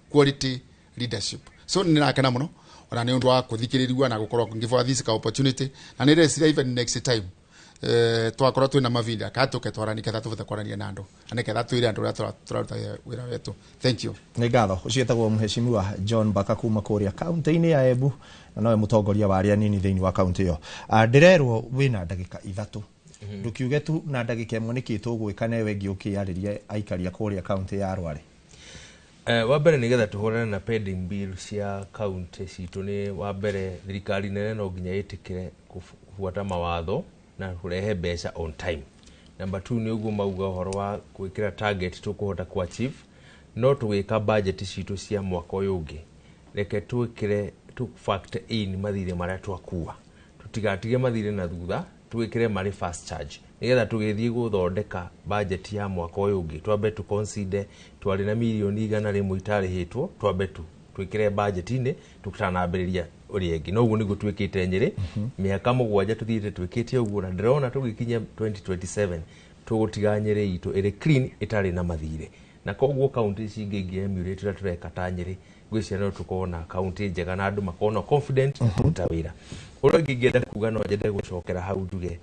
quality leadership. So nĩ ndĩrakena mũno ona nĩ ũndũ wa kũthikĩrĩriwa na gũkorwo ngĩbwa this ka opportunity, na nĩ ndĩreciria even next time twakorwo twĩna mavinda ka tũke twaranie, ketha tũbote kwarania na andũ, na nĩketha twĩre andũ ũrĩa tũraruta wĩra wetu. Thank you. Nĩ ngatho. Ũcio etagwo Mheshimiwa John Mbaka kuma kũrĩa kaunti-inĩ ya Embu, na nowe mũtongoria wa arĩa anini thĩinĩ wa kaunti ĩyo. Ndĩrerwo wĩna ndagĩka 3, ndũkiuge tu na ndagĩka 1 nĩkĩ tũgwĩka newe ĩngĩ ũkĩarĩria aikaria kũrĩa kaunti ya Rware. Wa mbere, nĩgetha tũhũrane na pending bill cia kaunti citũ, nĩ wa mbere thirikari nene no nginya ĩtĩkĩre kũbuata mawatho na kũrehe mbeca on time. Number two, nĩ ũguo mauga ũhoro wa gwĩkĩra target tũkũhota ku achieve, no tũgĩka budget citũ cia mwaka ũyũ ũngĩ, reke twĩkĩre tũ factor in mathirĩ marĩa twakua, tũtigatige mathirĩ na thutha, twĩkĩre marĩ fast charge, nĩgetha tũgĩthiĩ gũthondeka budget ya mwaka ũyũ ũngĩ twambe tũ consider twarĩ na mirioni 100 itarĩhĩtwo, twambe tu twĩkĩre budget-inĩ tũtanambĩrĩria ũrĩa ĩngĩ. No ũguo nĩguo twĩkĩte Nyĩrĩ mĩaka 7 tũthiĩte twĩkĩte ũguo, na ndĩrona tũgĩkinya 2027 tũgũtiga Nyĩrĩ itũ ĩrĩ clean, ĩtarĩ na mathirĩ. Na koguo kaunti ici ingĩ ingĩ emulate ũrĩa tũreka ta Nyĩrĩ, ngwĩciria no tũkorwo na kaunti njega na andũ makorwo na confident kũruta wĩra. Ũrĩa ũngĩ ingĩenda kuga, no nyende gũcokera hau njuge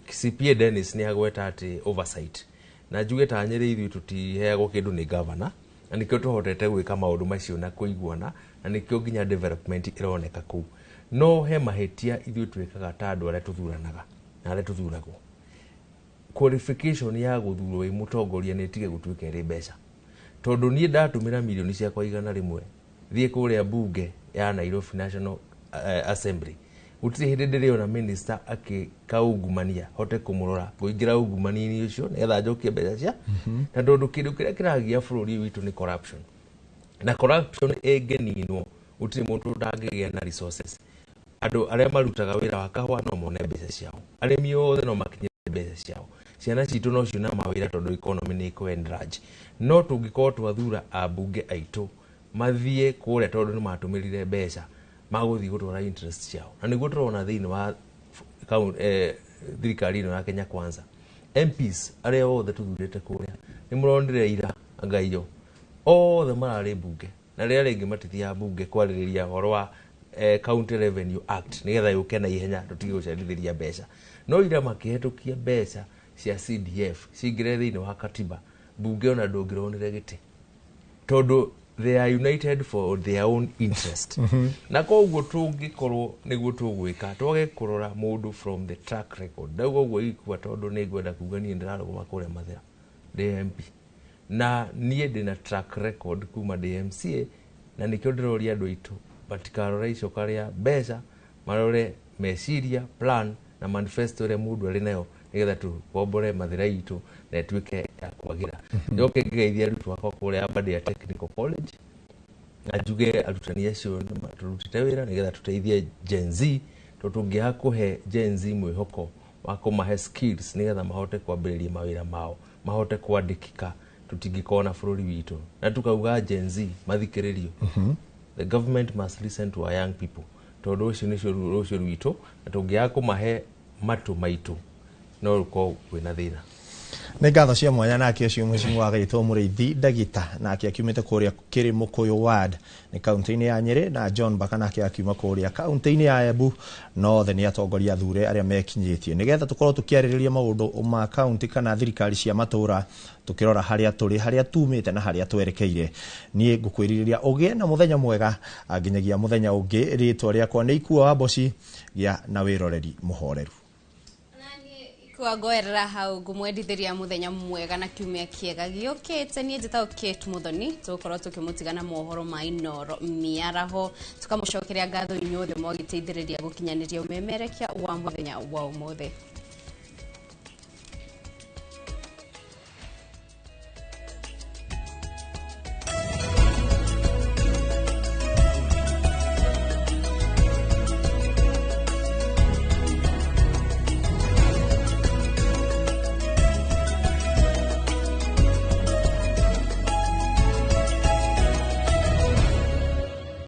CPA Dennis nĩ agweta atĩ oversight, na njuge ta Nyĩrĩ ithuĩ tũtiheagwo kĩndũ nĩ governor, na nĩkĩo tũhotete gwĩka maũndũ macio na kũiguana, na nĩkĩo nginya development ĩroneka kũu. No he mahĩtia ithuĩ twĩkaga ta andũ arĩa tũthuranaga na arĩa tũthuragwo. Qualification ya gũthurwo wĩ mũtongoria nĩ ĩtige gũtuĩka ĩrĩ mbeca, tondũ niĩ ndatũmĩra mirioni ciakwa 100 thiĩ kũrĩa bunge ya Nairobi National Assembly, gũtirĩ hĩndĩ ndĩrĩona minister akĩka ungumania hote kũmũrora ngũingĩra ungumania-inĩ ũcio nĩgetha njokie mbeca cia. Na tondũ kĩndũ kĩrĩa kĩragia bũrũri witũ nĩ corruption, na corruption ĩngĩninwo gũtirĩ mũndũ ũtangĩgĩa na resources. Andũ arĩa marutaga wĩra wa kahũa no mone mbeca ciao, arĩmi othe no makinyĩre mbeca ciao, ciana citũ no cione mawĩra tondũ economy nĩ ĩkũ enlarge. No tũngĩkorwo twathura ambunge aitũ mathiĩ kũrĩa tondũ nĩ matũmĩrire mbeca, magũthiĩ gũtwara interest ciao, na nĩguo tũrona thĩinĩ wa thirikari ĩno ya Kenya Kwanza. MPs arĩa othe tũthurĩte kũrĩa nĩ mũronire ira ngaiyo othe mararĩ mbunge, na rĩrĩa rĩngĩ matithiaga mbunge kwarĩrĩria ũhoro wa County Revenue Act nĩgetha yũke na ihenya tũtige gũcerithĩria mbeca. No ira makĩhetũkia mbeca cia CDF cingĩre thĩinĩ wa katiba, mbunge ona ndũngĩronire gĩtĩ, tondũ they are united for their own interest. Na koguo tũngĩkorwo nĩguo tũgwĩka, twage kũrora mũndũ from the track record. Ndauga ũguo ikua tondũ nĩ ngwenda kuga niĩ ndĩrarũgama kũrĩa Mathĩra ndĩ MP, na niĩ ndĩna track record kuma ndĩ MCA, na nĩkĩo ndĩroria andũ aitũ matikarore icoka rĩa mbeca, marore meciria, plan na manifesto ĩrĩa mũndũ arĩ nayo, nĩgetha tũkombore Mathĩra itũ na ĩtuĩke ya kwagĩra. Njoke ngĩgeithia arutwo akwa kũrĩa Aberdare Technical College, na njuge arutani acio nĩ matũrutĩte wĩra nĩgetha tũteithie Gen Z, tondũ tũngĩaga kũhe Gen Z mwĩhoko wa kũmahe skills nĩgetha mahote kwambĩrĩria mawĩra mao, mahote kwandĩkĩka, tũtingĩkorwo na bũrũri witũ. Na tukauga Gen Z mathikĩrĩrio. The government must listen to our young people, tondũ ũcio nĩcio rũciũ rwitũ, na tũngĩaga kũmahe matũ maitũ no rũkorwo kwĩna thĩna. Nĩ ngatho cia mwanya nake ũcio mheshimiwa agĩtwo Mũrĩithi Ndagita, nake akiumĩte kũrĩa Kĩrĩmũkũyũ ward nĩ kaunti-inĩ ya Nyĩrĩ, na John Mbaka nake akiuma kũrĩa kaunti-inĩ ya Embu. No othe nĩ atongoria athure arĩa mekinyĩtie nĩgetha tũkorwo tũkĩarĩrĩria maũndũ ma kaunti kana thirikari cia matũra, tũkĩrora harĩa tũrĩ, harĩa tumĩte na harĩa twerekeire. Niĩ ngũkwĩrirĩria ũgĩe na mũthenya mwega nginyagia mũthenya ũngĩ. Rĩtwa rĩakwa nĩ Ikua wa Mboci. Gĩa na wĩroreri mũhoreru. Kwa ngoerera hau ngũmwendithĩria mũthenya mwega na kiumia kĩega gĩũkĩte. Niĩ njĩtagwo Kate Muthoni. Tũgũkorwo tũkĩmũtigana mohoro ma Inoro mĩaraho, tũkamũcokeria ngatho inyuothe mwagĩteithĩrĩria gũkinyanĩria ũmemerekia wa mũthenya wa ũmũthĩ.